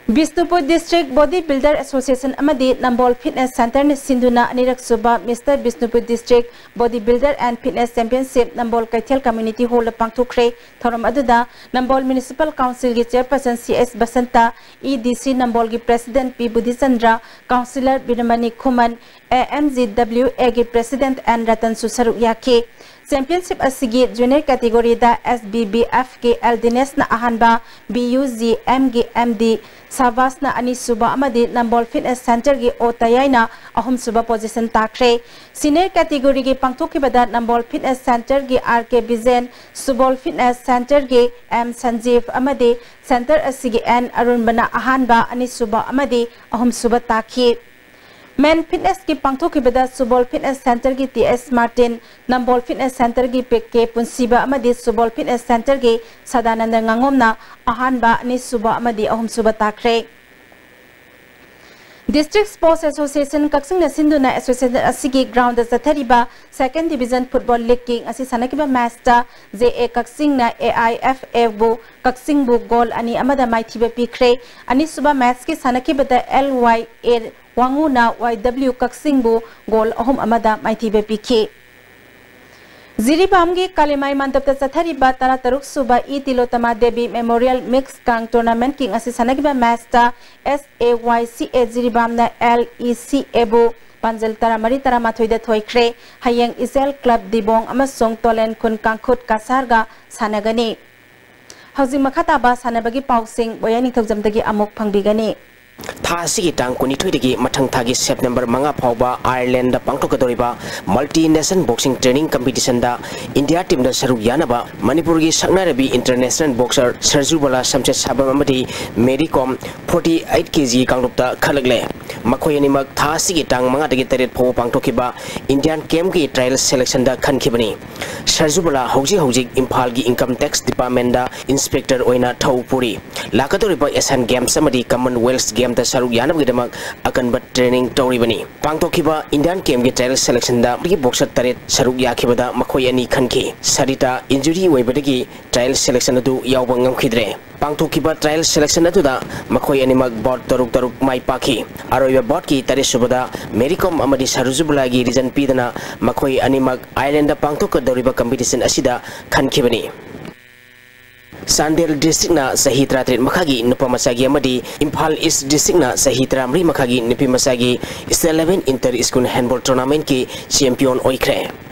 Bishnupur District Body Builder Association ꯑꯃꯗꯤ ꯅꯝꯕꯣꯜ Fitness Centre ꯅ ꯁꯤꯟꯗꯨꯅ ꯑꯅꯤꯔꯛ ꯁꯨꯕ Mister Bishnupur District Body Builder and Fitness Championship ꯅꯝꯕꯣꯜ ꯀꯩꯊꯦꯜ Community Hall ꯗ ꯄꯥꯡꯊꯣꯛꯈ꯭ꯔꯦ꯫ ꯊꯧꯔꯝ ꯑꯗꯨꯗ ꯅꯝꯕꯣꯜ Municipal Council ꯒꯤ Chairperson C S Basanta, E D C ꯅꯝꯕꯣꯜꯒꯤ President P Budhichandra, Councillor Biramani Khuman, A M G W A ꯒꯤ President ꯑꯦꯟ ꯔꯇꯟꯁꯨ ꯁꯔꯨꯛ ꯌꯥꯈꯤ꯫ Championship ꯑꯁꯤꯒꯤ junior category ꯗ ꯑꯦꯁ B B F ꯀꯤ ꯑꯦꯜ ꯗꯤꯅꯦꯁꯅ ꯑꯍꯥꯟꯕ, ꯕꯤ ꯌꯨ ꯖꯤ ꯑꯦꯝ ꯒꯤ ꯑꯦꯝ ꯗꯤ ꯁꯥꯕꯥꯁꯅ ꯑꯅꯤꯁꯨꯕ ꯑꯃꯗꯤ ꯅꯝꯕꯣꯜ Fitness Centre ꯒꯤ ꯑꯣ ꯇꯌꯥꯏꯅ ꯑꯍꯨꯝꯁꯨꯕ position ꯇꯥꯈ꯭ꯔꯦ꯫ Senior category ꯒꯤ ꯄꯥꯡꯊꯣꯛꯈꯤꯕꯗ ꯅꯝꯕꯣꯜ Fitness Centre ꯒꯤ ꯑꯥꯔ ꯀꯦ ꯕꯤꯖꯦꯟ, ꯁꯨꯕꯣꯜ Fitness Centre ꯒꯤ ꯑꯦꯝ ꯁꯟꯖꯤꯞ ꯑꯃꯗꯤ centre ꯑꯁꯤꯒꯤ ꯑꯦꯟ ꯑꯔꯨꯟꯕꯅ ꯑꯍꯥꯟꯕ, ꯑꯅꯤꯁꯨꯕ ꯑꯃꯗꯤ ꯑꯍꯨꯝꯁꯨꯕ ꯇꯥꯈꯤ꯫ Men Fitness ꯀꯤ ꯄꯥꯡꯊꯣꯛꯈꯤꯕꯗ ꯁꯨꯕꯣꯜ Fitness Centre ꯒꯤ ꯇꯤ ꯑꯦꯁ ꯃꯥꯔꯇꯤꯟ, ꯅꯝꯕꯣꯜ Fitness Centre ꯒꯤ ꯄꯤ ꯀꯦ ꯄꯨꯟꯁꯤꯕ ꯑꯃꯗꯤ ꯁꯨꯕꯣꯜ Fitness Centre ꯒꯤ ꯁꯗꯥꯅꯟꯗ ꯉꯥꯉꯣꯝꯅ ꯑꯍꯥꯟꯕ, ꯑꯅꯤꯁꯨꯕ ꯑꯃꯗꯤ ꯑꯍꯨꯝꯁꯨꯕ ꯇꯥꯈ꯭ꯔꯦ꯫ District Sports Association ꯀꯛꯆꯤꯡꯅ ꯁꯤꯟꯗꯨꯅ association ꯑꯁꯤꯒꯤ ground ꯗ ꯆꯠꯊꯔꯤꯕ Second Division Football League ꯀꯤ ꯉꯁꯤ ꯁꯥꯟꯅꯈꯤꯕ match ꯇ J A ꯀꯛꯆꯤꯡꯅ A I F A ꯕꯨ, ꯀꯛꯆꯤꯡꯕꯨ goal ꯑꯅꯤ ꯑꯃꯗ ꯃꯥꯏꯊꯤꯕ ꯄꯤꯈ꯭ꯔꯦ꯫ ꯑꯅꯤꯁꯨꯕ match ꯀꯤ ꯁꯥꯟꯅꯈꯤꯕꯗ ꯑꯦꯜ ꯋꯥꯏ ꯑꯦ ꯋꯥꯉꯨꯅ ꯋꯥꯏ ꯗꯕ꯭ꯂꯤꯎ ꯀꯛꯆꯤꯡꯕꯨ goal ꯑꯍꯨꯝ ꯑꯃꯗ ꯃꯥꯏꯊꯤꯕ ꯄꯤꯈꯤ꯫ ꯖꯤꯔꯤꯕꯥꯝꯒꯤ ꯀꯥꯂꯤꯃꯥꯏ ꯃꯟꯗꯞꯇ ꯆꯠꯊꯔꯤꯕ ꯇꯔꯥꯇꯔꯨꯛ ꯁꯨꯕ ꯏ ꯇꯤꯂꯣꯇꯃꯥ ꯗꯦꯕꯤ Memorial Mix ꯀꯥꯡ Tournament ꯀꯤ ꯉꯁꯤ ꯁꯥꯟꯅꯈꯤꯕ match ꯇ ꯑꯦꯁ ꯑꯦ ꯋꯥꯏ ꯁꯤ ꯑꯦ ꯖꯤꯔꯤꯕꯥꯝꯅ ꯑꯦꯜ ꯏ ꯁꯤ ꯑꯦ ꯕꯨ ꯄꯥꯟꯖꯜ ꯇꯔꯥꯃꯔꯤ ꯇꯔꯥꯃꯥꯊꯣꯏꯗ ꯊꯣꯏꯈ꯭ꯔꯦ꯫ ꯍꯌꯦꯡ ꯏꯆꯦꯜ Club ꯗꯤꯕꯣꯡ ꯑꯃꯁꯨꯡ ꯇꯣꯂꯦꯟ ꯈꯨꯟ ꯀꯥꯡꯈꯨꯠ ꯀꯁꯥꯔꯒ ꯁꯥꯟꯅꯒꯅꯤ꯫ ꯍꯧꯖꯤꯛ ꯃꯈꯥ ꯇꯥꯕ ꯁꯥꯟꯅꯕꯒꯤ ꯄꯥꯎꯁꯤꯡ ꯕꯣꯌꯥ ꯅꯤꯡꯊꯧꯖꯝꯗꯒꯤ ꯑꯃꯨꯛ ꯐꯪꯕꯤꯒꯅꯤ꯫ ꯊꯥ ꯑꯁꯤꯒꯤ ꯇꯥꯡ ꯀꯨꯟꯅꯤꯊꯣꯏꯗꯒꯤ ꯃꯊꯪ ꯊꯥꯒꯤ ꯁꯦꯞꯇꯦꯝꯕꯔ ꯃꯉꯥ ꯐꯥꯎꯕ ꯑꯥꯌꯔꯂꯦꯟꯗ ꯄꯥꯡꯊꯣꯛꯀꯗꯧꯔꯤꯕ ꯃꯜꯇꯤ ꯅꯦꯁꯟ ꯕꯣꯛꯁꯤꯡ ꯇ꯭ꯔꯦꯅꯤꯡ ꯀꯝꯄꯤꯇꯤꯁꯟꯗ ꯏꯟꯗꯤꯌꯥ ꯇꯤꯝꯗ ꯁꯔꯨꯛ ꯌꯥꯅꯕ ꯃꯅꯤꯄꯨꯔꯒꯤ ꯁꯛꯅꯥꯏꯔꯕꯤ ꯏꯟꯇꯔꯅꯦꯁꯅꯦꯜ ꯕꯣꯛꯁꯔ ꯁꯔꯖꯨꯕꯂꯥ ꯁꯝꯁꯦꯠ ꯁꯥꯕꯝ ꯑꯃꯗꯤ ꯃꯦꯔꯤ ꯀꯣꯝ ꯐꯣꯔꯇꯤ ꯑꯩꯠ ꯀꯦ ꯖꯤꯒꯤ ꯀꯥꯡꯂꯨꯞꯇ ꯈꯜꯂꯛꯂꯦ꯫ ꯃꯈꯣꯏ ꯑꯅꯤꯃꯛ ꯊꯥ ꯑꯁꯤꯒꯤ ꯇꯥꯡ ꯃꯉꯥꯗꯒꯤ ꯇꯔꯦꯠ ꯐꯥꯎꯕ ꯄꯥꯡꯊꯣꯛꯈꯤꯕ ꯏꯟꯗꯤꯌꯥꯟ ꯀꯦꯝꯒꯤ ꯇ꯭ꯔꯥꯌꯦꯜ ꯁꯦꯂꯦꯛꯁꯟꯗ ꯈꯟꯈꯤꯕꯅꯤ꯫ ꯁꯔꯖꯨꯕꯂꯥ ꯍꯧꯖꯤꯛ ꯍꯧꯖꯤꯛ ꯏꯝꯐꯥꯜꯒꯤ ꯏꯟꯀꯝ ꯇꯦꯛꯁ ꯗꯤꯄꯥꯔꯠꯃꯦꯟꯗ ꯏꯟꯁꯄꯦꯛꯇꯔ ꯑꯣꯏꯅ ꯊꯧ ꯄꯨꯔꯤ꯫ ꯂꯥꯛꯀꯗꯧꯔꯤꯕ ꯑꯦꯁꯤꯌꯥꯟ ꯒꯦꯝꯁ ꯑꯃꯗꯤ ꯀꯃꯟꯋꯦꯜꯊ ꯒꯦꯝꯗ ꯁꯔꯨꯛ ꯌꯥꯅꯕꯒꯤꯗꯃꯛ ꯑꯀꯟꯕ ꯇ꯭ꯔꯦꯅꯤꯡ ꯇꯧꯔꯤꯕꯅꯤ꯫ ꯄꯥꯡꯊꯣꯛꯈꯤꯕ ꯏꯟꯗꯤꯌꯥꯟ ꯀꯦꯝꯒꯤ ꯇ꯭ꯔꯥꯌꯦꯜ ꯁꯦꯂꯦꯛꯁꯟꯗ ꯕꯣꯛꯁꯔ ꯇꯔꯦꯠ ꯁꯔꯨꯛ ꯌꯥꯈꯤꯕꯗ ꯃꯈꯣꯏ ꯑꯅꯤ ꯈꯟꯈꯤ꯫ ꯁꯔꯤꯇꯥ ꯏꯟꯖꯨꯔꯤ ꯑꯣꯏꯕꯗꯒꯤ ꯇ꯭ꯔꯥꯌꯦꯜ ꯁꯦꯂꯦꯛꯁꯟ ꯑꯗꯨ ꯌꯥꯎꯕ ꯉꯝꯈꯤꯗ꯭ꯔꯦ꯫ ꯄꯥꯡꯊꯣꯛꯈꯤꯕ ꯇ꯭ꯔꯥꯌꯦꯜ ꯁꯦꯂꯦꯛꯁꯟ ꯑꯗꯨꯗ ꯃꯈꯣꯏ ꯑꯅꯤꯃꯛ ꯕꯥꯎꯠ ꯇꯔꯨꯛ ꯇꯔꯨꯛ ꯃꯥꯏ ꯄꯥꯛꯈꯤ꯫ ꯑꯔꯣꯏꯕ ꯕꯥꯎꯠꯀꯤ ꯇꯔꯦꯠ ꯁꯨꯕꯗ ꯃꯦꯔꯤ ꯀꯣꯝ ꯑꯃꯗꯤ ꯁꯔꯨꯖꯨꯕꯂꯥꯒꯤ ꯔꯤꯖꯟ ꯄꯤꯗꯅ ꯃꯈꯣꯏ ꯑꯅꯤꯃꯛ ꯑꯥꯌꯔꯂꯦꯟꯗ ꯄꯥꯡꯊꯣꯛꯀꯗꯧꯔꯤꯕ ꯀꯝꯄꯤꯇꯤꯁꯟ ꯑꯁꯤꯗ ꯈꯟꯈꯤꯕꯅꯤ꯫ ꯆꯥꯟꯗꯦꯜ ꯗꯤꯁꯇ꯭ꯔꯤꯛꯅ ꯆꯍꯤ ꯇꯔꯥꯇꯔꯦꯠ ꯃꯈꯥꯒꯤ ꯅꯨꯄꯥ ꯃꯆꯥꯒꯤ ꯑꯃꯗꯤ ꯏꯝꯐꯥꯜ ꯏꯁ ꯗꯤꯁꯇ꯭ꯔꯤꯛꯅ ꯆꯍꯤ ꯇꯔꯥꯃꯔꯤ ꯃꯈꯥꯒꯤ ꯅꯨꯄꯤ ꯃꯆꯥꯒꯤ state level inter school handball ꯇꯣꯔꯅꯥꯃꯦꯟꯠꯀꯤ ꯆꯦꯝꯄꯤꯌꯟ ꯑꯣꯏꯈ꯭ꯔꯦ꯫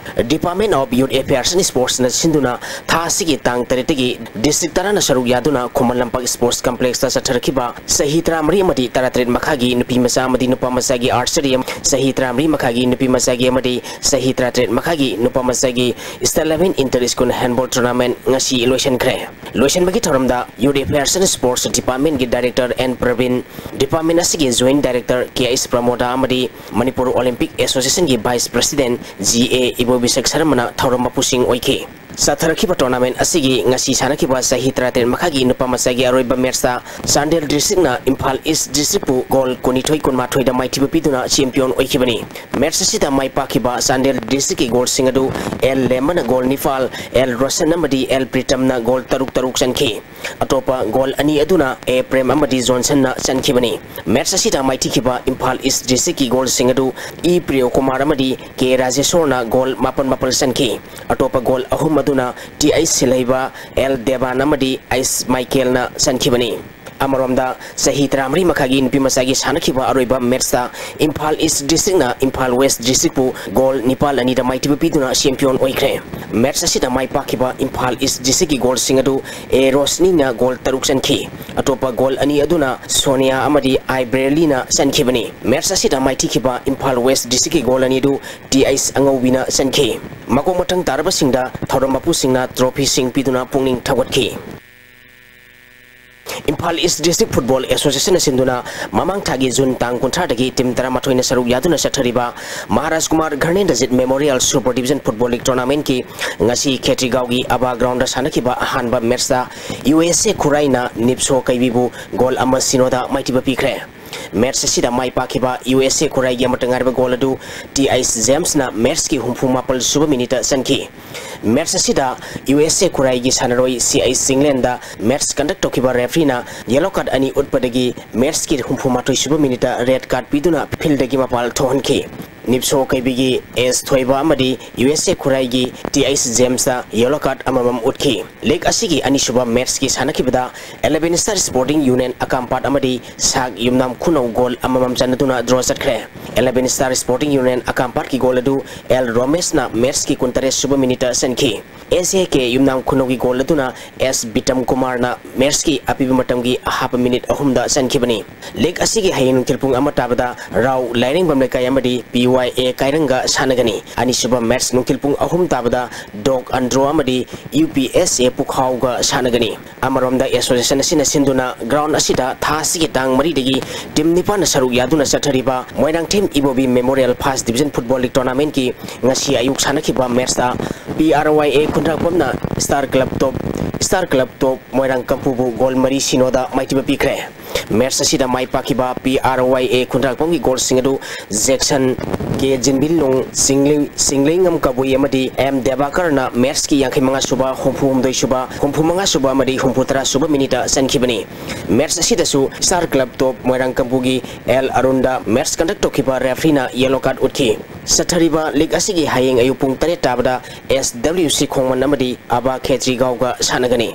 Department of Youth Affairs and Sportsꯅ ꯁꯤꯟꯗꯨꯅ ꯊꯥ ꯑꯁꯤꯒꯤ ꯇꯥꯡ ꯇꯔꯦꯠꯇꯒꯤ ꯗꯤꯁꯇ꯭ꯔꯤꯛ ꯇꯔꯥꯅ ꯁꯔꯨꯛ ꯌꯥꯗꯨꯅ ꯈꯨꯃꯟ ꯂꯝꯄꯥꯛ ꯁ꯭ꯄꯣꯔꯠꯁ ꯀꯝꯄ꯭ꯂꯦꯛꯁꯇ ꯆꯠꯊꯔꯛꯈꯤꯕ ꯆꯍꯤ ꯇꯔꯥꯃꯔꯤ ꯑꯃꯗꯤ ꯇꯔꯥꯇꯔꯦꯠ ꯃꯈꯥꯒꯤ ꯅꯨꯄꯤ ꯃꯆꯥ ꯑꯃꯗꯤ ꯅꯨꯄꯥ ꯃꯆꯥꯒꯤ archery, ꯆꯍꯤ ꯇꯔꯥꯃꯔꯤ ꯃꯈꯥꯒꯤ ꯅꯨꯄꯤ ꯃꯆꯥꯒꯤ ꯑꯃꯗꯤ ꯆꯍꯤ ꯇꯔꯥꯇꯔꯦꯠ ꯃꯈꯥꯒꯤ ꯅꯨꯄꯥ ꯃꯆꯥꯒꯤ state level inter school handball tournament ꯉꯁꯤ ꯂꯣꯏꯁꯤꯟꯈ꯭ꯔꯦ꯫ ꯂꯣꯏꯁꯤꯟꯕꯒꯤ ꯊꯧꯔꯝꯗ Youth Affairs and Sports Departmentꯀꯤ Director N ꯄ꯭ꯔꯕꯤꯟ, department ꯑꯁꯤꯒꯤ Joint Director K H Pramoda ꯑꯃꯗꯤ ꯃꯅꯤꯄꯨꯔ Olympic Associationꯒꯤ Vice President G A Ibobishak ꯁꯔꯃꯅ ꯊꯧꯔꯝ ꯃꯄꯨꯁꯤꯡ ꯑꯣꯏꯈꯤ꯫ ꯆꯠꯊꯔꯛꯈꯤꯕ tournament ꯑꯁꯤꯒꯤ ꯉꯁꯤ ꯁꯥꯟꯅꯈꯤꯕ ꯆꯍꯤ ꯇꯔꯥꯇꯔꯦꯠ ꯃꯈꯥꯒꯤ ꯅꯨꯄꯥ ꯃꯆꯥꯒꯤ ꯑꯔꯣꯏꯕ matchꯇ ꯆꯥꯟꯗꯦꯜ districtꯅ ꯏꯝꯐꯥꯜ East districtꯄꯨ goal ꯀꯨꯟꯅꯤꯊꯣꯏ ꯀꯨꯟꯃꯥꯊꯣꯏꯗ ꯃꯥꯏꯊꯤꯕ ꯄꯤꯗꯨꯅ champion ꯑꯣꯏꯈꯤꯕꯅꯤ꯫ Match ꯑꯁꯤꯗ ꯃꯥꯏ ꯄꯥꯛꯈꯤꯕ ꯆꯥꯟꯗꯦꯜ districtꯀꯤ goalꯁꯤꯡ ꯑꯗꯨ ꯑꯦꯜ ꯂꯦꯝꯕꯅ goal ꯅꯤꯄꯥꯜ, ꯑꯦꯜ ꯔꯣꯁꯟ ꯑꯃꯗꯤ ꯑꯦꯜ ꯄ꯭ꯔꯤꯇꯝꯅ goal ꯇꯔꯨꯛ ꯇꯔꯨꯛ ꯆꯟꯈꯤ꯫ ꯑꯇꯣꯞꯄ goal ꯑꯅꯤ ꯑꯗꯨꯅ ꯑꯦ ꯄ꯭ꯔꯦꯝ ꯑꯃꯗꯤ ꯖꯣꯟꯁꯟꯅ ꯆꯟꯈꯤꯕꯅꯤ꯫ Match ꯑꯁꯤꯗ ꯃꯥꯏꯊꯤꯈꯤꯕ ꯏꯝꯐꯥꯜ East districtꯀꯤ goalꯁꯤꯡ ꯑꯗꯨ ꯏ ꯄ꯭ꯔꯤꯌꯣꯀꯨꯃꯥꯔ ꯑꯃꯗꯤ ꯀꯦ ꯔꯥꯖꯦꯁꯣꯔꯅ goal ꯃꯥꯄꯜ ꯃꯥꯄꯜ ꯆꯟꯈꯤ꯫ ꯑꯇꯣꯞꯄ goal ꯑꯍꯨꯝ ꯑꯗꯨꯅ ꯇꯤ ꯑꯩꯆ ꯁꯤꯜꯍꯩꯕ, ꯑꯦꯜ ꯗꯦꯕꯥꯟ ꯑꯃꯗꯤ ꯑꯩꯆ ꯃꯥꯏꯀꯦꯜꯅ ꯆꯟꯈꯤꯕꯅꯤ꯫ ꯑꯃꯔꯣꯝꯗ, ꯆꯍꯤ ꯇꯔꯥꯃꯔꯤ ꯃꯈꯥꯒꯤ ꯅꯨꯄꯤ ꯃꯆꯥꯒꯤ ꯁꯥꯟꯅꯈꯤꯕ ꯑꯔꯣꯏꯕ ꯃꯦꯠꯁꯇ ꯏꯝꯐꯥꯜ ꯏꯁ ꯗꯤꯁꯇ꯭ꯔꯤꯛꯅ ꯏꯝꯐꯥꯜ ꯋꯦꯁ ꯗꯤꯁꯇ꯭ꯔꯤꯛꯄꯨ ꯒꯣꯜ ꯅꯤꯄꯥꯜ ꯑꯅꯤꯗ ꯃꯥꯏꯊꯤꯕ ꯄꯤꯗꯨꯅ ꯆꯦꯝꯄꯤꯌꯟ ꯑꯣꯏꯈ꯭ꯔꯦ꯫ ꯃꯦꯠꯁ ꯑꯁꯤꯗ ꯃꯥꯏ ꯄꯥꯛꯈꯤꯕ ꯏꯝꯐꯥꯜ ꯏꯁ ꯗꯤꯁꯇ꯭ꯔꯤꯛꯀꯤ ꯒꯣꯜꯁꯤꯡ ꯑꯗꯨ ꯑꯦ ꯔꯣꯁꯅꯤꯅ ꯒꯣꯜ ꯇꯔꯨꯛ ꯆꯟꯈꯤ꯫ ꯑꯇꯣꯞꯄ ꯒꯣꯜ ꯑꯅꯤ ꯑꯗꯨꯅ ꯁꯣꯅꯤꯌꯥ ꯑꯃꯗꯤ ꯑꯥꯏ ꯕ꯭ꯔꯦꯂꯤꯅ ꯆꯟꯈꯤꯕꯅꯤ꯫ ꯃꯦꯠꯁ ꯑꯁꯤꯗ ꯃꯥꯏꯊꯤꯈꯤꯕ ꯏꯝꯐꯥꯜ ꯋꯦꯁ ꯗꯤꯁꯇ꯭ꯔꯤꯛꯀꯤ ꯒꯣꯜ ꯑꯅꯤ ꯑꯗꯨ ꯇꯤ ꯑꯩꯁ ꯑꯉꯧꯕꯤꯅ ꯆꯟꯈꯤ꯫ ꯃꯀꯣꯛ ꯃꯊꯪ ꯇꯥꯔꯕꯁꯤꯡꯗ ꯊꯧꯔꯝ ꯃꯄꯨꯁꯤꯡꯅ ꯇ꯭ꯔꯣꯐꯤꯁꯤꯡ ꯄꯤꯗꯨꯅ ꯄꯨꯛꯅꯤꯡ ꯊꯧꯒꯠꯈꯤ꯫ ꯏꯝꯐꯥꯜ ꯏꯁ ꯗꯤꯁꯇ꯭ꯔꯤꯛ ꯐꯨꯠꯕꯣꯜ ꯑꯦꯁꯣꯁꯤꯌꯦꯁꯟꯅ ꯁꯤꯟꯗꯨꯅ ꯃꯃꯥꯡ ꯊꯥꯒꯤ ꯖꯨꯟ ꯇꯥꯡ ꯀꯨꯟꯊ꯭ꯔꯥꯗꯒꯤ ꯇꯤꯝ ꯇꯔꯥꯃꯥꯊꯣꯏꯅ ꯁꯔꯨꯛ ꯌꯥꯗꯨꯅ ꯆꯠꯊꯔꯤꯕ Maharaj Kumar Dharmendrajit memorial super division football league ꯇꯣꯔꯅꯥꯃꯦꯟꯠꯀꯤ ꯉꯁꯤ ꯈꯦꯇ꯭ꯔꯤꯒꯥꯎꯒꯤ ꯑꯕꯥ ꯒ꯭ꯔꯥꯎꯟꯗ ꯁꯥꯟꯅꯈꯤꯕ ꯑꯍꯥꯟꯕ ꯃꯦꯠꯁꯇ ꯌꯨ ꯑꯦꯁ ꯑꯦ ꯈꯨꯔꯥꯏꯅ ꯅꯤꯞꯁꯣ ꯀꯩꯕꯤꯕꯨ ꯒꯣꯜ ꯑꯃ ꯁꯤꯅꯣꯗ ꯃꯥꯏꯊꯤꯕ ꯄꯤꯈ꯭ꯔꯦ꯫ ꯃꯦꯠꯁ ꯑꯁꯤꯗ ꯃꯥꯏ ꯄꯥꯛꯈꯤꯕ ꯌꯨ ꯑꯦꯁ ꯑꯦ ꯈꯨꯔꯥꯏꯒꯤ ꯑꯃꯠꯇ ꯉꯥꯏꯔꯕ ꯒꯣꯜ ꯑꯗꯨ ꯇꯤ ꯑꯩꯁ ꯖꯦꯝꯁꯅ ꯃꯦꯠꯁꯀꯤ ꯍꯨꯝꯐꯨ ꯃꯥꯄꯜ ꯁꯨꯕ ꯃꯤꯅꯤꯠꯇ ꯆꯟꯈꯤ꯫ ꯃꯦꯠꯁ ꯑꯁꯤꯗ ꯌꯨ ꯑꯦꯁ ꯑꯦ ꯈꯨꯔꯥꯏꯒꯤ ꯁꯥꯟꯅꯔꯣꯏ ꯁꯤ ꯑꯩꯁ ꯆꯤꯡꯂꯦꯟꯗ ꯃꯦꯠꯁ ꯀꯟꯗꯛ ꯇꯧꯈꯤꯕ ꯔꯦꯐ꯭ꯔꯤꯅ ꯌꯦꯂꯣ ꯀꯥꯔꯗ ꯑꯅꯤ ꯎꯠꯄꯗꯒꯤ ꯃꯦꯠꯁꯀꯤ ꯍꯨꯝꯐꯨ ꯃꯥꯊꯣꯏ ꯁꯨꯕ ꯃꯤꯅꯤꯠꯇ ꯔꯦꯗ ꯀꯥꯔꯗ ꯄꯤꯗꯨꯅ ꯐꯤꯜꯗꯒꯤ ꯃꯄꯥꯜ ꯊꯣꯛꯍꯟꯈꯤ꯫ ꯅꯤꯞꯁꯣ ꯀꯩꯕꯤꯒꯤ ꯑꯦꯁ ꯊꯣꯏꯕ ꯑꯃꯗꯤ ꯌꯨ ꯑꯦꯁ ꯑꯦ ꯈꯨꯔꯥꯏꯒꯤ ꯇꯤ ꯑꯩꯁ ꯖꯦꯝꯁꯇ ꯌꯦꯂꯣ ꯀꯥꯔꯗ ꯑꯃꯃꯝ ꯎꯠꯈꯤ꯫ ꯂꯤꯒ ꯑꯁꯤꯒꯤ ꯑꯅꯤꯁꯨꯕ ꯃꯦꯠꯁꯀꯤ ꯁꯥꯟꯅꯈꯤꯕꯗ eleven star sporting union Akampat ꯑꯃꯗꯤ ꯁꯥꯛ ꯌꯨꯝꯅꯥꯝ ꯈꯨꯅꯧ ꯒꯣꯜ ꯑꯃꯃꯝ ꯆꯟꯅꯗꯨꯅ ꯗ꯭ꯔꯣ ꯆꯠꯈ꯭ꯔꯦ꯫ ꯏꯂꯦꯚꯦꯟ ꯁ꯭ꯇꯥꯔ ꯁ꯭ꯄꯣꯔꯇꯤꯡ ꯌꯨꯅꯤꯌꯟ ꯑꯀꯥꯝꯄꯥꯠꯀꯤ ꯒꯣꯜ ꯑꯗꯨ ꯑꯦꯜ ꯔꯣꯃꯦꯁꯅ ꯃꯦꯠꯁꯀꯤ ꯀꯨꯟꯇꯔꯦꯠ ꯁꯨꯕ ꯃꯤꯅꯤꯠꯇ ꯆꯟꯈꯤ꯫ ꯑꯦꯁ ꯑꯦ ꯀꯦ ꯌꯨꯝꯅꯥꯝ ꯈꯨꯅꯧꯒꯤ ꯒꯣꯜ ꯑꯗꯨꯅ ꯑꯦꯁ ꯕꯤꯇꯝ ꯀꯨꯃꯥꯔꯅ ꯃꯦꯠꯁꯀꯤ ꯑꯄꯤꯕ ꯃꯇꯝꯒꯤ ꯑꯍꯥꯞꯄ ꯃꯤꯅꯤꯠ ꯑꯍꯨꯝꯗ ꯆꯟꯈꯤꯕꯅꯤ꯫ ꯂꯤꯒ ꯑꯁꯤꯒꯤ ꯍꯌꯦꯡ ꯅꯨꯡꯊꯤꯜ ꯄꯨꯡ ꯑꯃ ꯇꯥꯕꯗ ꯔꯥꯎ ꯂꯥꯏꯔꯦꯡꯕꯝ ꯂꯩꯀꯥꯏ ꯑꯃꯗꯤ ꯄꯤ ꯋꯥꯏ ꯑꯦ ꯀꯥꯏꯔꯪꯒ ꯁꯥꯟꯅꯒꯅꯤ꯫ ꯑꯅꯤꯁꯨꯕ ꯃꯦꯠꯁ ꯅꯨꯡꯊꯤꯜ ꯄꯨꯡ ꯑꯍꯨꯝ ꯇꯥꯕꯗ ꯗꯣꯛ ꯑꯟꯗ꯭ꯔꯣ ꯑꯃꯗꯤ ꯌꯨ ꯄꯤ ꯑꯦꯁ ꯑꯦ ꯄꯨꯈꯥꯎꯒ ꯁꯥꯟꯅꯒꯅꯤ꯫ ꯑꯃꯔꯣꯝꯗ ꯑꯦꯁꯣꯁꯤꯌꯦꯁꯟ ꯑꯁꯤꯅ ꯁꯤꯟꯗꯨꯅ ꯒ꯭ꯔꯥꯎꯟ ꯑꯁꯤꯗ ꯊꯥ ꯑꯁꯤꯒꯤ ꯇꯥꯡ ꯃꯔꯤꯗꯒꯤ ꯇꯤꯝ ꯅꯤꯄꯥꯟꯅ ꯁꯔꯨꯛ ꯌꯥꯗꯨꯅ ꯆꯠꯊꯔꯤꯕ Moirangthem Ibobi memorial first division football league ꯇꯣꯔꯅꯥꯃꯦꯟꯠꯀꯤ ꯉꯁꯤ ꯑꯌꯨꯛ ꯁꯥꯟꯅꯈꯤꯕ ꯃꯦꯠꯁꯇ ꯄꯤ ꯑꯥꯔ ꯋꯥꯏ ꯑꯦ ꯈꯨꯟꯗ꯭ꯔꯥꯛꯄꯝꯅ star club Top, star club Top Moirang ꯀꯝꯄꯨꯕꯨ ꯒꯣꯜ ꯃꯔꯤ ꯁꯤꯅꯣꯗ ꯃꯥꯏꯊꯤꯕ ꯄꯤꯈ꯭ꯔꯦ꯫ ꯃꯦꯠꯁ ꯑꯁꯤꯗ ꯃꯥꯏ ꯄꯥꯛꯈꯤꯕ ꯄꯤ ꯑꯥꯔ ꯋꯥꯏ ꯑꯦ ꯈꯨꯟꯗ꯭ꯔꯥꯛꯄꯝꯒꯤ ꯒꯣꯜꯁꯤꯡ ꯑꯗꯨ ꯖꯦꯛꯁꯟ ꯀꯦ ꯖꯤꯟꯕꯤꯟꯂꯣꯡ, ꯆꯤꯡꯂꯩ-, ꯆꯤꯡꯂꯩꯉꯝ ꯀꯕꯨꯏ ꯑꯃꯗꯤ ꯑꯦꯝ ꯗꯦꯕꯥꯀꯔꯅ ꯃꯦꯠꯁꯀꯤ ꯌꯥꯡꯈꯩ ꯃꯉꯥ ꯁꯨꯕ, ꯍꯨꯝꯐꯨ ꯍꯨꯝꯗꯣꯏ ꯁꯨꯕ, ꯍꯨꯝꯐꯨ ꯃꯉꯥ ꯁꯨꯕ ꯑꯃꯗꯤ ꯍꯨꯝꯐꯨ ꯇꯔꯥ ꯁꯨꯕ ꯃꯤꯅꯤꯠꯇ ꯆꯟꯈꯤꯕꯅꯤ꯫ ꯃꯦꯠꯁ ꯑꯁꯤꯗꯁꯨ ꯁ꯭ꯇꯥꯔ ꯀ꯭ꯂꯕ ꯇꯣꯞ ꯃꯣꯏꯔꯥꯡ ꯀꯝꯄꯨꯒꯤ ꯑꯦꯜ ꯑꯔꯨꯟꯗ ꯃꯦꯠꯁ ꯀꯟꯗꯛ ꯇꯧꯈꯤꯕ ꯔꯦꯐ꯭ꯔꯤꯅ ꯌꯦꯂꯣ ꯀꯥꯔꯗ ꯎꯠꯈꯤ꯫ ꯆꯠꯊꯔꯤꯕ ꯂꯤꯒ ꯑꯁꯤꯒꯤ ꯍꯌꯦꯡ ꯑꯌꯨꯛ ꯄꯨꯡ ꯇꯔꯦꯠ ꯇꯥꯕꯗ ꯑꯦꯁ ꯗꯕ꯭ꯂꯤꯎ ꯁꯤ ꯈꯣꯡꯃꯟ ꯑꯃꯗꯤ ꯑꯕꯥ ꯈꯦꯇ꯭ꯔꯤꯒꯥꯎꯒ ꯁꯥꯟꯅꯒꯅꯤ꯫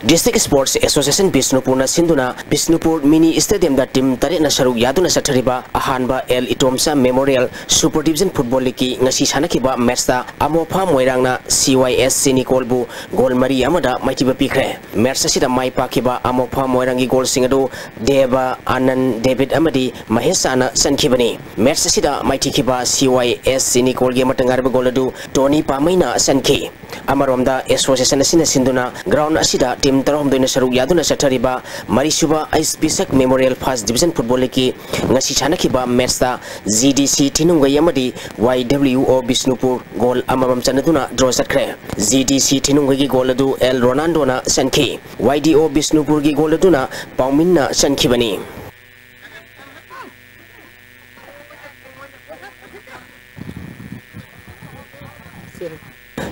District Sports Association ꯕꯤꯁꯅꯨꯄꯨꯔꯅ ꯁꯤꯟꯗꯨꯅ ꯕꯤꯁꯅꯨꯄꯨꯔ Mini Stadiumꯗ team ꯇꯔꯦꯠꯅ ꯁꯔꯨꯛ ꯌꯥꯗꯨꯅ ꯆꯠꯊꯔꯤꯕ ꯑꯍꯥꯟꯕ L Itomcha Memorial Super Division Football Leagueꯀꯤ ꯉꯁꯤ ꯁꯥꯟꯅꯈꯤꯕ matchꯇ ꯑꯃꯣꯐꯥ ꯃꯣꯏꯔꯥꯡꯅ ꯁꯤ ꯋꯥꯏ ꯑꯦꯁ ꯆꯤꯅꯤꯀꯣꯜꯕꯨ goal ꯃꯔꯤ ꯑꯃꯗ ꯃꯥꯏꯊꯤꯕ ꯄꯤꯈ꯭ꯔꯦ꯫ Match ꯑꯁꯤꯗ ꯃꯥꯏ ꯄꯥꯛꯈꯤꯕ ꯑꯃꯣꯐꯥ ꯃꯣꯏꯔꯥꯡꯒꯤ goalꯁꯤꯡ ꯑꯗꯨ ꯗꯦꯕ, ꯑꯅꯟ, ꯗꯦꯕꯤꯠ ꯑꯃꯗꯤ ꯃꯍꯦꯁꯥꯅ ꯆꯟꯈꯤꯕꯅꯤ꯫ Match ꯑꯁꯤꯗ ꯃꯥꯏꯊꯤꯈꯤꯕ ꯁꯤ ꯋꯥꯏ ꯑꯦꯁ ꯆꯤꯅꯤꯀꯣꯜꯒꯤ ꯑꯃꯠꯇ ꯉꯥꯏꯔꯕ goal ꯑꯗꯨ ꯇꯣꯅꯤ ꯄꯥꯃꯩꯅ ꯆꯟꯈꯤ꯫ ꯑꯃꯔꯣꯝꯗ, association ꯑꯁꯤꯅ ꯁꯤꯟꯗꯨꯅ ground ꯑꯁꯤꯗ team ꯇꯔꯥꯍꯨꯝꯗꯣꯏꯅ ꯁꯔꯨꯛ ꯌꯥꯗꯨꯅ ꯆꯠꯊꯔꯤꯕ ꯃꯔꯤꯁꯨꯕ H Pishak Memorial First Division Football Leagueꯀꯤ ꯉꯁꯤ ꯁꯥꯟꯅꯈꯤꯕ matchꯇ ꯖꯤ ꯗꯤ ꯁꯤ ꯊꯤꯅꯨꯡꯒꯩ ꯑꯃꯗꯤ ꯋꯥꯏ ꯗꯕ꯭ꯂꯤꯎ ꯑꯣ ꯕꯤꯁꯅꯨꯄꯨꯔ goal ꯑꯃꯃꯝ ꯆꯟꯅꯗꯨꯅ draw ꯆꯠꯈ꯭ꯔꯦ꯫ ꯖꯤ ꯗꯤ ꯁꯤ ꯊꯤꯅꯨꯡꯒꯩꯒꯤ goal ꯑꯗꯨ ꯑꯦꯜ ꯔꯣꯅꯥꯜꯗꯣꯅ ꯆꯟꯈꯤ꯫ ꯋꯥꯏ ꯗꯤ ꯑꯣ ꯕꯤꯁꯅꯨꯄꯨꯔꯒꯤ goal ꯑꯗꯨꯅ ꯄꯥꯎꯃꯤꯟꯅ ꯆꯟꯈꯤꯕꯅꯤ꯫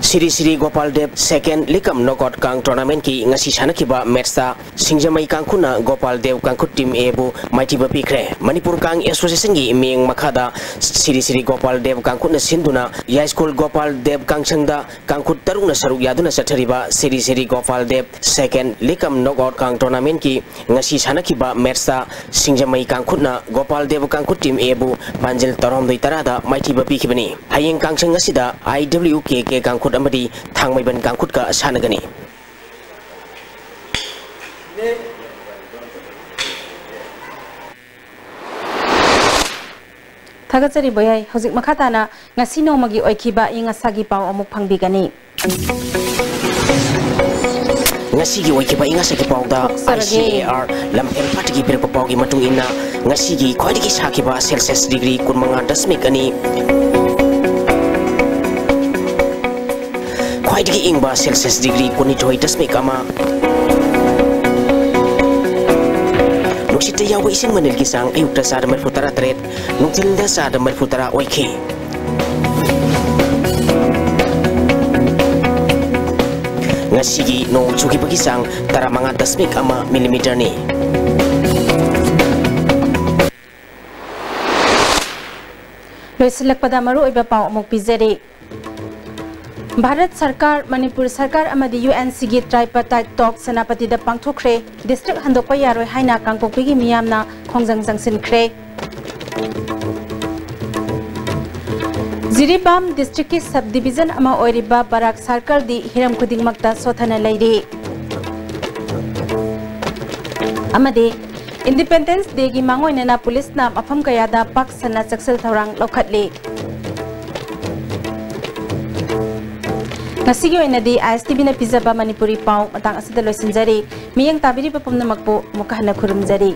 ꯁꯤꯔꯤ ꯁꯤꯔꯤ ꯒꯣꯄꯥꯜ ꯗꯦꯕ Second League cum Knockout ꯀꯥꯡ Tournamentꯀꯤ ꯉꯁꯤ ꯁꯥꯟꯅꯈꯤꯕ matchꯇ ꯁꯤꯡꯖꯃꯩ ꯀꯥꯡꯈꯨꯠꯅ ꯒꯣꯄꯥꯜ ꯗꯦꯕ ꯀꯥꯡꯈꯨꯠ team Aꯕꯨ ꯃꯥꯏꯊꯤꯕ ꯄꯤꯈ꯭ꯔꯦ꯫ ꯃꯅꯤꯄꯨꯔ ꯀꯥꯡ Associationꯒꯤ ꯃꯤꯠꯌꯦꯡ ꯃꯈꯥꯗ ꯁꯤꯔꯤ ꯁꯤꯔꯤ ꯒꯣꯄꯥꯜ ꯗꯦꯕ ꯀꯥꯡꯈꯨꯠꯅ ꯁꯤꯟꯗꯨꯅ ꯌꯥꯏꯁ꯭ꯀꯨꯜ ꯒꯣꯄꯥꯜ ꯗꯦꯕ ꯀꯥꯡꯁꯪꯗ ꯀꯥꯡꯈꯨꯠ ꯇꯔꯨꯛꯅ ꯁꯔꯨꯛ ꯌꯥꯗꯨꯅ ꯆꯠꯊꯔꯤꯕ ꯁꯤꯔꯤ ꯁꯤꯔꯤ ꯒꯣꯄꯥꯜ ꯗꯦꯕ Second League cum Knockout ꯀꯥꯡ Tournamentꯀꯤ ꯉꯁꯤ ꯁꯥꯟꯅꯈꯤꯕ matchꯇ ꯁꯤꯡꯖꯃꯩ ꯀꯥꯡꯈꯨꯠꯅ ꯒꯣꯄꯥꯜ ꯗꯦꯕ ꯀꯥꯡꯈꯨꯠ team Aꯕꯨ ꯄꯥꯟꯖꯤꯜ ꯇꯔꯥꯍꯨꯝꯗꯣꯏ ꯇꯔꯥꯗ ꯃꯥꯏꯊꯤꯕ ꯄꯤꯈꯤꯕꯅꯤ꯫ ꯍꯌꯦꯡ ꯀꯥꯡꯁꯪ ꯑꯁꯤꯗ ꯑꯥꯏ ꯗꯕ꯭ꯂꯤꯎ ꯀꯦ ꯀꯦ ꯀꯥꯡꯈꯨꯠ ꯑꯃꯗꯤ ꯊꯥꯡꯃꯩꯕꯟ ꯀꯥꯡꯈꯨꯠꯀ ꯁꯥꯟꯅꯒꯅꯤ꯫ ꯊꯥꯒꯠꯆꯔꯤ ꯕꯣꯌꯥꯏ꯫ ꯍꯧꯖꯤꯛ ꯃꯈꯥ ꯇꯥꯅ ꯉꯁꯤ ꯅꯣꯡꯃꯒꯤ ꯑꯣꯏꯈꯤꯕ ꯑꯏꯪ ꯑꯁꯥꯒꯤ ꯄꯥꯎ ꯑꯃꯨꯛ ꯐꯪꯕꯤꯒꯅꯤ꯫ ꯉꯁꯤꯒꯤ ꯑꯣꯏꯈꯤꯕ ꯑꯏꯪ ꯑꯁꯥꯒꯤ ꯄꯥꯎꯗ ꯊꯣꯛꯆꯔꯒꯦ꯫ ꯑꯥꯏ ꯁꯤ ꯑꯦ ꯑꯥꯔ ꯂꯝꯐꯦꯜ ꯄꯥꯠꯇꯒꯤ ꯄꯤꯔꯛꯄ ꯄꯥꯎꯒꯤ ꯃꯇꯨꯡ ꯏꯟꯅ, ꯉꯁꯤꯒꯤ ꯈ꯭ꯋꯥꯏꯗꯒꯤ ꯁꯥꯈꯤꯕ Celsius degree ꯀꯨꯟꯃꯉꯥ ꯗꯁꯃꯤꯛ ꯑꯅꯤ, ꯈ꯭ꯋꯥꯏꯗꯒꯤ ꯏꯪꯕ Celsius degree ꯀꯨꯟꯅꯤꯊꯣꯏ ꯗꯁꯃꯤꯛ ꯑꯃ, ꯅꯨꯡꯁꯤꯠꯇ ꯌꯥꯎꯕ ꯏꯁꯤꯡ ꯃꯅꯤꯜꯒꯤ ꯆꯥꯡ ꯑꯌꯨꯛꯇ ꯆꯥꯗ ꯃꯔꯤꯐꯨ ꯇꯔꯥ ꯇꯔꯦꯠ, ꯅꯨꯡꯊꯤꯜꯗ ꯆꯥꯗ ꯃꯔꯤꯐꯨ ꯇꯔꯥ ꯑꯣꯏꯈꯤ꯫ ꯉꯁꯤꯒꯤ ꯅꯣꯡ ꯆꯨꯈꯤꯕꯒꯤ ꯆꯥꯡ ꯇꯔꯥꯃꯉꯥ ꯗꯁꯃꯤꯛ ꯑꯃ millimeterꯅꯤ꯫ ꯂꯣꯏꯁꯤꯜꯂꯛꯄꯗ ꯃꯔꯨꯑꯣꯏꯕ ꯄꯥꯎ ꯑꯃꯨꯛ ꯄꯤꯖꯔꯤ꯫ ꯚꯥꯔꯠ ꯁꯔꯀꯥꯔ, ꯃꯅꯤꯄꯨꯔ ꯁꯔꯀꯥꯔ ꯑꯃꯗꯤ UNCꯒꯤ tripartite talk ꯁꯦꯅꯥꯄꯇꯤꯗ ꯄꯥꯡꯊꯣꯛꯈ꯭ꯔꯦ꯫ District ꯍꯟꯗꯣꯛꯄ ꯌꯥꯔꯣꯏ ꯍꯥꯏꯅ ꯀꯥꯡꯄꯣꯛꯄꯤꯒꯤ ꯃꯤꯌꯥꯝꯅ ꯈꯣꯡꯖꯪ ꯆꯪꯁꯤꯟꯈ꯭ꯔꯦ꯫ ꯖꯤꯔꯤꯕꯥꯝ districtꯀꯤ sub division ꯑꯃ ꯑꯣꯏꯔꯤꯕ ꯕꯔꯥꯛ circleꯗꯤ ꯍꯤꯔꯝ ꯈꯨꯗꯤꯡꯃꯛꯇ ꯁꯣꯠꯊꯅ ꯂꯩꯔꯤ꯫ ꯑꯃꯗꯤ Independence Dayꯒꯤ ꯃꯥꯡꯑꯣꯏꯅꯅ ꯄꯨꯂꯤꯁꯅ ꯃꯐꯝ ꯀꯌꯥꯗ ꯄꯥꯛ ꯁꯟꯅ ꯆꯦꯛꯁꯤꯜ ꯊꯧꯔꯥꯡ ꯂꯧꯈꯠꯂꯤ꯫ ꯉꯁꯤꯒꯤ ꯑꯣꯏꯅꯗꯤ ISTVꯅ ꯄꯤꯖꯕ ꯃꯅꯤꯄꯨꯔꯤ ꯄꯥꯎ ꯃꯇꯥꯡ ꯑꯁꯤꯗ ꯂꯣꯏꯁꯤꯟꯖꯔꯤ꯫ ꯃꯤꯠꯌꯦꯡ ꯇꯥꯕꯤꯔꯤꯕ ꯄꯨꯝꯅꯃꯛꯄꯨ ꯑꯃꯨꯛꯀ ꯍꯟꯅ ꯈꯨꯔꯨꯝꯖꯔꯤ꯫